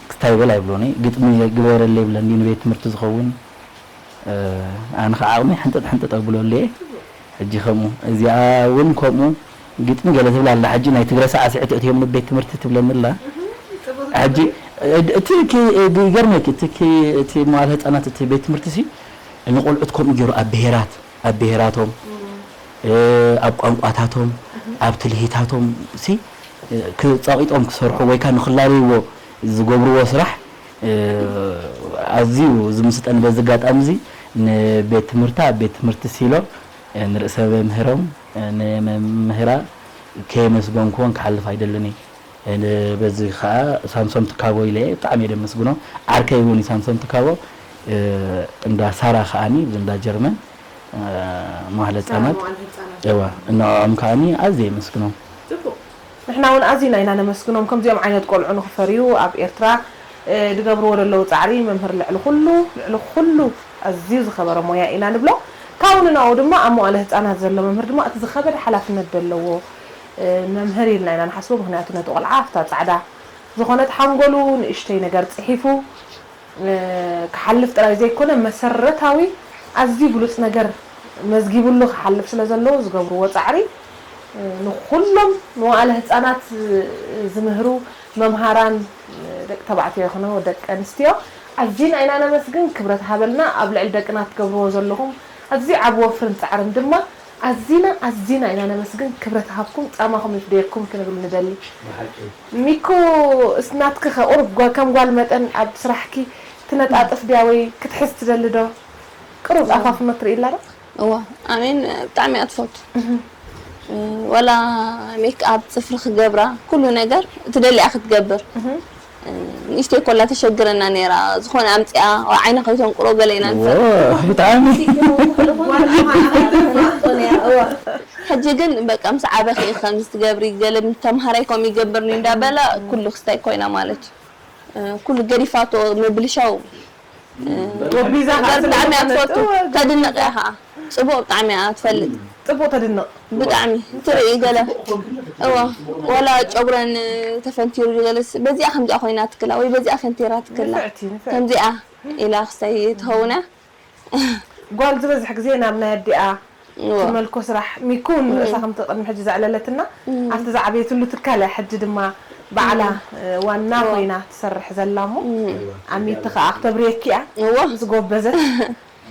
ክስታይ በል ኣይብሎኒ ግጥሚ ግበረለ ይብለኒ ንቤት ትምህርቲ ዝኸውን ኣነ ከዓ ዓቕሚ ሕንጥጥ ሕንጥጥ ኣብሎ ኣለየ ሕጂ ከምኡ እዚኣ እውን ከምኡ ግጥሚ ገለ ትብል ኣላ ሕጂ ናይ ትግረ ሰዓስዒ ተእትዮም ንቤት ትምህርቲ ትብለኒ ኣላ ሕጂ እቲ ይገርመኪ እቲ መዋል ህፃናት እቲ ቤት ትምህርቲ ሲ ንቆልዑት ከምኡ ገይሩ ኣብ ብሄራት ኣብ ብሄራቶም ኣብ ቋንቋታቶም ኣብ ትልሂታቶም ሲ ክፀቂጦም ክሰርሑ ወይካ ንክላለይዎ ዝገብርዎ ስራሕ ኣዝዩ ዝምስጠኒ በዚ ኣጋጣሚ እዚ ንቤት ትምህርታ ኣብ ቤት ትምህርቲ ሲሎ ንርእሰ መምህሮም ንመምህራ ከየመስገንኩዎን ክሓልፍ ኣይደልን እየ በዚ ከዓ ሳምሶም ትካቦ ኢለ እየ ብጣዕሚ እየ ደመስግኖ ዓርከይ እውን ሳምሶም ትካቦ እንዳ ሳራ ከዓኒ እንዳ ጀርመን መዋህለ ህፃናት እዋ፣ ንዕኦም ከዓኒ ኣዝየ የመስግኖም። ጽቡቕ። ንሕና እውን ኣዚና ኢና ነመስግኖም። ከምዚኦም ዓይነት ቆልዑ ንኽፈርዩ ኣብ ኤርትራ፣ እ፣ ዝገብርዎ ዘለዉ ጻዕሪ መምህር ልዕሊ ኩሉ፣ ልዕሊ ኩሉ ኣዝዩ ዝኸበረ ሞያ ኢና ንብሎ። ካብኡ ንናኡ ድማ ኣብ መዋእለ ህጻናት ዘሎ መምህር ድማ እቲ ዝኸበደ ሓላፍነት ዘለዎ፣ እ፣ መምህር ኢልና ኢና ንሓስቦ። ምኽንያቱ ነቲ ቆልዓ ኣብታ ጻዕዳ ዝኾነት ሓንጎሉ ንእሽተይ ነገር ጽሒፉ፣ እ፣ ክሓልፍ ጥራይ ዘይኮነ መሰረታዊ ኣዝዩ ብሉጽ ነገር መዝጊቡሉ ክሓልፍ ስለ ዘለዎ ዝገብርዎ ጻዕሪ፣ እ፣ ንኹሎም መዋእለ ህጻናት፣ እ፣ ዝምህሩ መምሃራን፣ እ፣ ደቂ ተባዕትዮ ይኹኑ ደቂ ኣንስትዮ ኣዚና ኢና ነመስግን። ክብረት ሃበልና። ኣብ ልዕሊ ደቅና ትገብርዎ ዘለኹም ኣዝዩ ዓቢ ወፍርን ጻዕርን ድማ ኣዚና ኣዚና ኢና ነመስግን። ክብረት ሃብኩም፣ ጻማኹም ይፍደየኩም ክንብል ንደሊ። ብሓቂ። ሚኩ፣ እስ ናትኪ ከ ቁሩብ ጓ-፣ ከም ጓል መጠን ኣብ ስራሕኪ ትነጣጥፍ ድያ ወይ ክትሕዝ ትደሊ ዶ? ቅሩብ እዋ። ኣፋፍኖ ትርኢ ኣላ ዶ? እዋ፣ ኣሜን ብጣዕሚ እያ ትፈቱ። እህ። እ፣ ወላ ሜክ ኣፕ፣ ጽፍሪ ክገብራ፣ ኩሉ ነገር ትደሊያ ክትገብር። እህ። እ፣ ንእሽተይ ኮላ ተሸግረና ነይራ። ዝኾነ ኣምጺኣ፣ ዓይና ከይተንቁሮ ገለ ኢና ንፈ-፣ ዎ፣ ብጣዕሚ። ሕጂ ግን በቃ ምስ ዓበኺ ከምዚ ትገብሪ፣ ገለ ተምሃራይ ከምኡ ይገብርኒ እንዳበላ ኩሉ ክስታይ ኮይና ማለት እዩ። እ፣ ኩሉ ገዲፋቶ ምብልሻው፣ እ፣ ወቢዛ ገር ከዓ ብጣዕሚ እያ ስለዝኾነት ትፈቱ። እወ፣ ተድንቕ እያ ከዓ። ጽቡቕ ብጣዕሚ እያ ትፈልጥ። ጽቡቕ ተድንቕ። ብጣዕሚ ትርኢ ገለ። እወ፣ ወላ ጨጉረን ተፈንቲሩ ገለስ በዚኣ ከምዚኣ ኮይና ትክላ ወይ በዚኣ ፈንቲራ ትክላ። ንፍዕቲ፣ ንፍዕቲ። ከምዚኣ ኢላ ክሳይ ትኸውን እያ። ጓል ዝበዝሕ ግዜ ናብ ናይ ኣዲኣ እዎ። ትመልኮ ስራሕ። ሚኩ እውን እም። ርእሳ ከምቲ ቅድሚ ሕጂ ዘዕለለትና፣ እም። ኣብቲ ዝዓበየትሉ ትካል እያ ሕጂ ድማ ባዕላ፣ እም። እ፣ ዋና እዎ። ኮይና ትሰርሕ ዘላ እሞ፣ እም። ኣሚቲ ከኣ ክተብርየኪ እያ እዎ። ምስ ጎበዘት።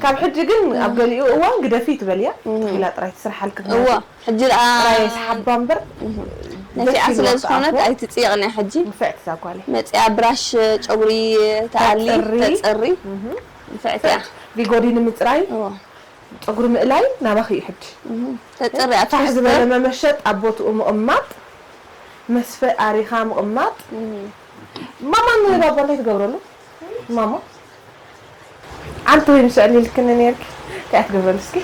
ካብ ሕጂ ግን ኣብ እም። ገሊኡ እዋን ግደፊ ትበል እያ። እም። ተኺላ ጥራይ ትስርሓልኪ እዎ። ትምህርቲ። ሕጂ ደኣ ጥራይ ስሓባ እምበር፣ እም። ደስ ነፊዓ ኢልዋ ስለ ዝኾነት ክትኣትዎ። ኣይትጽየቕን እያ ሕጂ። ንፍዕቲ እዛ ጓለይ። መጺኣ ብራሽ ጨጉሪ ተኣሊ፣ ተጽሪ። ተጽሪ። እም። ንፍዕቲ እያ። ቪጎዲ ንምጽራይ። እዎ። ጸጉሪ ምእላይ ናባኺ እዩ ሕጂ። እህ፣ ተጽርያ ፋሕ ዝበለ ትፍስር። መመሸጥ ኣብ ቦትኡ ምቕማጥ፣ መስፈ ኣሪኻ ምቕማጥ። እህ። ማማ ንባባ እንታይ ትገብረሉ? ማማ? ዓንተ ወይ ምስ ዕሊልክኒ ነርኪ? እንታይ ትገብረሉ እስኪ?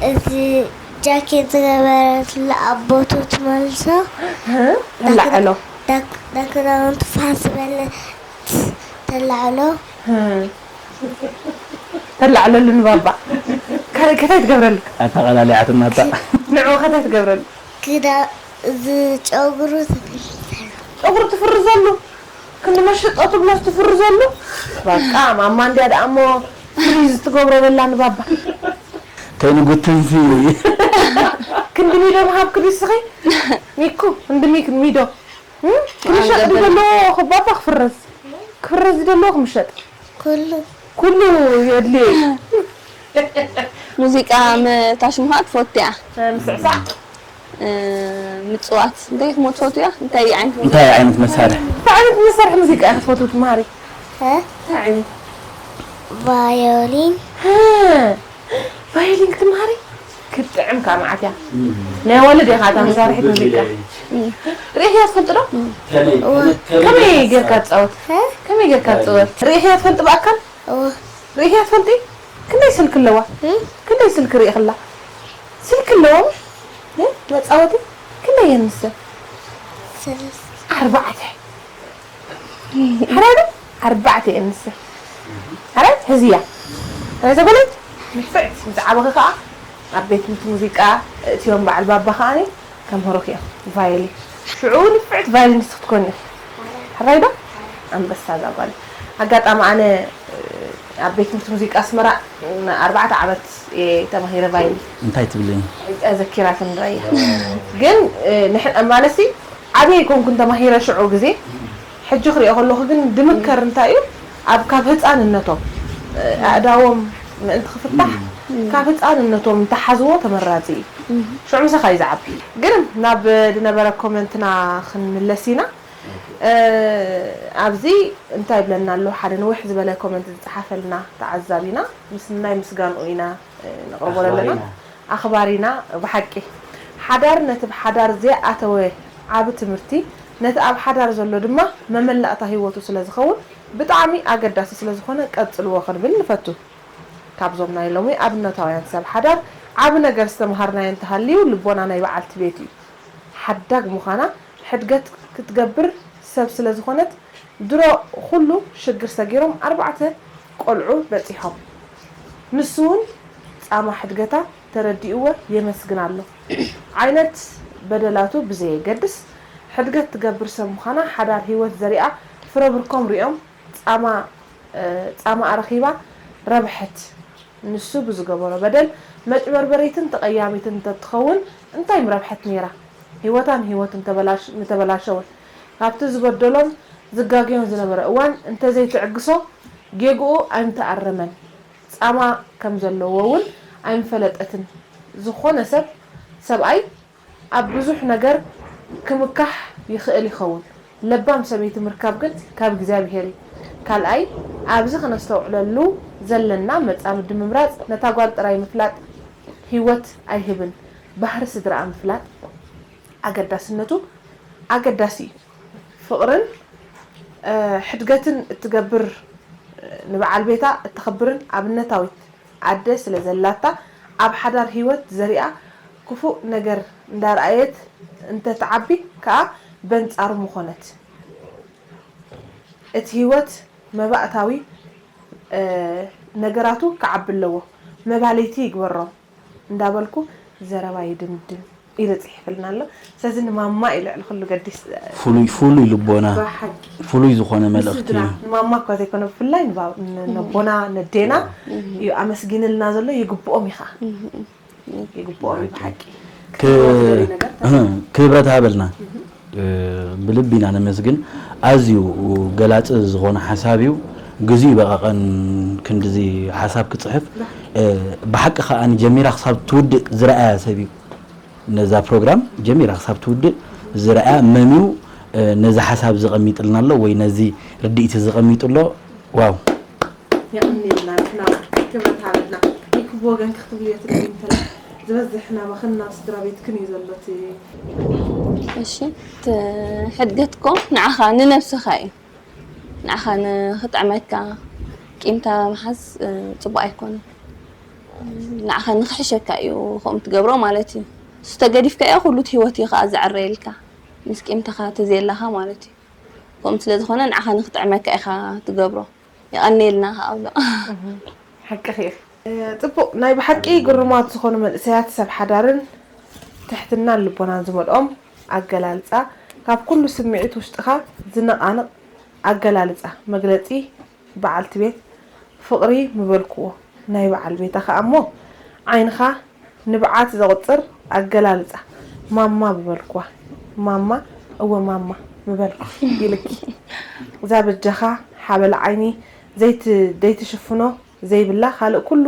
እዚ ጃኬት ዝገበረትሉ ኣብ ቦትኡ ትመልሶ። ህ? ተላዕሎ። ዳክ-፣ ዳክዳውንቱ ፋሕ ዝበለ ተላዕሎ። ህ። ተላዕለሉ ንባባ። ካልእ ከታይ ትገብረሉ? ኣተቓላሊዓትና እታ። ንዕኡ ከታይ ትገብረሉ? ክዳ-፣ እዚ ጨጉሩ ትፍርዘሉ። ጨጉሩ ትፍርዘሉ? ክንዲ መሸጦ ትብሎስ ትፍርዘሉ? በቃ ማማ እንድያ ደኣ እሞ ፍሪዝ ትገብሮ ዘላ ንባባ። ከይንጉትንሲ። ክንዲ ሚዶ ምሃብኪ ድስኺ? ሚኩ፣ እንዲ ሚክ-፣ ሚዶ። እም? ክምሸጥ ዝደሎ ክባባ ክፍረዝ። ክፍረዝ ዝደሎ ክምሸጥ። ኩሉ። ኩሉ የድልዮ እዩ። ሙዚቃ ምታሽምኻ ትፈቱ እያ? እ፣ ምስዕሳዕ። እ፣ ምጽዋት። እንታይ ክሞ ትፈቱ እያ? እንታይ ዓይነት ሙዚቃ? እንታይ ዓይነት መሳርሒ? እንታይ ዓይነት መሳርሒ ሙዚቃ እያ ክትፈቱ ትምሃሪ? እ? እንታይ ዓይነት? ቫዮሊን። እ፣ ቫዮሊን ክትምሃሪ? ክትጥዕም ከዓ መዓት እያ። ናይ ወለድ ኢኻ እታ መሳርሒት ሙዚቃ። ርኢኽያ ትፈልጢ ዶ? ከመይ? እወ። ከመይ ጌርካ ትጻወት? ሀ? ከመይ ጌርካ ትጻወት? ርኢኽያ ትፈልጢ ብኣካል? እወ። ርኢኽያ ትፈልጢ? ክንደይ ስልኪ ኣለዋ? እ? ክንደይ ስልኪ ርኢኽላ? ስልኪ ኣለዋ? እ? መጻወቲ? ክንደይ እየን ንሰን? ሰለስተ። ኣርባዕተ። ሓራይ ዶ? ኣርባዕተ እየን ንሰን። ሓራይ? ሕዝያ። ሓራይ ዘበለይ? ንፍዕቲ። ምስ ዓበኺ ከኣ ኣብ ቤት ትምህርቲ ሙዚቃ እእትዮም በዓል ባባ ከኣኒ ከምህሩኺ እዮም። ቫዮሊን። ሽዑ ንፍዕቲ ቫዮሊኒስት ክትኮኒ ኢኺ። ሓራይ ዶ? ኣንበሳ እዛ ጓል። ኣጋጣሚ ኣነ፣ እ፣ ኣብ ቤት ትምህርቲ ሙዚቃ ኣስመራ ን-፣ ኣርባዕተ ዓመት እየ ተማሂረ ቫዮሊን። እንታይ ትብልኒ? ኣዘኪራትኒ ራያ። ግን፣ እ፣ ንሕን-፣ ማለትሲ ዓብየ ኣይኮንኩን ተማሂረ ሽዑ ግዜ። ሕጂ ክሪኦ ከለኹ ግን ድምከር እንታይ እዩ? ኣብ ካብ ህፃንነቶም፣ እ፣ ኣእዳዎም ምእንቲ ክፍታሕ እም። ካብ ህፃንነቶም እንተሓዝዎ ተመራፂ እዩ። እም። ሽዑ ምሳኻ እዩ ዝዓቢ። ግን ናብ ዝነበረ ኮመንትና ክንምለስ ኢና። ኦኬ። እ፣ ኣብዚ እንታይ ይብለና ኣሎ? ሓደ ንውሕ ዝበለ ኮመንት ዝፀሓፈልና ተዓዛቢና ምስናይ ምስጋንኡ ኢና፣ እ፣ ነቕርቦ ዘለና። ኣኽባሪና። ኣኽባሪና ብሓቂ። ሓዳር ነቲ ብሓዳር ዘይኣተወ ዓቢ ትምህርቲ፣ ነቲ ኣብ ሓዳር ዘሎ ድማ መመላእታ ህይወቱ ስለ ዝኸውን ብጣዕሚ ኣገዳሲ ስለ ዝኾነ ቀጽልዎ ክንብል ንፈቱ። ካብዞም ናይ ሎሚ ኣብነታውያን ሰብ ሓዳር ዓቢ ነገር ዝተምሃርናዮ እንተሃልዩ ልቦና ናይ በዓልቲ ቤት እዩ። ሓዳግ ምዃና ሕድገት ክትገብር ሰብ ስለ ዝኾነት ድሮ ኩሉ ሽግር ሰጊሮም ኣርባዕተ ቆልዑ በጺሖም። ንሱ እውን ጻማ ሕድገታ ተረዲእዎ የመስግን ኣሎ። ዓይነት በደላቱ ብዘየገድስ ሕድገት ትገብር ሰብ ምዃና ሓዳር ህይወት ዘሪኣ ፍረ ብርኮም ሪኦም ጻማ ጻማኣ ረኺባ ረብሐት። ንሱ ብዝገበሮ በደል መጭበርበሪትን ተቐያሚትን እንተትኸውን እንታይ ምረብሐት ነይራ? ህይወታ ንህይወቱ እንተበላሽ- ምተበላሸወ። ካብቲ ዝበደሎን ዝጋገዮን ዝነበረ እዋን እንተዘይትዕግሶ ጌግኡ ኣይምተኣረመን። ጻማ ከም ዘለዎ እውን ኣይምፈለጠትን። ዝኾነ ሰብ ሰብኣይ ኣብ ብዙሕ ነገር ክምካሕ ይኽእል ይኸውን። ለባም ሰበይቲ ምርካብ ግን ካብ እግዚኣብሄር እዩ። ካልኣይ፣ ኣብዚ ክነስተውዕለሉ ዘለና መጻምዲ ምምራጽ ነታ ጓል ጥራይ ምፍላጥ ህይወት ኣይህብን። ባህሪ ስድራኣ ምፍላጥ ኣገዳስነቱ ኣገዳሲ እዩ። ፍቕርን ሕድገትን እትገብር ንበዓል ቤታ እተኽብርን ኣብነታዊት ኣደ ስለ ዘላታ ኣብ ሓዳር ህይወት ዘሪኣ ክፉእ ነገር እንዳረኣየት እንተትዓቢ ከኣ በንጻሩ ምኾነት። እቲ ህይወት መባእታዊ ነገራቱ ክዓቢ ኣለዎ። መባልይቲ ይግበሮም እንዳበልኩ ዘረባ ይድምድም ኢሉ ጽሒፍልና ኣሎ። ስለዚ ንማማ እዩ ልዕሊ ኩሉ ገዲስ። ፍሉይ ፍሉይ ልቦና ብሓቂ ፍሉይ ዝኾነ መልእኽቲ ንስድራ እዩ። ንማማ እኳ ዘይኮነ ብፍላይ ንባ- ን- ነቦና ነዴና እዩ ኣመስጊንልና ዘሎ። ይግብኦም እዩ ከዓ ይግብኦም እዩ ብሓቂ። ክ- ክብረት ሃበልና እ፣ ብልቢ ኢና ነመስግን። ኣዝዩ ገላፂ ዝኾነ ሓሳብ እዩ። ግዜኡ በቐቐን ክንድዚ ሓሳብ ክፅሕፍ እ፣ ብሓቂ ከዓ ጀሚራ ክሳብ ትውድእ ዝረኣያ ሰብ እዩ። ነዛ ፕሮግራም ጀሚራ ክሳብ ትውድእ ዝረኣ መን እዩ ነዚ ሓሳብ ዘቐሚጥልና ኣሎ ወይ ነዚ ርድኢት ዘቐሚጡ ኣሎ? ዋው የቐንየልና ንሕና ክብረት ሃበልና። ይክብ ወገን ክትብልዮ ትደሊ እንተላ ዝበዝሕ ናባኽን ናብ ስድራ ቤትክን እዩ ዘሎ እቲ እሺ እቲ ሕድገት እኮ ንዓኻ ንነብስኻ እዩ ንዓኻ ንኽጥዕመካ ቂምታ ምሓዝ እ፣ ፅቡቅ ኣይኮነን ንዓኻ ንኽሕሸካ እዩ ከምኡ ትገብሮ ማለት እዩ እሱ ተገዲፍካ እያ ኩሉ እቲ ህይወት እዩ ከዓ ዝዕረየልካ ምስ ቂምታኻ ተዘየላኻ ማለት እዩ ከምኡ ስለ ዝኾነ ንዓኻ ንኽጥዕመካ ኢኻ ትገብሮ የቐንየልና ከዓ ኣብሎ ሓቅኺ ኢኺ። ጽቡቕ ናይ ብሓቂ ግሩማት ዝኾኑ መንእሰያት ሰብ ሓዳርን ትሕትናን ልቦናን ዝመልኦም ኣገላልጻ ካብ ኩሉ ስምዒት ውሽጥኻ ዝነቓንቕ ኣገላልጻ መግለጺ በዓልቲ ቤት ፍቕሪ ምበልክዎ ናይ በዓል ቤታ ከኣ እሞ ዓይንኻ ንብዓት ዘቑጽር ኣገላልጻ ማማ ምበልክዋ ማማ እወ ማማ ምበልኩ ኢልኪ እዛ በጃኻ ሓበላ ዓይኒ ዘይት ደይትሽፍኖ ዘይብላ ካልእ ኩሉ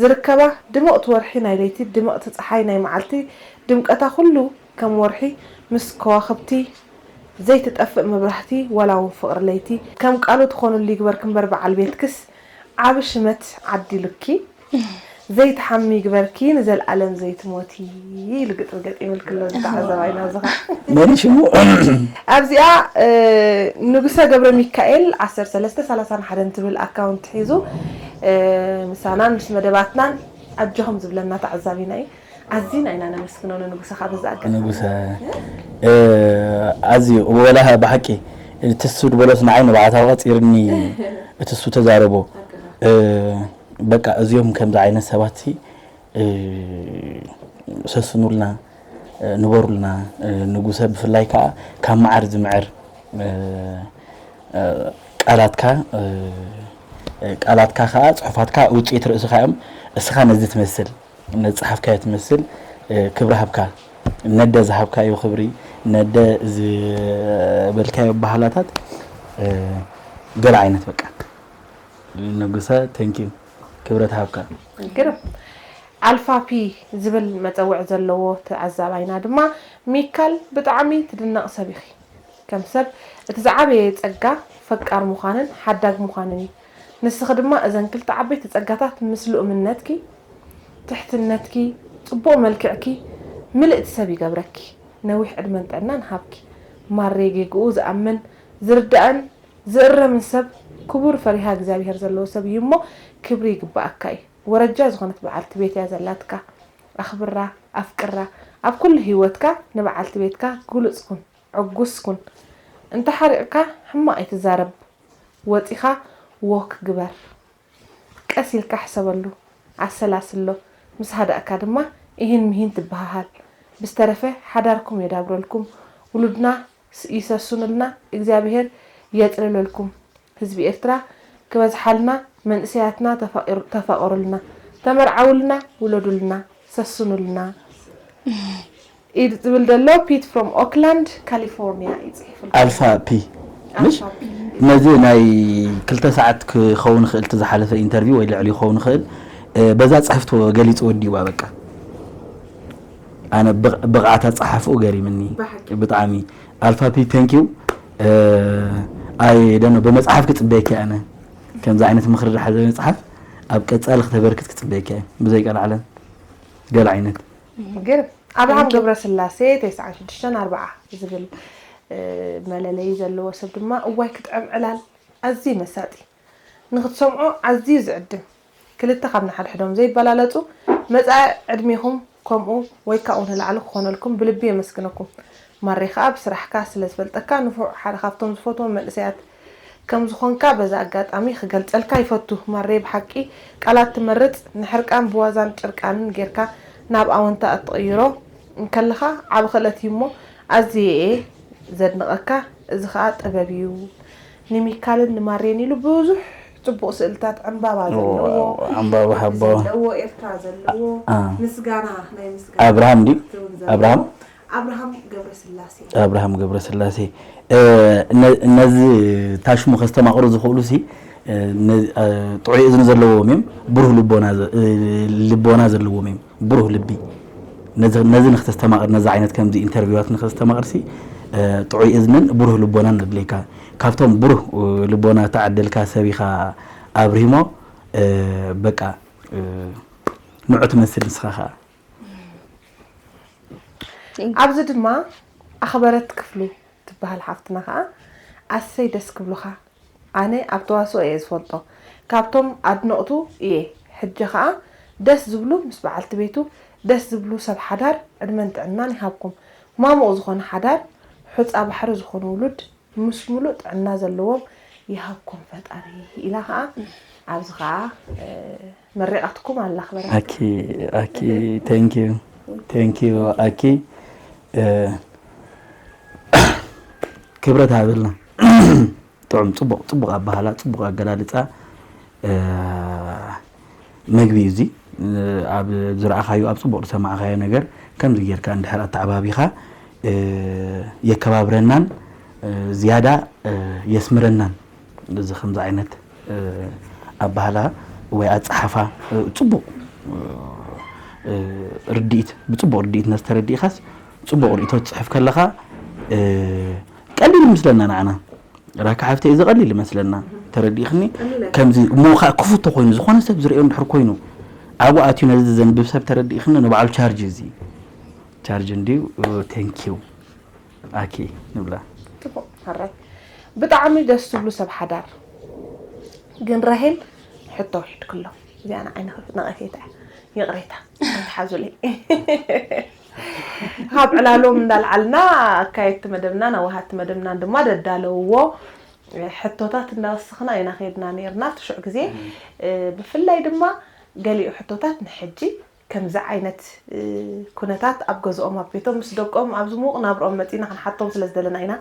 ዝርከባ ድምቕቲ ወርሒ ናይ ለይቲ ድምቕቲ ጸሓይ ናይ መዓልቲ ድምቀታ ኩሉ ከም ወርሒ ምስ ከዋኽብቲ ዘይትጠፍእ መብራህቲ ዋላ እውን ፍቕሪ ለይቲ ከም ቃሉ ትኾንሉ ይግበርኪ እምበር በዓል ቤትክስ ዓቢ ሽመት ዓዲሉኪ ዘይትሓሚ ይግበርኪ ንዘልኣለም ዘይትሞቲ ኢሉ ግጥም ገጢምልኪ ኣሎ እዚ ተዓዛባይና እዚ ኸዓ መን ሽሙ? ኣብዚኣ እ፣ ንጉሰ ገብረ ሚካኤል ዓሰርተ ሰለስተ ሰላሳ ሓደን ትብል ኣካውንት ሒዙ እ፣ ምሳናን ምስ መደባትናን ኣጆኹም ዝብለና ተዓዛቢና እዩ ኣዚና ኢና ነመስግኖ ንንጉሰ ካብ እዚ ኣጋጣሚ ንጉሰ እ፣ ኣዝዩ ወላ ብሓቂ እቲ እሱ ድበሎስ ንዓይ ንባዕታ ቀፂርኒ እቲ እሱ ተዛረቦ እ፣ በቃ እዚኦም ከምዚ ዓይነት ሰባት ሲ እ፣ ሰስኑልና እ፣ ንበሩልና እ፣ ንጉሰ ብፍላይ ከዓ ካብ መዓር ዝምዕር እ፣ እ፣ ቃላትካ እ፣ ቃላትካ ከዓ ፅሑፋትካ ውፅኢት ርእስኻ እዮም እስኻ ነዚ ትመስል ነዝፀሓፍካዮ ትመስል እ፣ ክብሪ ሃብካ ነደ ዝሃብካዮ ክብሪ ነደ ዝበልካዮ ባህላታት እ፣ ገለ ዓይነት በቃ ንጉሰ thank you ክብረት ሃብካ ግርም ኣልፋ ፒ ዝብል መፀውዒ ዘለዎ ተዓዛባይና ድማ ሚካል ብጣዕሚ ትድነቕ ሰብ ኢኺ ከም ሰብ እቲ ዝዓበየ ፀጋ ፈቃር ምዃንን ሓዳግ ምዃንን እዩ ንስኺ ድማ እዘን ክልተ ዓበይቲ ፀጋታት ምስ ልኡምነትኪ ትሕትነትኪ ፅቡቕ መልክዕኪ ምልእቲ ሰብ ይገብረኪ ነዊሕ ዕድመን ጥዕናን ሃብኪ ማሬ ጌግኡ ዝኣምን ዝርዳእን ዝእረምን ሰብ ክቡር ፈሪሃ እግዚኣብሄር ዘለዎ ሰብ እዩ እሞ ክብሪ ይግባኣካ እዩ። ወረጃ ዝኾነት በዓልቲ ቤት እያ ዘላትካ። ኣኽብራ፣ ኣፍቅራ። ኣብ ኩሉ ህይወትካ ንበዓልቲ ቤትካ ግሉጽ ኩን፣ ዕጉስ ኩን። እንተሓሪቕካ ሕማቕ ኣይትዛረብ። ወጺኻ ዎክ ግበር። ቀስ ኢልካ ሕሰበሉ፣ ኣሰላስሎ። ምስ ሃዳእካ ድማ እሂን ምሂን ትበሃሃል። ብዝተረፈ ሓዳርኩም የዳብረልኩም፣ ውሉድና ይሰሱንልና፣ እግዚኣብሄር የጽልለልኩም። ህዝቢ ኤርትራ ክበዝሓልና፣ መንእሰያትና ተፋቂሩ- ተፋቀሩልና፣ ተመርዓውልና፣ ውለዱልና፣ ሰሱኑልና። ኢድ ዝብል ዘሎ ፒት from Oakland California እዩ ጽሒፉ። ኣልፋ ፒ ምሽ ነዚ ናይ ክልተ ሰዓት ክኸውን ይኽእል እቲ ዝሓለፈ ኢንተርቪው ወይ ልዕሊ ክኸውን ይኽእል በዛ ጽሕፍቲ ገሊጹ ወዲዋ በቃ ኣነ ብቕዓት ኣጻሓፍኡ ገሪምኒ ብጣዕሚ ኣልፋ ፒ thank you ኣይ ደኖ ብመጽሓፍ ክጽበየኪ ኣነ ከምዚ ዓይነት ምኽሪ ዝሓዘ መጽሓፍ ኣብ ቀጻሊ ክተበርክት ክጽበየኪ ብዘይ ቀልዓለም ገለ ዓይነት ግርም ኣብርሃም ገብረስላሴ ተስዓን ሽዱሽተን ኣርብዓ ዝብል መለለዪ ዘለዎ ሰብ ድማ እዋይ ክጥዕም ዕላል ኣዝዩ መሳጢ ንክትሰምዖ ኣዝዩ ዝዕድም ክልተ ካብ ንሓድሕዶም ዘይበላለጹ መጻኢ ዕድሜኹም ከምኡ ወይ ካብኡ ንላዕሊ ክኾነልኩም ብልቢ የመስግነኩም ማሬ ከኣ ብስራሕካ ስለ ዝፈልጠካ ንፉዕ ሓደ ካብቶም ዝፈትዎም መንእሰያት ከም ዝኾንካ በዚ ኣጋጣሚ ክገልጸልካ ይፈቱ። ማሬ ብሓቂ ቃላት ትመርጽ፣ ንሕርቃን ብዋዛን ጭርቃንን ጌርካ ናብ ኣወንታ እትቕይሮ እንከለኻ ዓቢ ክእለት እዩ እሞ ኣዝየ እየ ዘድንቐካ። እዚ ኸኣ ጥበብ እዩ። ንሚካልን ንማሬን ኢሉ ብዙሕ ጽቡቕ ስእልታት ዕምባባ ዘለዎ ዕምባባ ሓባዋ ዘለዎ ኤርትራ ዘለዎ ምስጋና ናይ ምስጋና ኣብርሃም ድዩ? ኣብርሃም ኣብርሃም ገብረስላሴ ኣብርሃም ገብረስላሴ ነዚ ታሽሙ ከስተማቕሩ ዝኽእሉ ሲ ጥዑይ እዝኒ ዘለዎም እዮም ብሩህ ልቦና ዘለዎም እዮም ብሩህ ልቢ ነዚ ንክተስተማቕር ነዚ ዓይነት ከምዚ ኢንተርቪዋት ንክተስተማቕር ሲ ጥዑይ እዝንን ብሩህ ልቦናን ነድልየካ ካብቶም ብሩህ ልቦና ተዓደልካ ሰብ ኢኻ ኣብርሂሞ በቃ ንዑ ትመስል ንስኻ ከዓ ኣብዚ ድማ ኣኽበረት ክፍሉ ትበሃል ሓፍትና ከዓ ኣሰይ ደስ ክብሉኻ ኣነ ኣብ ተዋስኦ እየ ዝፈልጦ ካብቶም ኣድነቕቱ እየ ሕጂ ከዓ ደስ ዝብሉ ምስ በዓልቲ ቤቱ ደስ ዝብሉ ሰብ ሓዳር ዕድመን ጥዕናን ይሃብኩም ማሙቕ ዝኾነ ሓዳር ሑፃ ባሕሪ ዝኾኑ ውሉድ ምስ ሙሉእ ጥዕና ዘለዎም ይሃብኩም ፈጣሪ ኢላ ከዓ ኣብዚ ከዓ መሪቓትኩም ኣላ ክበረታ ኣኪ ኣኪ thank you thank you ኣኪ ክብረት ሃበልና ጥዑም ፅቡቕ ፅቡቕ ኣባህላ ፅቡቕ ኣገላልፃ መግቢ እዩ እዚ ኣብ ዝረኣኻዩ ኣብ ፅቡቕ ዝሰማዕኻዮ ነገር ከምዚ ጌርካ እንድሕር ኣተዓባቢኻ የከባብረናን ዝያዳ የስምረናን እዚ ከምዚ ዓይነት ኣባህላ ወይ ኣፀሓፋ ፅቡቕ ርድኢት ብፅቡቕ ርድኢት ነስተረዲእኻስ ፅቡቕ ርእቶ ትፅሕፍ ከለኻ ቀሊል ምስለና ንዓና ራካ ሓፍተይ እዚ ቀሊል ይመስለና ተረዲእኽኒ ከምዚ እሞ ከዓ ክፉቶ ኮይኑ ዝኾነ ሰብ ዝርእዮ እንድሕር ኮይኑ ኣብኡ ኣትዩ ነዚ ዘንብብ ሰብ ተረዲእኽኒ ንባዕሉ ቻርጅ እዚ ቻርጅ እንድዩ thank you ኣኪ ንብላ ጽቡቕ ሕራይ ብጣዕሚ ደስ ትብሉ ሰብ ሓዳር ግን ራሄል ሕቶ ውሒድክሎ እዚኣ ንዓይ ነቐፌታ እያ ይቕሬታ ኣይትሓዙለይ ካብ ዕላሎም እንዳልዓልና ኣካየድቲ መደብናን ኣዋሃድቲ መደብናን ድማ ደዳለውዎ ሕቶታት እንዳወሰኽና ኢና ከይድና ነይርና ኣብቲ ሽዑ ግዜ ብፍላይ ድማ ገሊኡ ሕቶታት ንሕጂ ከምዚ ዓይነት ኩነታት ኣብ ገዝኦም ኣብ ቤቶም ምስ ደቆም ኣብዚ ምዉቕ ናብርኦም መጺና ክንሓቶም ስለ ዝደለና ኢና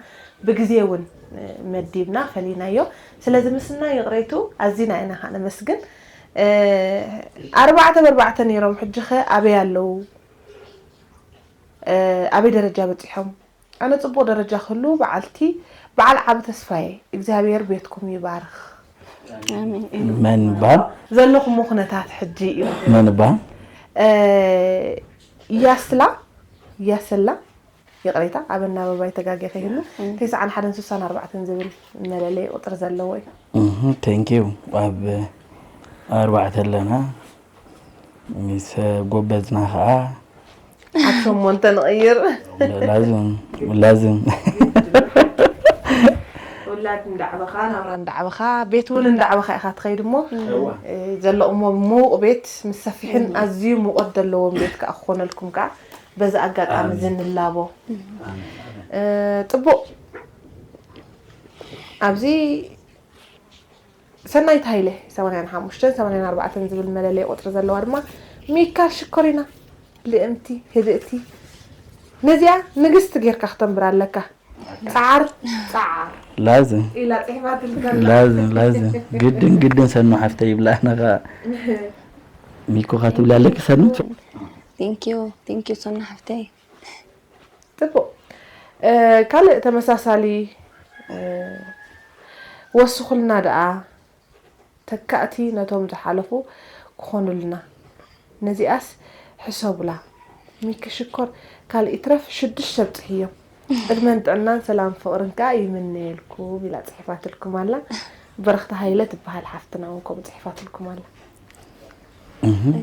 ብግዜ እውን መዲብና ፈሊናዮ ስለዚ ምስና ይቕሬቱ ኣዚና ኢና ከዓ ነመስግን ኣርባዕተ በርባዕተ ነይሮም ሕጂ ኸ ኣበይ ኣለዉ ኣበይ ደረጃ በፂሖም ኣነ ፅቡቕ ደረጃ ክህሉ በዓልቲ በዓል ዓቢ ተስፋየ እግዚኣብሔር ቤትኩም ይባርኽ መን ይበሃል ዘለኹሞ ኩነታት ሕጂ እዩ መን ይበሃል ያስላ ያሰላ ይቕሬታ ኣብ ኣናባባይ ተጋጌ ከይህሉ ተስዓን ሓደን ስሳን ኣርባዕተን ዝብል መለለይ ቁፅሪ ዘለዎ እዩ thank you ኣብ ኣርባዕተ ኣለና ሚስ ጎበዝና ከዓ ኣብ ሸሞንተ ንቕይር ላዝም ላዝም ላድ እንዳዕበኻ ናብራ እንዳዕበኻ ቤት እውን እንዳዕበኻ ኢኻ ትኸይድ እሞ ዘለኹሞ ምዉቕ ቤት ምስ ሰፊሕን ኣዝዩ ሙቐት ዘለዎም ቤት ከዓ ክኾነልኩም ከዓ በዚ ኣጋጣሚ እዚ ንላቦ። ጽቡቕ። ኣብዚ ሰናይት ሃይለ ሰማንያን ሓሙሽተን ሰማንያን ኣርባዕተን ዝብል መለለይ ቁፅሪ ዘለዋ ድማ ሚካ ሽኮሪና ልእምቲ ህድእቲ ነዚኣ ንግስቲ ጌርካ ክተንብራ ኣለካ። ፃዓር ፃዓር ላዝም ኢላ ፅሒፋትልካ። ላዝም ላዝም ግድን ግድን ሰኑ ሓፍተይ ይብላ ነኻ ሚኮ ካትብላ ኣለኪ ሰኑ Thank you thank you ሰኑ ሓፍተይ። ፅቡቕ። ካልእ ተመሳሳሊ ወስኹልና ደኣ ተካእቲ ነቶም ዝሓለፉ ክኾኑልና። ነዚኣስ ሕሰቡላ። ሚኪ ሽኮር ካልእ ይትረፍ ሽዱሽተ ኣብፅሕዮም። ዕድመን ጥዕናን ሰላም ፍቕርን ከዓ ይምነየልኩም ኢላ ፅሒፋትልኩም ኣላ። በረኽቲ ሃይለ ትበሃል ሓፍትና እውን ከምኡ ፅሒፋትልኩም ኣላ።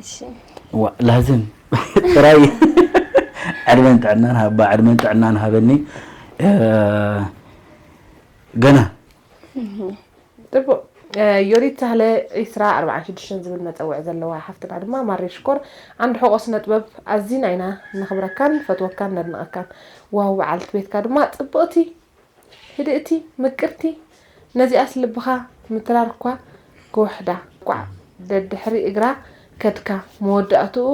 እሺ ዋ ላዝም ጥራይ ዕድመን ጥዕናን ሃባ ዕድመን ጥዕናን ሃበኒ ገና ጥቡቅ ዮዲት ሳህለ ዒስራ ኣርባዓን ሽዱሽተን ዝብል መፀውዒ ዘለዋ ሓፍትና ድማ ማሬ ሽኮር ዓንዲ ሕቆ ስነ ጥበብ ኣዚና ኢና ነኽብረካን ንፈትወካን ነድንቐካን ዋው በዓልቲ ቤትካ ድማ ፅብቕቲ ህድእቲ ምቅርቲ ነዚኣስ ልብኻ ምትራር እኳ ክውሕዳ እኳዕ ደድሕሪ እግራ ከድካ መወዳእትኡ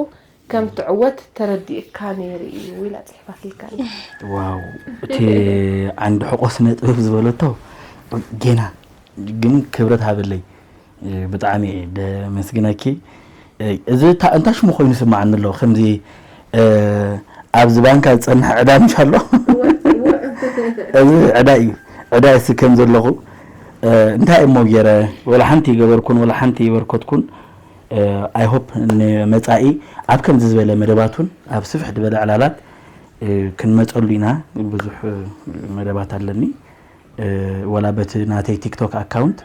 ከም ትዕወት ተረዲእካ ነይሩ እዩ ኢላ ፅሒፋትልካ ኣላ። ዋው እቲ ዓንዲ ሕቆ ስነ ጥበብ ዝበለቶ ጌና ግን ክብረት ሃበለይ ብጣዕሚ እየ ደመስግነኪ። እዚ እንታይ ሽሙ ኮይኑ ይስምዓኒ ኣሎ ከምዚ ኣብዚ ባንካ ዝፀንሐ ዕዳ ምሽ ኣሎ እዚ ዕዳ እዩ ዕዳ እሲ ከም ዘለኹ እንታይ እሞ ገይረ ወላ ሓንቲ ይገበርኩን ወላ ሓንቲ ይበርከትኩን I hope ንመፃኢ ኣብ ከምዚ ዝበለ መደባት እውን ኣብ ስፍሕ ዝበለ ዕላላት ክንመፀሉ ኢና ብዙሕ መደባት ኣለኒ ወላ በቲ ናተይ ቲክቶክ ኣካውንት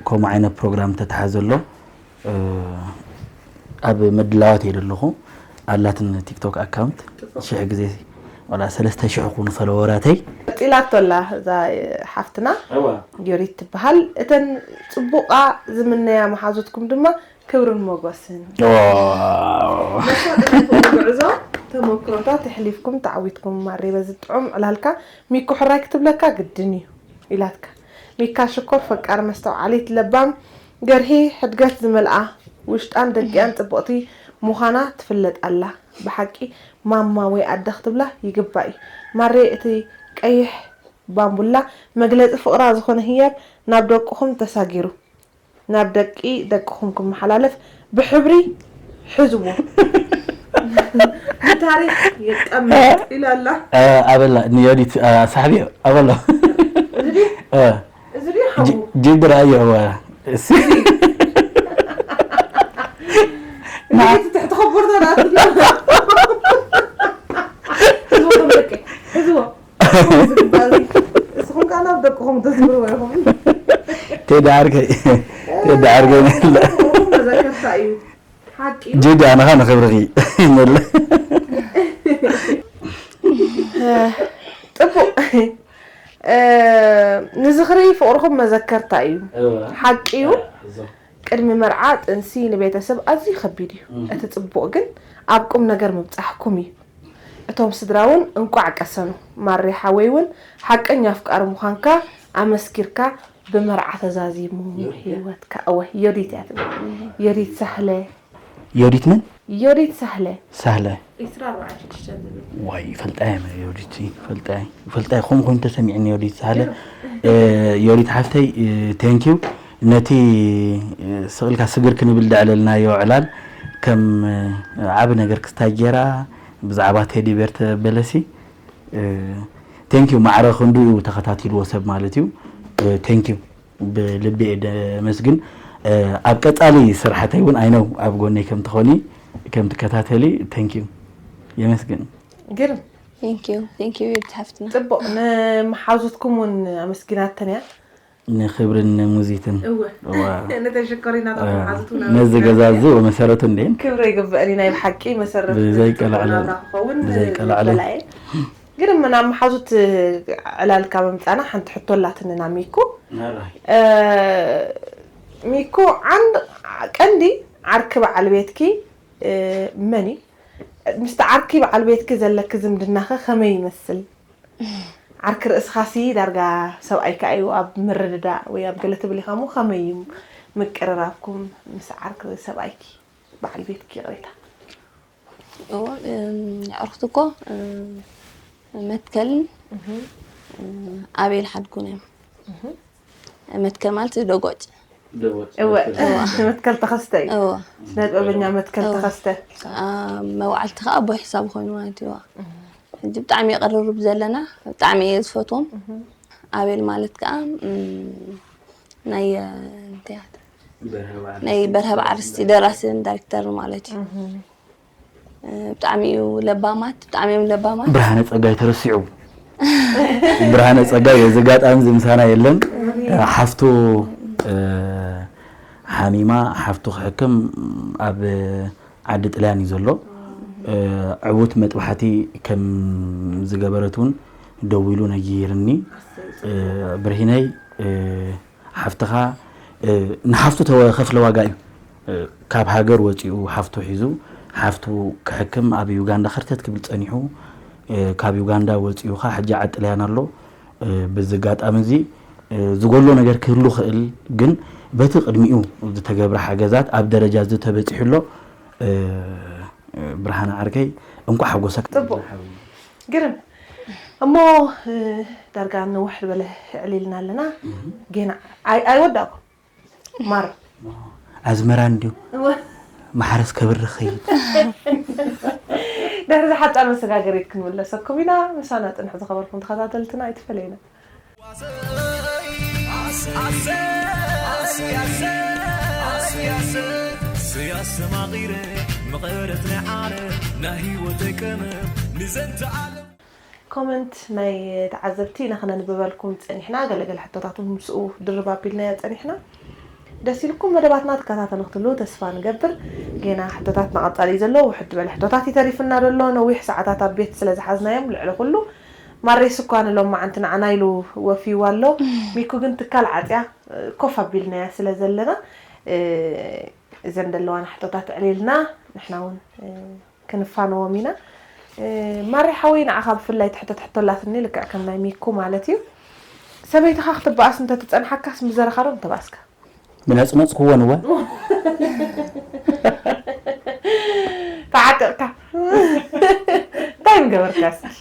ከምኡ ዓይነት ፕሮግራም ተተሓዘ ኣሎ ኣብ ምድላዋት እየ ዘለኹ ኣላትን ቲክቶክ ኣካውንት ሽሕ ግዜ ወላ ሰለስተ ሽሕ ኩኑ ፈለወራተይ ቀፂላቶ ኣላ እዛ ሓፍትና ዮሪት ትበሃል እተን ፅቡቓ ዝምነያ መሓዙትኩም ድማ ክብርን ሞጎስን መሳጢ ዝኾነ ጉዕዞ ተመክሮታት የሕሊፍኩም ተዓዊትኩም ማሬ በዚ ጥዑም ዕላልካ ሚኮ ሕራይ ክትብለካ ግድን እዩ ኢላትካ ሚካ ሽኮር ፈቃር መስተውዓሊት ለባም ገርሂ ሕድገት ዝመልኣ ውሽጣን ደጊኣን ጽብቕቲ ምዃና ትፍለጥ ኣላ ብሓቂ ማማ ወይ ኣደ ክትብላ ይግባእ እዩ ማሬ እቲ ቀይሕ ባምቡላ መግለጺ ፍቕራ ዝኾነ ህያብ ናብ ደቅኹም ተሳጊሩ ናብ ደቂ ደቅኹም ክመሓላለፍ ብሕብሪ ሕዝዎ ብታሪክ ይቀመጥ ኢላ ኣላ ኣበላ ንዮዲት ሳሕቢ ኣበሎ እዚ ድዩ ሓዉ ጅብር ኣየዋ እሲ ንዓይቲ ትሕቲ ከቦርታ ናትና ሕዝዎ ደቂ ሕዝዎ እስኹም ከዓ ናብ ደቅኹም ተዝምርዎ ኢኹም ቴዲ ዓርከይ ቴዲ ዓርከይ ነለ መዘከርታ እዩ ሓቂ እዩ ጅጅ ኣነኻ ንኽብርኺ ነለ ጥቡቅ ንዝኽሪ ፍቅርኹም መዘከርታ እዩ ሓቂ እዩ ቅድሚ መርዓ ጥንሲ ንቤተሰብ ኣዝዩ ከቢድ እዩ እቲ ጽቡቅ ግን ኣብ ቁም ነገር ምብጻሕኩም እዩ እቶም ስድራ እውን እንቋዕ ቀሰኑ። ማሬ ሓወይ እውን ሓቀኛ ኣፍቃሪ ምዃንካ ኣመስኪርካ ብመርዓ ተዛዚሙ ህይወትካ። እወ ዮዲት እያ ትብል። ዮዲት ሳህለ። ዮዲት መን? ዮዲት ሳህለ። ሳህለ። ዋይ ይፈልጣ እየ ዮዲት ይፈልጣ እየ ይፈልጣ እየ ከምኡ ኮይኑ ተሰሚዕኒ ዮዲት ሳህለ። ዮዲት ሓፍተይ thank you ነቲ ስቕልካ ስግር ክንብል ደዕለልናዮ ዕላል ከም ዓቢ ነገር ክስታይ ጌራ ብዛዕባ ቴዲ ቤር ተበለሲ thank you ማዕረ ክንዱ እዩ ተኸታቲልዎ ሰብ ማለት እዩ thank you ብልቢ እየ ደመስግን ኣብ ቀጻሊ ስራሕተይ እውን I know ኣብ ጎነይ ከም ትኾኒ ከም ትከታተሊ thank you የመስግን ግርም thank you thank you ዮዲት ሓፍትና ጽቡቕ ንመሓዙትኩም እውን ኣመስጊናተን እያ ንኽብርን ንሙዚትን እወ እዋ ነተን ሽኮሪናታት መሓዙት እውን ነዚ ገዛ ኣመስጊናተን እዚ እያ ወመሰረቱ እንዴን ክብሪ ይግበእኒ ናይ ብሓቂ መሰረት ብዘይቀላዕለ ናብራ ክኸውን ብዘይቀላዕለ በላየ ግን ናብ መሓዙት ዕላል ካብ ምምጻና ሓንቲ ሕቶ ኣላትኒ ናብ ሚኩ። ኣራይ። እ፣ ሚኩ፣ ዓን-፣ ቀንዲ ዓርኪ በዓል ቤትኪ፣ እ፣ መን እዩ? ምስቲ ዓርኪ በዓል ቤትኪ ዘለኪ ዝምድናኸ ከመይ ይመስል? ዓርኪ ርእስኻሲ ዳርጋ ሰብኣይካ እዩ፣ ኣብ ምርድዳእ ወይ ኣብ ገለ ትብል ኢኻ እሞ፣ ከመይ እዩ ምቅርራብኩም ምስ ዓርኪ ሰብኣይኪ? በዓል ቤትኪ ይቕሬታ። እዎ፣ እም፣ ኣዕሩኽቲ እኮ፣ እም፣ መትከልን፣ እም፣ ኣቤል ሓድጉን እዮም። መትከል ማለት ደጎጭ። ደወጭ እወ፣ መትከል። መትከል ተኸስተ እዩ። እዎ። ስነ ጥበበኛ መትከል እዎ። ተኸስተ። ኣብ መውዓልቲ ከዓ ኣቦይ ሕሳብ ኮይኑ ማለት እዩ። ሕጂ ብጣዕሚ የቀርርብ ዘለና፣ ብጣዕሚ እየ ዝፈትዎም። ኣቤል ማለት ከዓ፣ እም፣ ናይ፣ እ፣ እንታይ እያ? በርሀ በዓል ናይ በርሀ በዓል ደራሲ ደራስን ዳይሬክተርን ማለት እዩ። እ፣ ብጣዕሚ እዩ ለባማት፣ ብጣዕሚ እዮም ለባማት። ብርሃነ ጸጋይ ተረሲዑ። ብርሃነ ጸጋይ በዚ ኣጋጣሚ እዚ ምሳና የለን። ሓፍቱ፣ እ፣ ሓሚማ ሓፍቱ ክሕክም ኣብ ዓዲ ጥልያን እዩ ዘሎ። እ፣ ዕዉት መጥባሕቲ ከም ዝገበረት እውን ደዊሉ ነጊርኒ። እ፣ ብርሂነይ፣ እ፣ ሓፍትኻ፣ እ፣ ንሓፍቱ ተኸፍለ ዋጋ እዩ። እ፣ ካብ ሃገር ወጺኡ ሓፍቱ ሒዙ፣ ሓፍቱ ክሕክም ኣብ ዩጋንዳ ከርተት ክብል ጸኒሑ፣ እ፣ ካብ ዩጋንዳ ወጺኡ ኸኣ ሕጂ ዓዲ ጥልያን ኣሎ። እ፣ በዚ ኣጋጣሚ እዚ፣ እ፣ ዝጎሎ ነገር ክህሉ ክእል፣ ግን በቲ ቅድሚኡ ዝተገብረ ሓገዛት ኣብ ደረጃ እዚ ተበጺሑ ኣሎ። እ፣ እ፣ ብርሃነ ዓርከይ፣ እንቋዕ ሓጎሰካ። ጽቡቕ። ግርም። እሞ፣ እ፣ ዳርጋ ንውሕ ዝበለ ኣዕሊልና ኣለና። እህ። ጌና ኣይ-፣ ኣይወዳእኩ። ማር። ኣዝመራ እንድዩ። እወ። ማሕረስ ከብሪ ኸይድ። ድሕሪ ዝሓጻር መሰጋገሪት ክንምለሰኩም ኢና። ምሳና ጽንሑ ዝኸበርኩም ተኸታተልትና ኣይትፈለዩና። ኮመንት ናይ ተዓዘብቲ ኢና ከነንብበልኩም ጸኒሕና። ገለገለ ሕቶታት እውን ምስኡ ድርብ ኣቢልናዮ ጸኒሕና። ደስ ኢልኩም መደባትና ትከታተሉ ክትህልዉ ተስፋ ንገብር። ጌና ሕቶታት ንቐጻሊ እዩ ዘሎ። ውሕድ ዝበለ ሕቶታት እዩ ተሪፍና ዘሎ። ነዊሕ ሰዓታት ኣብ ቤት ስለ ዝሓዝናዮም ልዕሊ ኩሉ ማሬስ እኳ ንሎማዓንቲ ንዓና ኢሉ ወፍይዋ ኣሎ። ሚኩ ግን ትካል ዓጽያ ኮፍ ኣቢልናያ ስለ ዘለና፣ እ፣ እዘን ዘለዋና ሕቶታት ኣዕሊልና ንሕና እውን፣ እ፣ ክንፋነዎም ኢና። እ፣ ማሬ ሓወይ፣ ንዓኻ ብፍላይ ትሕተት ሕቶ ኣላትኒ፣ ልክዕ ከም ናይ ሚኩ ማለት እዩ። ሰበይትኻ ክትበኣስ እንተትጸንሓካስ ምዘረኻ ዶ ምተባእስካ? ምነጽነጽክወን እወ። ተዓጢቕካ። እንታይ ምገበርካ እስኪ?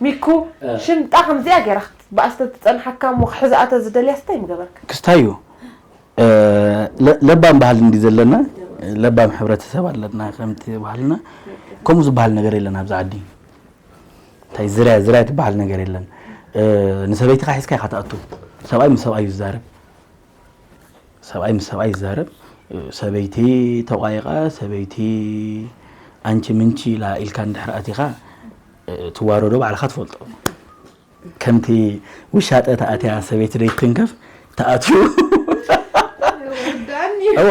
ሚኩ፣ እ። ሽምጣ ከምዚኣ ገይራ ክትበኣስ ተትጸንሓካ እሞ ክሕዝኣ ተዝደልያስ እንታይ ምገበርካ? ክስታይ እዩ። እ፣ ለ-፣ ለባም ባህሊ እንዲ ዘለና፣ ለባም ሕብረተሰብ ኣለና። ከምቲ ባህልና ከምኡ ዝበሃል ነገር የለን ኣብዚ ዓዲ። እንታይ ዝርያ፣ ዝርያ ትበሃል ነገር የለን። እ፣ ንሰበይትኻ ሒዝካ ኢኻ ትኣቱ። ሰብኣይ ምስ ሰብኣይ እዩ ዝዛረብ። ሰብኣይ ምስ ሰብኣይ ይዛረብ። ሰበይቲ ተቋይቓ፣ ሰበይቲ ኣንቺ ምንቺ ኢላ ኢልካ እንድሕር ኣቲኻ፣ ትዋረዶ ባዕልኻ ትፈልጦ። ከምቲ ውሻጠ ተኣትያ ሰበይቲ ደይትትንከፍ፣ ተኣትዩ። ይርዳእኒ። እወ፣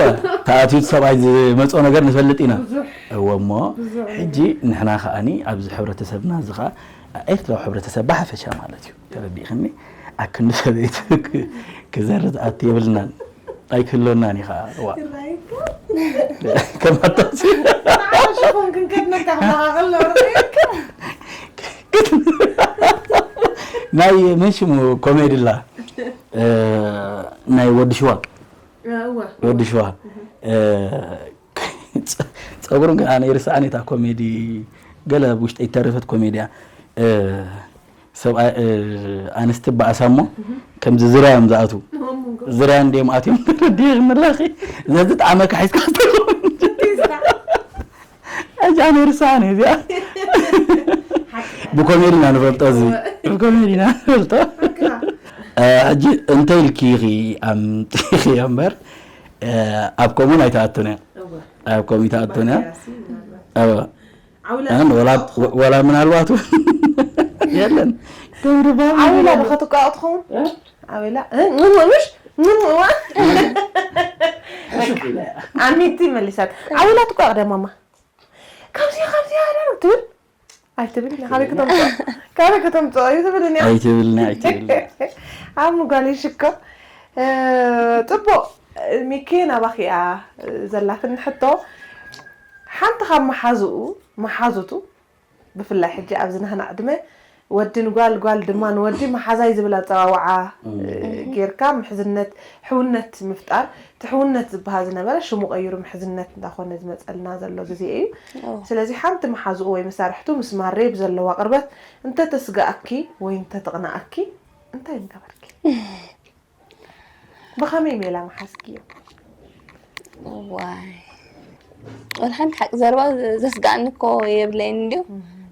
ተኣትዩ እቲ ሰብኣይ ዝመፅኦ ነገር ንፈልጥ ኢና። ብዙሕ። እወ እሞ፣ ብዙሕ። ሕጂ ንሕና ከኣኒ ኣብዚ ሕብረተሰብና እዚ ከኣ፣ ኤርትራዊ ሕብረተሰብ ብሓፈሻ ማለት እዩ። ተረዲእኽኒ? ኣክንዲ ሰበይቲ ክ-፣ ክዘር ዝኣቲ የብልናን። ኣይክህልወናን እዩ ኸዓ። እዋ። ይራይካ። ከማታሲ። ንዓና ሽፎን ክንከድነካ ክበሃኸል ነበረ። ናይ መን ሽሙ ኮሜዲ ኣላ? እ፣ ናይ ወዲ ሽዋ። እዋ። ወዲ ሽዋ። እ፣ ጸ-፣ ጸጉሩን ከኣ ኣነ ይርስዓን እታ ኮሜዲ ገለ ኣብ ውሽጠይ እተረፈት ኮሜዲ እያ። እ፣ ሰብኣይ፣ እ፣ ኣንስቲ በኣሳ እሞ ከምዚ ዝርያ እዮም ዝኣትዉ። ዝርያ እንድዮም ኣትዮም ተረዲእኽኒ ኣለኺ። ዘዝጠዓመካ ሒዝካ ትኸውን። ሕጂ ኣነ ይርስዓን እየ እዚኣ። ብኮሜዲ ኢና ንፈልጦ እዚ። ብኮሜዲ ኢና ንፈልጦ። እ፣ ሕጂ እንተ ኢልኪ ኢኺ ኣምጢኺ እምበር፣ እ፣ ኣብ ከምኡ ኣይትኣቱን እያ። እወ። ኣብ ከምኡ ኣይትኣቱን እያ። ባርያሲ ምናልባት። እወ። ዓውላ ኣን ወላ፣ ወላ ምናልባት እውን የለን። ከምኡ ድባል ዓውላ የለን። ዶ ከትቋቕ ትኸውን? እ? ዓውላ? እ? ምኑ ምሽ? ምኑ እዋ? ኣሚቲ መሊሳት። ዓውላ ትቋቕ ደ ማማ? ካብዚ፣ ካብዚ ኣዳር ትብል? ኣይትብልኒ፣ ካበይ ከተምፅኦ? ካበይ ከተምፅኦ እዩ ትብልኒ? ኣይትብልኒ፣ ኣይትብልኒ። ኣብ ምጓል ይሽኮር። እ፣ ፅቡቕ። ሚኪ፣ ናባኺ እያ ዘላትኒ ሕቶ። ሓንቲ ካብ መሓዝኡ፣ መሓዙቱ፣ ብፍላይ ሕጂ ኣብዚ ናህና ዕድመ፣ ወዲ ንጓል፣ ጓል ድማ ንወዲ መሓዛይ ዝብል ኣፀዋውዓ፣ እ፣ ጌርካ ምሕዝነት፣ ሕውነት ምፍጣር፣ እቲ ሕውነት ዝበሃል ዝነበረ ሽሙ ቀይሩ ምሕዝነት እንዳኾነ ዝመፀልና ዘሎ ግዜ እዩ። ኦ። ስለዚ ሓንቲ መሓዝኡ ወይ መሳርሕቱ ምስ ማሬ ብዘለዋ ቅርበት እንተተስግኣኪ ወይ እንተተቕንኣኪ እንታይ ምገበርኪ? ብኸመይ ሜላ መሓዝክዮ? ዋይ፣ ወላ ሓንቲ ሓቂ ዘረባ ዘስግኣኒ እኮ የብለይን እንድዩ።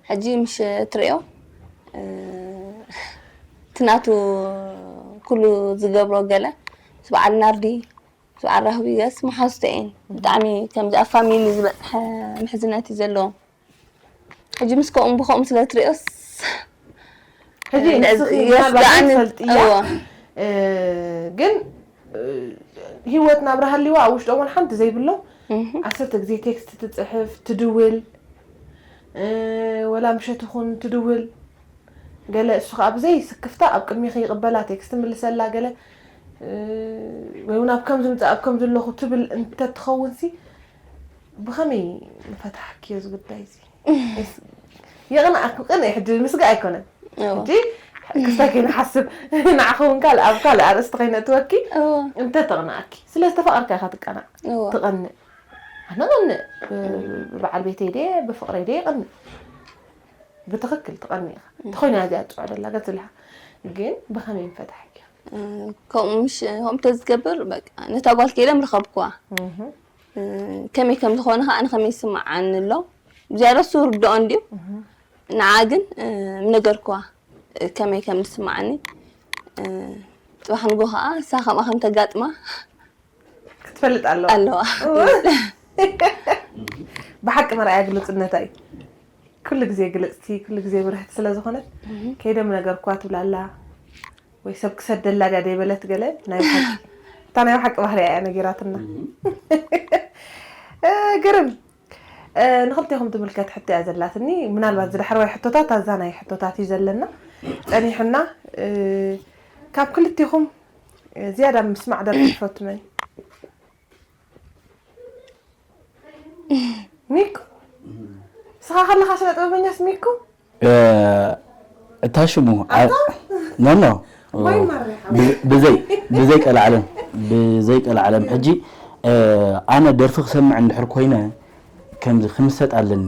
ሕጂ ምሽ ትርእዮ፣ እ፣ እቲ ናቱ ኩሉ ዝገብሮ ገለ፣ ምስ በዓል ናርዲ፣ ምስ በዓል ራህዊ ገስ መሓዝቶ እየን። ብጣዕሚ ከምዚ ኣብ ፋሚሊ ዝበፅሐ ምሕዝነት እዩ ዘለዎም። ሕጂ ምስ ከምኡ ብኸምኡ ስለ ትርእዮስ፣ ሕጂ እ፣ ንስኺ የስግኣኒ። ምናልባት ትፈልጥያ፣ እዎ። እ፣ ግን፣ እ፣ ህይወት ናብራ ሃልይዋ ኣብ ውሽጦም እውን ሓንቲ ዘይብሎም፣ እህ። ዓሰርተ ግዜ ቴክስት ትፅሕፍ፣ ትድውል፣ እ፣ ወላ ምሸት ይኹን ትድውል። ገለ እሱ ከዓ ብዘይ ስክፍታ ኣብ ቅድሚኺ ይቕበላ፣ ቴክስት ትምልሰላ፣ ገለ፣ እ፣ ወይ እውን ኣብ ከምዚ ምፃእ፣ ኣብ ከምዚ ኣለኹ ትብል እንተትኸውን ሲ፣ ብኸመይ ምፈታሕክዮ እዚ ጉዳይ እዚ? እስ-፣ የቕንኣኪ፣ ቅንኢ ሕጂ ምስጋእ ኣይኮነን። እዎ። ሕጂ ክስታይ ከይንሓስብ፣ ንዓኺ እውን ካልእ፣ ኣብ ካልእ ኣርእስቲ ከይነእትወኪ፣ እዎ። እንተ ተቕንኣኪ፣ ስለ ዝተፋቐርካ ኢኻ ትቀናእ፣ እዎ። ትቐንእ። ኣነ እቐንእ፣ ብ-፣ ብበዓል ቤተይ ድየ፣ ብፍቕረይ ድየ እቐንእ። ብትኽክል ትቐንእ ኢኻ። እንተኾይና እዚኣ ትፅዖ ደላ ገጽ ኢኻ። ግን ብኸመይ ምፈታሕክዮ? እ፣ ከምኡ ምሽ-፣ ከምኡ ተዝገብር፣ በቃ፣ ነታ ጓል ከይደ ምረኸብክዋ። እህ። እ፣ ከመይ ከም ዝኾነ ኸዓ ኣነ ከመይ ይስምዓኒ ኣሎ። ዝያዳ እሱ ርድኦ እንድዩ። ንዓ ግን፣ እ፣ ምነገርክዋ፣ እ፣ ከመይ ከም ዝስምዓኒ። እ፣ ጽባሕ ንግሆ ኸዓ እሳ ከምኣ ከም ተጋጥማ ክትፈልጥ ኣለዋ። ኣለዋ። ብሓቂ መርኣያ ግልጽነታ እዩ። ኩሉ ግዜ ግልጽቲ፣ ኩሉ ግዜ ብርህቲ ስለ ዝኾነት፣ ከይደ ምነገርክዋ ትብላ ኣላ። ወይ ሰብ ክሰደላ ድያ ደይበለት ገለ ናይ ብሓቂ። እታ ናይ ብሓቂ ባህሪኣ እያ ነጊራትና። እ፣ ግርም። እ፣ ንኽልቴኹም ትምልከት ሕቶ እያ ዘላትኒ። ምናልባት እዚ ዳሕረዋይ ሕቶታት ኣዛ ናይ ሕቶታት እዩ ዘለና። ጸኒሕና፣ እ፣ ካብ ክልቴኹም፣ እ፣ ዝያዳ ምስማዕ ደርፊ ትፈቱ መን እዩ? ሚኩ? ንስኻ ከለኻ ስነ ጥበበኛስ ሚኩ? እ፣ እታ ሽሙ፣ አ-፣ ኖ፣ ኖ። ወይ ማሬ ሓወይ። ብ-፣ ብዘይ፣ ብዘይ ቀልዓለም፣ ብዘይ ቀልዓለም። ሕጂ፣ እ፣ ኣነ ደርፊ ክሰምዕ እንድሕር ኮይነ፣ ከምዚ ክምሰጥ ኣለኒ።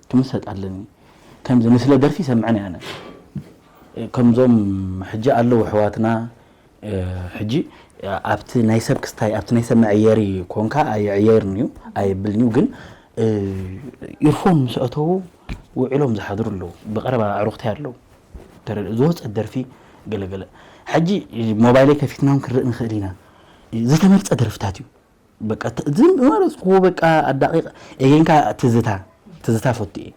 ክምሰጥ ኣለኒ። ከምዚ ንስለ ደርፊ ይሰምዕን እየ ኣነ። ከምዞም ሕጂ ኣለዉ ኣሕዋትና፣ እ፣ ሕጂ ኣብቲ ናይ ሰብ ክስታይ፣ ኣብቲ ናይ ሰብ መዐየሪ ኮንካ ኣይዕየርን እዩ፣ ኣየብልን እዩ። ግን፣ እ፣ ኢርፎን ምስ ኣተዉ ውዒሎም ዝሓድሩ ኣለዉ። ብቐረባ ኣዕሩኽተይ ኣለዉ። ተረ-፣ ዝወፀት ደርፊ ገለገለ። ሕጂ ሞባይለይ ከፊትና እውን ክንርኢ ንኽእል ኢና። ዝተመርፀ ደርፍታት እዩ። በቃ ተ-፣ ዝም መረፅኩዎ፣ በቃ ኣዳቂቕ ኤጌንካ ትዝታ፣ ትዝታ ፈቱ እየ።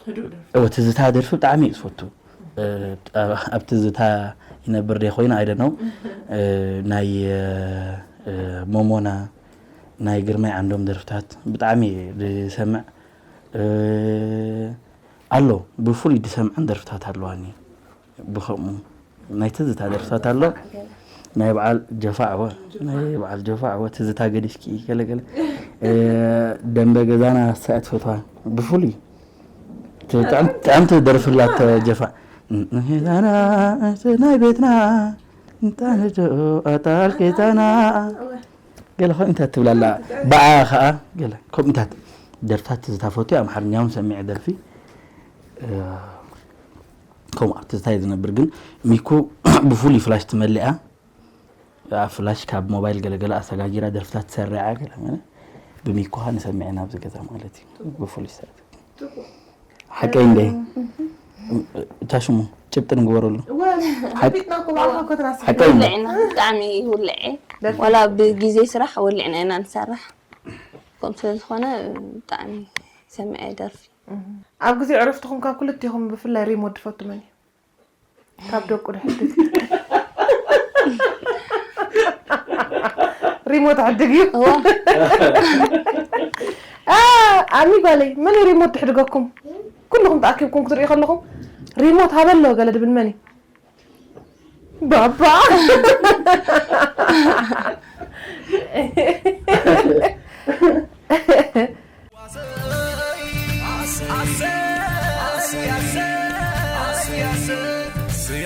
ህዱእ ደርፊ። እወ፣ ትዝታ ደርፊ ብጣዕሚ እየ ዝፈቱ። እ፣ ኣብ ትዝታ ይነብር ደ ኮይነ፣ I don't know። እ፣ ናይ፣ እ፣ ሞሞና፣ ናይ ግርማይ ዓንዶም ደርፍታት ብጣዕሚ እየ ዝሰምዕ። እ፣ ኣሎ፣ ብፍሉይ ዝሰምዐን ደርፍታት ኣለዋኒ። ብኸምኡ ናይ ትዝታ ደርፍታት ኣሎ። ናይ በዓል ጀፋዕ ወ፣ ናይ በዓል ጀፋዕ ወ ትዝታ ገዲፍኪ ገለ ገለ። እ፣ ደንበ ገዛና እሳ እያ ትፈትዋ። ብፍሉይ ት-፣ ጥዕም-፣ ጥዕምቲ ደርፊ ኣላት ጀፋዕ። ገዛና ናይ ቤትና እንጣንዶ ኣጣል ገዛና። ገለ ከምኡታት ትብላ ኣላ። ብኣ ኸኣ ገለ ከምኡታት ደርፍታት ትዝታ ፈትዩ፣ ኣምሓርኛ እውን ሰሚዐ ደርፊ። እ፣ ከምኡ ኣብ ትዝታ እየ ዝነብር። ግን ሚኩ ብፍሉይ ፍላሽ ትመልእ እያ። ኣብ ፍላሽ ካብ ሞባይል ገለገለ ኣሰጋጊራ ደርፍታት ትሰርዕ እያ። ገለ ገለ ብሚኩ ኸኣ ንሰምዕ ኢና ኣብዚ ገዛ ማለት እዩ። ብፍሉይ ሰዓት። ሓቀይ እንደ እታ ሽሙ ጭብጢ ንግበረሉ። ሓቅ-፣ ፊትና እኮ ባዕልኻ እኮ ትናስብ። ሓቀይ እንደ ወልዕና ብጣዕሚ ይውልዕ። ዋላ ብግዜ ስራሕ ወልዕና ኢና ንሰርሕ። ከምኡ ስለ ዝኾነ ብጣዕሚ ይሰምዕ እየ ደርፊ። ኣብ ግዜ ዕረፍትኹም ካብ ክልቲኹም ብፍላይ ሪሞት ዝፈቱ መን እዩ? ካብ ደቁ ድሕድግ። ሪሞት ሕድግ እዩ። እዎ። አ፣ ኣሚ ጓለይ፣ መን እዩ ሪሞት ድሕድገኩም? ክልተኹም ተኣኪብኩም ክትርእዩ ከለኹም፣ ሪሞት ሃበሎ ገለ ድብል መን እዩ? ባባ።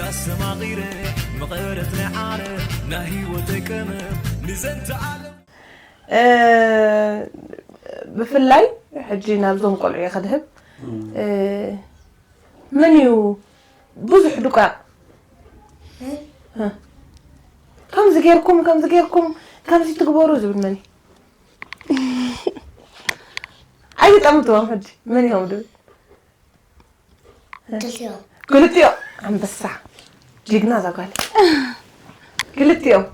ኣስተማቒረ መቐረት ናይ ዓለም ናይ ህይወተይ ቀመር ንዘንተ ዓለም እ፣ ብፍላይ ሕጂ ናብዞም ቆልዑ እየ ከድህብ። እ፣ መን እዩ ብዙሕ ድቋቕ፣ እ፣ ከምዚ ጌርኩም፣ ከምዚ ጌርኩም፣ ከምዚ ትግበሩ ዝብል መን እዩ? ኣይጠምጥዎም ሕጂ መን እዮም ድብል? ክልቲኦም ክልቲኦም። ኣንበሳ፣ ጅግና እዛ ጓል። ክልቲኦም።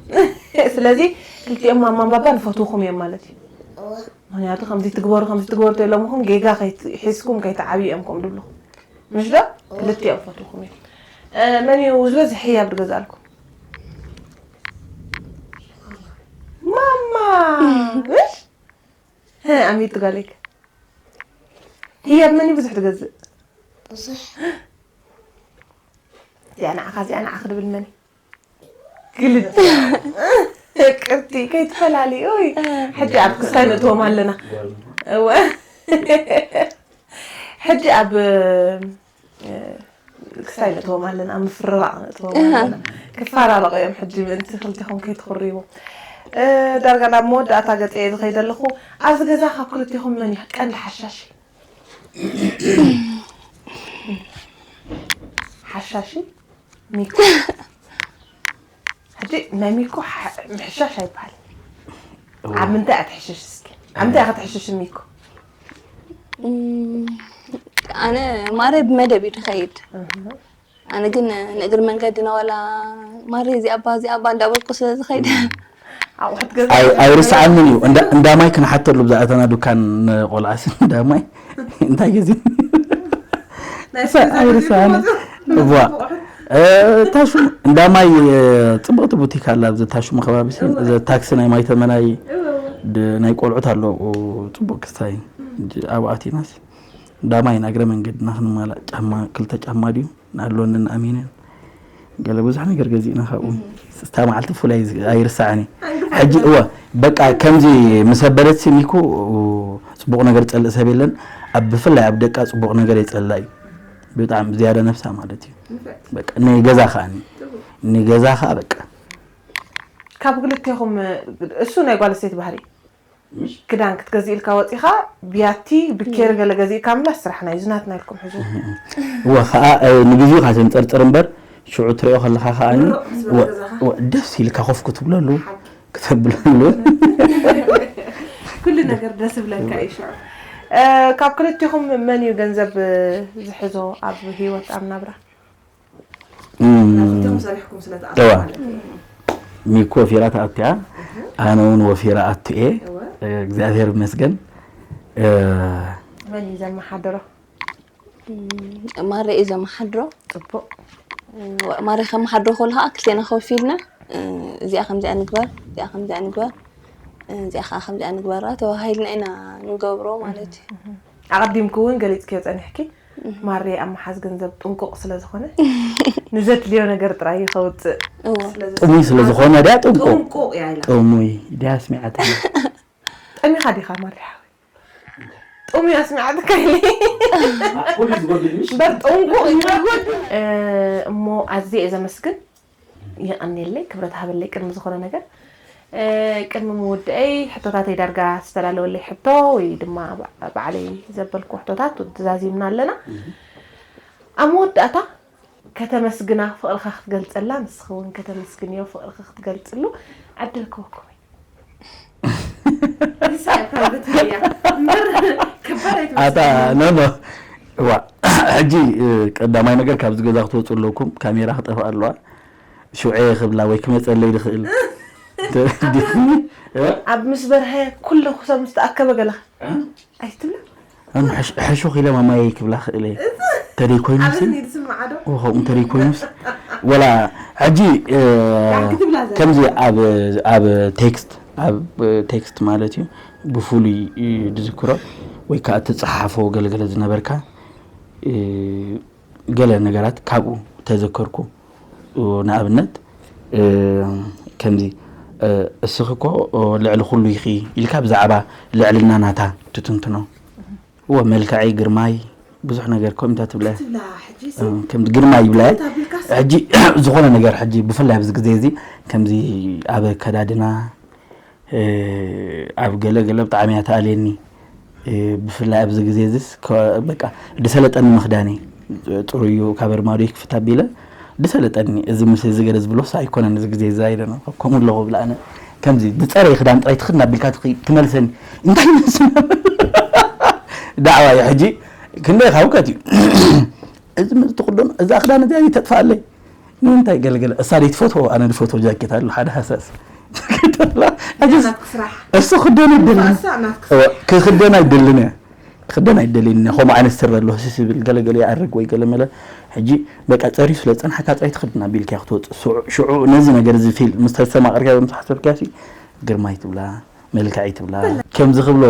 ስለዚ ክልቲኦም ማማን ባባን ይፈትውኹም እዮም ማለት እዩ። እወ ምክንያቱ ከምዚ ትግበሩ ከምዚ ትግበሩ ተኢሎምኹም ጌጋ ከይት- ሒዝኩም ከይትዓብዩ እዮም ከምኡ ድብልኹም። ምሽ ዶ? ክልቲኦም ይፈትውኹም እዮም። እ፣ መን እዩ ዝበዝሕ ህያብ ዝገዝኣልኩም? ማማ። ምሽ? ሀ፣ ኣሚቱ ጋሌክ። ህያብ መን እዩ ብዙሕ ትገዝእ? ብዙሕ እዚኣ ንዓኻ እዚኣ ንዓኻ ድብል መን እዩ? ክልተ። ቅርቲ ከይትፈላልዩ። ኡይ፣ ሕጂ ኣብ ክስታይ ንእትዎም ኣለና። እወ። ሕጂ ኣብ እ፣ ክስታይ ንእትዎም ኣለና፣ ኣብ ምፍርራቕ ንእትዎም ኣለና። ክፈራረቑ እዮም ሕጂ ምእንቲ ክልቲኹም ከይትኹርይዎም። እ፣ ዳርጋ ናብ መወዳእታ ገፀ እየ ዝኸይድ ኣለኹ። ኣብዚ ገዛ ካብ ክልቲኹም መን እዩ ቀንዲ ሓሻሺ? ሓሻሺ ሚኮ። ሕጂ ናይ ሚኮ ሓ- ምሕሻሽ ኣይበሃል። ኣብ ምንታይ እያ ትሕሽሽ እስኪ? ኣብ ምንታይ ኢኻ ትሕሽሽ ሚኮ? እም፣ ኣነ ማሬ ብመደብ እዩ ዝኸይድ። ኣነ ግን ንእግሪ መንገድና ዋላ ማሬ እዚኣ ኣባ እዚኣ ኣባ እንዳበልኩ ስለ ዝኸይድ ኣቑሑት ገዛ ኣይ- ኣይርስዓንን እዩ እንዳ- እንዳማይ ክንሓተሉ ብዛዕተና ዱካን ቆልዓስ እንዳማይ እንታይ ገዚ ናይ ኣይርስዓን እዋ እ፣ ታሹም እንዳማይ እ፣ ፅብቕቲ ቡቲክ ኣላ ኣብዚ ታሹም ከባቢ ሲ- እዚ ታክሲ ናይ ማይ ተመናይ ድ- ናይ ቆልዑት ኣሎ ጽቡቅ ክስታይ ኣብኡ ኣቲናስ እንዳማይ ናግረ መንገድና ክንማላእ ጫማ ክልተ ጫማ ድዩ ንኣሎንን ኣሚንን ገለ ብዙሕ ነገር ገዚእና ካብኡ ስታ መዓልቲ ፍላይ ኣይርሳዕን እዩ ሕጂ እወ በቃ ከምዚ ምስ ኣበለት ሲሚኩ ጽቡቕ ነገር ጸልእ ሰብ የለን ኣብ ብፍላይ ኣብ ደቃ ጽቡቕ ነገር የጸላ እዩ ብጣዕሚ ዝያዳ ነፍሳ ማለት እዩ በቃ ንገዛ ከኣኒ ንገዛ ከኣ በቃ ካብ ክልቴኹም እሱ ናይ ጓል ስተይቲ ባህሪ ክዳን ክትገዝእ ኢልካ ወፂኻ ብያቲ ብኬር ገለ ገዚእካ ምላስ ስራሕና እዩ ዝናትና ኢልኩም ሕዙ እወ ከዓ ንግዚኡ ካሰንፀርፅር እምበር ሽዑ ትሪኦ ከለካ ከዓ ደስ ኢልካ ኮፍ ክትብለሉ ክተብለሉ ኩሉ ነገር ደስ ብለካ እዩ ሽዑ ካብ ክልቲኹም መን እዩ ገንዘብ ዝሕዞ ኣብ ህይወት ኣብ ናብራ ሚኮ ወፊራ ተኣትያ ኣነ እውን ወፊራ ኣቱኤ እግዚኣብሔር ይመስገን መን እዩ ዘመሓደሮ ማረ እዩ ዘመሓድሮ ፅቡቅ ማረ ከመሓድሮ ከሎ ከዓ ክልቴና ከፊልና እዚኣ ከምዚኣ ንግበር እዚኣ ከምዚኣ ንግበር እዚኣ ከዓ ከምዚኣ ንግበራ ተባሂልና ኢና ንገብሮ ማለት እዩ ኣቐዲምኪ እውን ገሊፅክዮ ፀኒሕኪ ማሬ ኣብ መሓዝ ገንዘብ ጥንቁቕ ስለ ዝኾነ ንዘድልዮ ነገር ጥራይ እዩ ከውፅእ ጥሙይ ስለ ዝኾነ ድያ ጥንቁቕ ጥንቁቕ እያ ኢላ ጥሙይ ድያ ስሚዓት ጠሚኻ ዲኻ ማሬ ሓወይ ጥሙይ ኣስሚዓትካ ኢለ በር ጥንቁቕ እዩ እሞ ኣዝየ እየ ዘመስግን የቐንየለይ ክብረት ሃበለይ ቅድሚ ዝኾነ ነገር ቅድሚ ምውድአይ ሕቶታተይ ዳርጋ ዝተላለወለይ ሕቶ ወይ ድማ ባዕለይ ዘበልኩ ሕቶታት ዛዚምና ኣለና ኣብ መወዳእታ ከተመስግና ፍቕርኻ ክትገልፀላ ንስኺ እውን ከተመስግንዮ ፍቕርኺ ክትገልፅሉ ዕድል ክወክቦይ ኣታ ኖኖ እዋ ሕጂ ቀዳማይ ነገር ካብዚ ገዛ ክትወፁ ኣለኩም ካሜራ ክጠፍእ ኣለዋ ሽውዐ ክብላ ወይ ክመፀለይ ድኽእል ኣብ ምስ በርሀ ኩሉ ክሰብ ምስ ተኣከበ ገለ ኣይትብላ ሕሹኽ ኢለ ማማየ ክብላ ክእል እየ ተደይ ኮይኑስ ኣበኒ ዝስምዓ ዶ ከምኡ ተደይ ኮይኑስ ወላ ሕጂ ክትብላ ዘላ ከምዚ ኣብ ኣብ ቴክስት ኣብ ቴክስት ማለት እዩ ብፍሉይ ዝዝክሮ ወይ ከዓ እትፀሓፎ ገለገለ ዝነበርካ ገለ ነገራት ካብኡ ተዘከርኩ። ንኣብነት ከምዚ፣ እስኺ እኮ ልዕሊ ኩሉ ኢኺ ኢልካ ብዛዕባ ልዕልና ናታ ትትንትኖ። እወ፣ መልክዐይ፣ ግርማይ፣ ብዙሕ ነገር ከምታ ትብለ። ትብላ ሕጂ ሲ? ከም ግርማይ ይብለ። እንታይ ኣቢልካስ? ሕጂ ዝኾነ ነገር ሕጂ ብፍላይ ኣብዚ ግዜ እዚ ከምዚ ኣብ ኣከዳድና፣ ኣብ ገለ ገለ ብጣዕሚ እያ ትኣልየኒ። ብፍላይ ኣብዚ ግዜ እዚስ ከ-፣ በቃ ድሰለጠኒ ምኽዳነይ ጥሩ እዩ፣ ካብ ኣርማድዮ ክፍት ኣቢለ ድሰለጠኒ። እዚ ምስ እዚ ገለ ዝብሎስ ኣይኮነን፣ እዚ ግዜ እዚ ኣይደነ፣ ከምኡ ኣለኹ ብላ ኣነ። ከምዚ ዝጸረየ ክዳን ጥራይ ትኽድን ኣቢልካ ትኺ-፣ ትመልሰኒ። እንታይ ይመስል? ዳዕዋ እዩ ሕጂ። ክንደይ ካብ እውቀት እዩ። እዚ ምስ ትኽደኖ፣ እዛ ክዳን እዚኣ ይተጥፍኣለይ። ንምንታይ ገለገለ? እሳ ደይትፈትዎ፣ ኣነ ዝፈትዎ ጃኬት ኣሎ፣ ሓደ ሃሳስ ጃኬት ኣሎ። ሕጂ ናትክ ስራሕ። እሱ ክደን ኣይደልን። እሳ ናትክ እወ፣ ስራሕ። ክኽደን ኣይደልን እየ። ክኽደን ኣይደልን እየ። ከምኡ ዓይነት ስረ ኣለዎ፣ ስስ ይብል፣ ገለገለ ይኣርግ ወይ ገለመለ። ሕጂ በቃ ጸርዩ ስለ ዝጸንሓካ ጥራይ ትኽድን ኣቢልካ ክትወጽእ። ሽዑ፣ ሽዑ ነዚ ነገር እዚ ፊል ምስ ተስተማቐርካዮ፣ ምስ ሓሰብካዮ ሲ ግርማይ ትብላ፣ መልክዐይ ትብላ። ከምዚ ክብሎ፣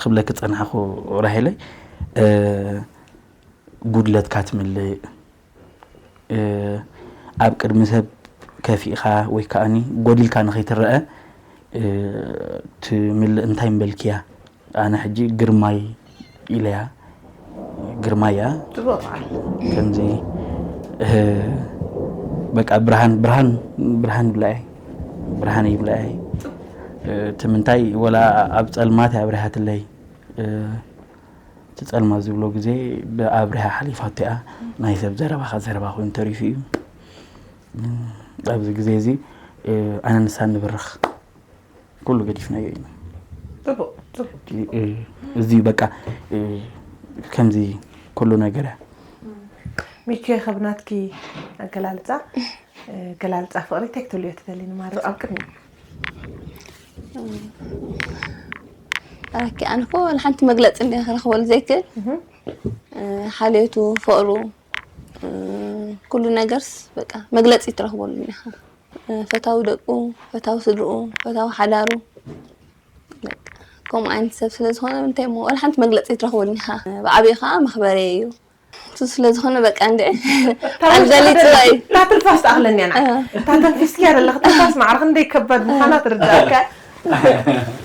ክብለኪ ዝጸናሕኩ ራሄለይ፣ እ፣ ጉድለትካ ትምልእ፣ እ፣ ኣብ ቅድሚ ሰብ ከፊእኻ ወይ ከኣኒ ጎዲልካ ንኸይትረአ፣ እ፣ ትምልእ። እንታይ ምበልክያ? ኣነ ሕጂ ግርማይ ኢለያ። ግርማይ እያ። ጽቡቕ በዓል። ከምዚ፣ እ፣ በቃ ብርሃን፣ ብርሃን፣ ብርሃን ይብላያ። ብርሃን ይብላያ። እ፣ እቲ ምንታይ ወላ ኣብ ጸልማት እያ ኣብሪሃትለይ። እ፣ እቲ ጸልማት ዝብሎ ግዜ ብኣብሪሃ ሓሊፋቶ እያ። ናይ ሰብ ዘረባኻ ዘረባ ኮይኑ ተሪፉ እዩ። ኣብዚ ግዜ እዚ፣ እ፣ ኣነ ንሳ ንብርኽ። ኩሉ ገዲፍናዮ ኢና። ጽቡቕ፣ ጽቡቕ። እ፣ እዚ በቃ፣ እ፣ ከምዚ ኩሉ ነገር እያ። ሚኪ፣ ካብ ናትኪ ኣገላልጻ፣ እ፣ ገላልጻ ፍቕሪ እንታይ ክትብልዮ ትደሊ ንማርያም? ኣብ ቅድሚ ኣራኪ፣ ኣነ እኮ ንሓንቲ መግለጺ እንደ ክረኽበሉ ዘይክእል፣ እህ። እ፣ ሓልዮቱ፣ ፍቕሩ፣ እ፣ ኩሉ ነገርስ በቃ መግለጺ ትረኽበሉ እንዲኻ። እ፣ ፈታዊ ደቁ፣ ፈታዊ ስድርኡ፣ ፈታዊ ሓዳሩ፣ በቃ ከምኡ ዓይነት ሰብ ስለ ዝኾነ፣ እንታይ እሞ፣ ወላ ሓንቲ መግለጺ ትረኽበሉ እንዲኻ። ብዓቢኡ ከዓ መኽበረይ እዩ። እሱ ስለ ዝኾነ በቃ እንድዒ እታ ውሽጢ ኣልገሊጽ ከደላ-፣ እዩ። እታ ትንፋስ ትኣኽለኒ እያ ንዓይ። እ። እታ ተንፊስኪያ ዘለኺ ትንፋስ ማዕረ ክንደይ ከባድ ምዃና ትርድኣካ።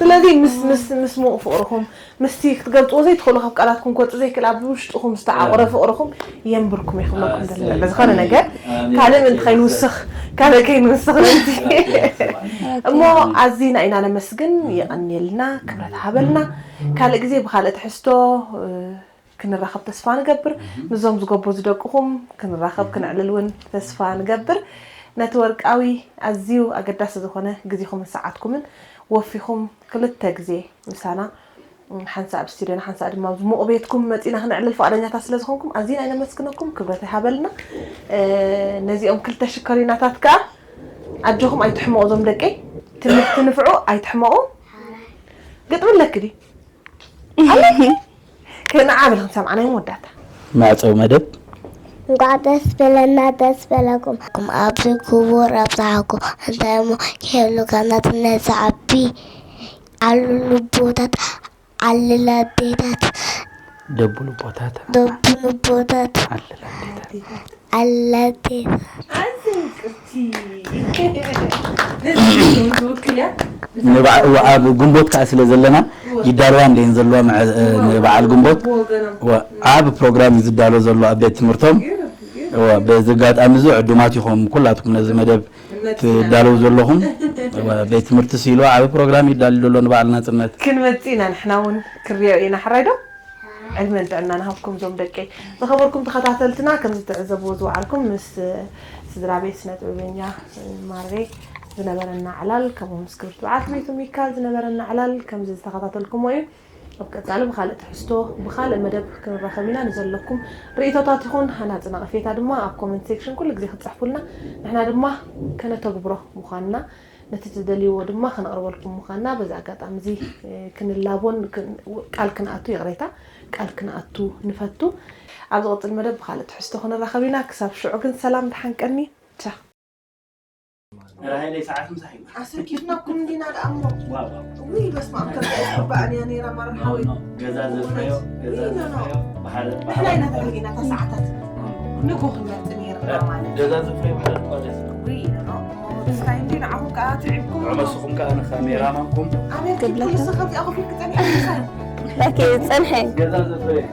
ስለዚ ምስ፣ ምስ፣ ምስ ምዉቕ ፍቕርኹም፣ ምስቲ ክትገልጽዎ ዘይትኽእሉ፣ ካብ ቃላትኩም ክወጽእ ዘይክእል ኣብ ውሽጥኹም ዝተዓቑረ ፍቕርኹም የንብርኩም እየ ክብለኩም ደሊ። ዝኾነ ነገር ካልእ ምእንቲ ከይንውስኽ፣ ካልእ ከይንውስኽ ምእንቲ። እሞ ኣዚና ኢና ነመስግን፣ የቐንየልና፣ ክብረት ሃበልና። ካልእ ግዜ ብኻልእ ትሕዝቶ፣ እ፣ ክንራኸብ ተስፋ ንገብር። ምስዞም ዝጎበዙ ደቅኹም ክንራኸብ፣ ክንዕልል እውን ተስፋ ንገብር። ነቲ ወርቃዊ፣ ኣዝዩ ኣገዳሲ ዝኾነ ግዜኹምን ሰዓትኩምን ወፊኹም ክልተ ግዜ ምሳና፣ ሓንሳእ ኣብ ስቱድዮና፣ ሓንሳእ ድማ ኣብዚ ሙቕ ቤትኩም መጺና ክነዕልል ፍቓደኛታት ስለ ዝኾንኩም ኣዚና ኢና ነመስግነኩም። ክብረት ይሃበልና። እ፣ ነዚኦም ክልተ ሽኮሪናታት ከኣ ኣጆኹም ኣይትሕመቑ፣ እዞም ደቀይ ትምህርቲ ንፍዑ፣ ኣይትሕመቑ። ግጥሚ ኣለኪ ድዩ? ከነዓ በሊ ክንሰምዓ ናይ መወዳእታ። መዕጸዊ መደብ። እንኳዕ ደስ በለና፣ ደስ በለኩም። ኣብዚ ክቡር ኣብዝሓኩም። እንታይ እሞ ይህሉ ጋናት ነዚ ዓቢ ዓሉ ልቦታት፣ ዓልል ኣዴታት፣ ደቡ ልቦታት፣ ደቡ ልቦታት፣ ዓልል ኣዴታት። ዓልል ኣዴታት። ንበዓ-፣ እዋ፣ ኣብ ግንቦት ከኣ ስለ ዘለና ይዳለዋ እንደን ዘለዋ መዐ-፣ ንበዓል ግንቦት። እዋ፣ ዓቢ ፕሮግራም እዩ ዝዳሎ ዘሎ ኣብ ቤት ትምህርቶም። እዋ፣ በዚ ኣጋጣሚ እዚ ዕዱማት ኢኹም ኩላትኩም ነዚ መደብ ትዳለዉ ዘለኹም። እዋ፣ ቤት ትምህርቲ ሲሎ ዓቢ ፕሮግራም ይዳሎ ዘሎ ንበዓል ናጽነት። ክንመጽእ ኢና ንሕና እውን ክንሪኦ ኢና፣ ሕራይ ዶ? ዕድመን ጥዕናን ሃብኩም ዞም ደቀይ። ዝኸበርኩም ተኸታተልትና፣ ከም ዝትዕዘብዎ ዝወዓልኩም ምስ ስድራ ቤት ስነ ጥበበኛ ማሬ ዝነበረና ዕላል፣ ከምኡ ምስ ክብርቲ በዓልቲ ቤቱ ሚካል ዝነበረና ዕላል ከምዚ ዝተኸታተልኩሞ እዩ። ኣብ ቀጻሊ ብኻልእ ትሕዝቶ፣ ብኻልእ መደብ ክንራኸብ ኢና። ንዘለኩም ርእይቶታት ይኹን ሃናጺ ነቐፌታ ድማ ኣብ ኮመንት ሴክሽን ኩሉ ግዜ ክትጽሕፉልና፣ ንሕና ድማ ከነተግብሮ ምዃንና፣ ነቲ ትደልይዎ ድማ ከነቕርበልኩም ምዃንና በዚ ኣጋጣሚ እዚ፣ እ፣ ክንላቦን ክን-፣ ቃል ክንኣቱ፣ ይቕሬታ፣ ቃል ክንኣቱ ንፈቱ። ኣብ ዝቕጽል መደብ ብኻልእ ትሕዝቶ ክንራኸብ ኢና። ክሳብ ሽዑ ግን ሰላም ደሓን ቀኒ። ቻው። ራሄለይ ሰዓት ምሳሕ እዩ። ኣሰኪፍናኩም እንዲና ደኣ እሞ ዋው ዋው። ውይ በስመ ኣብ ከምዚኣ ይግባእን እያ ነይራ ማርያም ሓወይ ገዛ ዘፍረዮ ገዛ ውይ፣ ኖ፣ ኖ። ዘፍረዮ ባህር ንሕና ኢና ተታሒዝና እታ ሰዓታት ንጎ ክንመርፅ ነይርና ማለት ገዛ ዘፍረዮ ባህር ቆደስ ውይ፣ ኖ፣ ኖ። እሞ ደስታይ እንዲ ንዓኹም ከዓ ትዕብኩም ዕመስኹም ከዓ ንካሜራማንኩም ኣቤት ክብለካ። ኩሉ ሰብ ከምዚኣ ኮፍ ኢልክ ፀኒሕኩም ምሳይ ላኪ ፀንሐ ገዛ ዘፍረዮ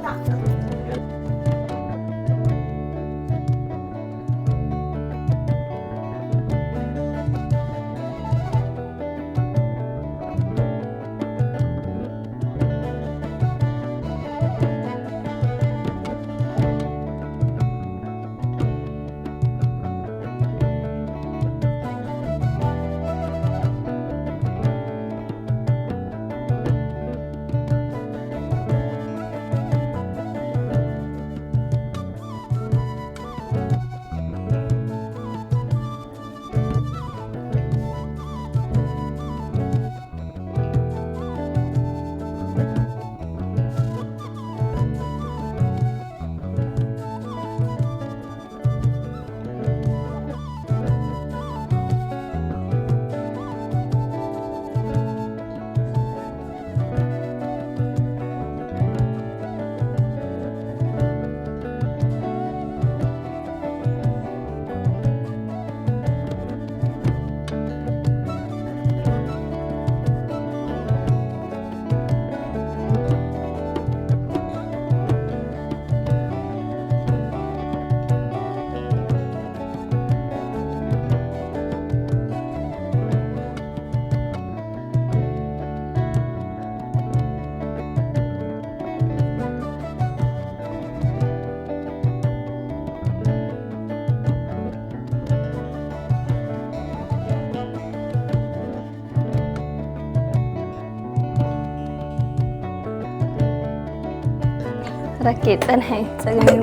ረኬ ፀንሐ ፀገም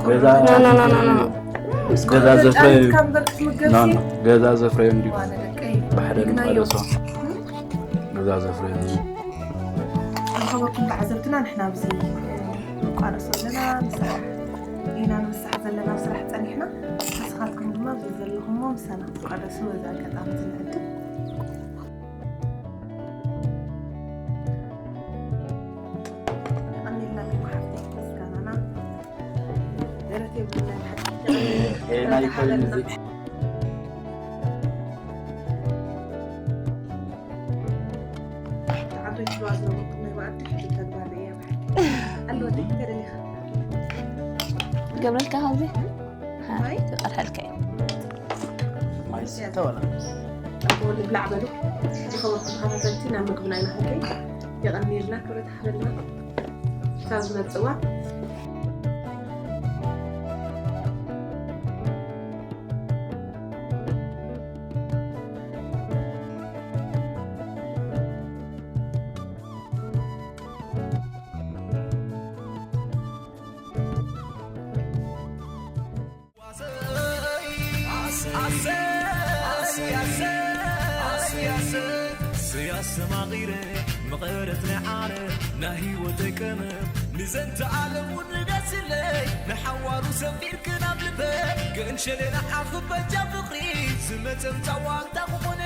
ገዛ ኖ ኖ ኖ ኖ ኖ ገዛ ዘፍረዩ ካብ በርክ ኖ ምገሲ ኖ ገዛ ዘፍረዩ እንዲ ዋነ ደቀይ ባሕደን ግናዮ ቀደሶ ገዛ ዘፍረዩ ዝኸበርኩም ተዓዘብትና ንሕና ኣብዚ ቋረሶ ኣለና ንስራሕ ኢና ንምሳሕ ዘለና ስራሕ ፀኒሕና ንስኻትኩም ድማ ኣብዚ ዘለኹሞ ምሳና ክትቋረሱ በዚ ኣጋጣሚ ዝንዕድም ኣሜልና ሚኩ ሓፍተይ ምስጋናና ደረት የብልና ኤና ይኮይን እዚ ተዓንቶች ብኣዝነቦኩም ናይ መኣዲ ሕጂ ተግባር እያ ብሓቂ ኣሎ ተደሊኻ ገብረልካ ካብዚ ማይ ተቐርሐልካ እዩ ማይስ ተወላ ኣቦ ንብላዕ በሉ ዝኸበርኩም ተኸታተልቲ ናብ ምግብና ኢና ክንከይ የቐንየልና ክብረት ሓበልና ካብ ዝመፅዋ ስያስተማቒረ መቐረት ናይ ዓለም ናይ ህይወተይ ቀመም ንዘንተ ዓለም እውን ንገስለይ ንሓዋሩ ሰፊርክን ኣብ ልበ ገንሸሌ ንዓኺ በጃ ፍቕሪ ዝመጸም ጫዋታ ክኾን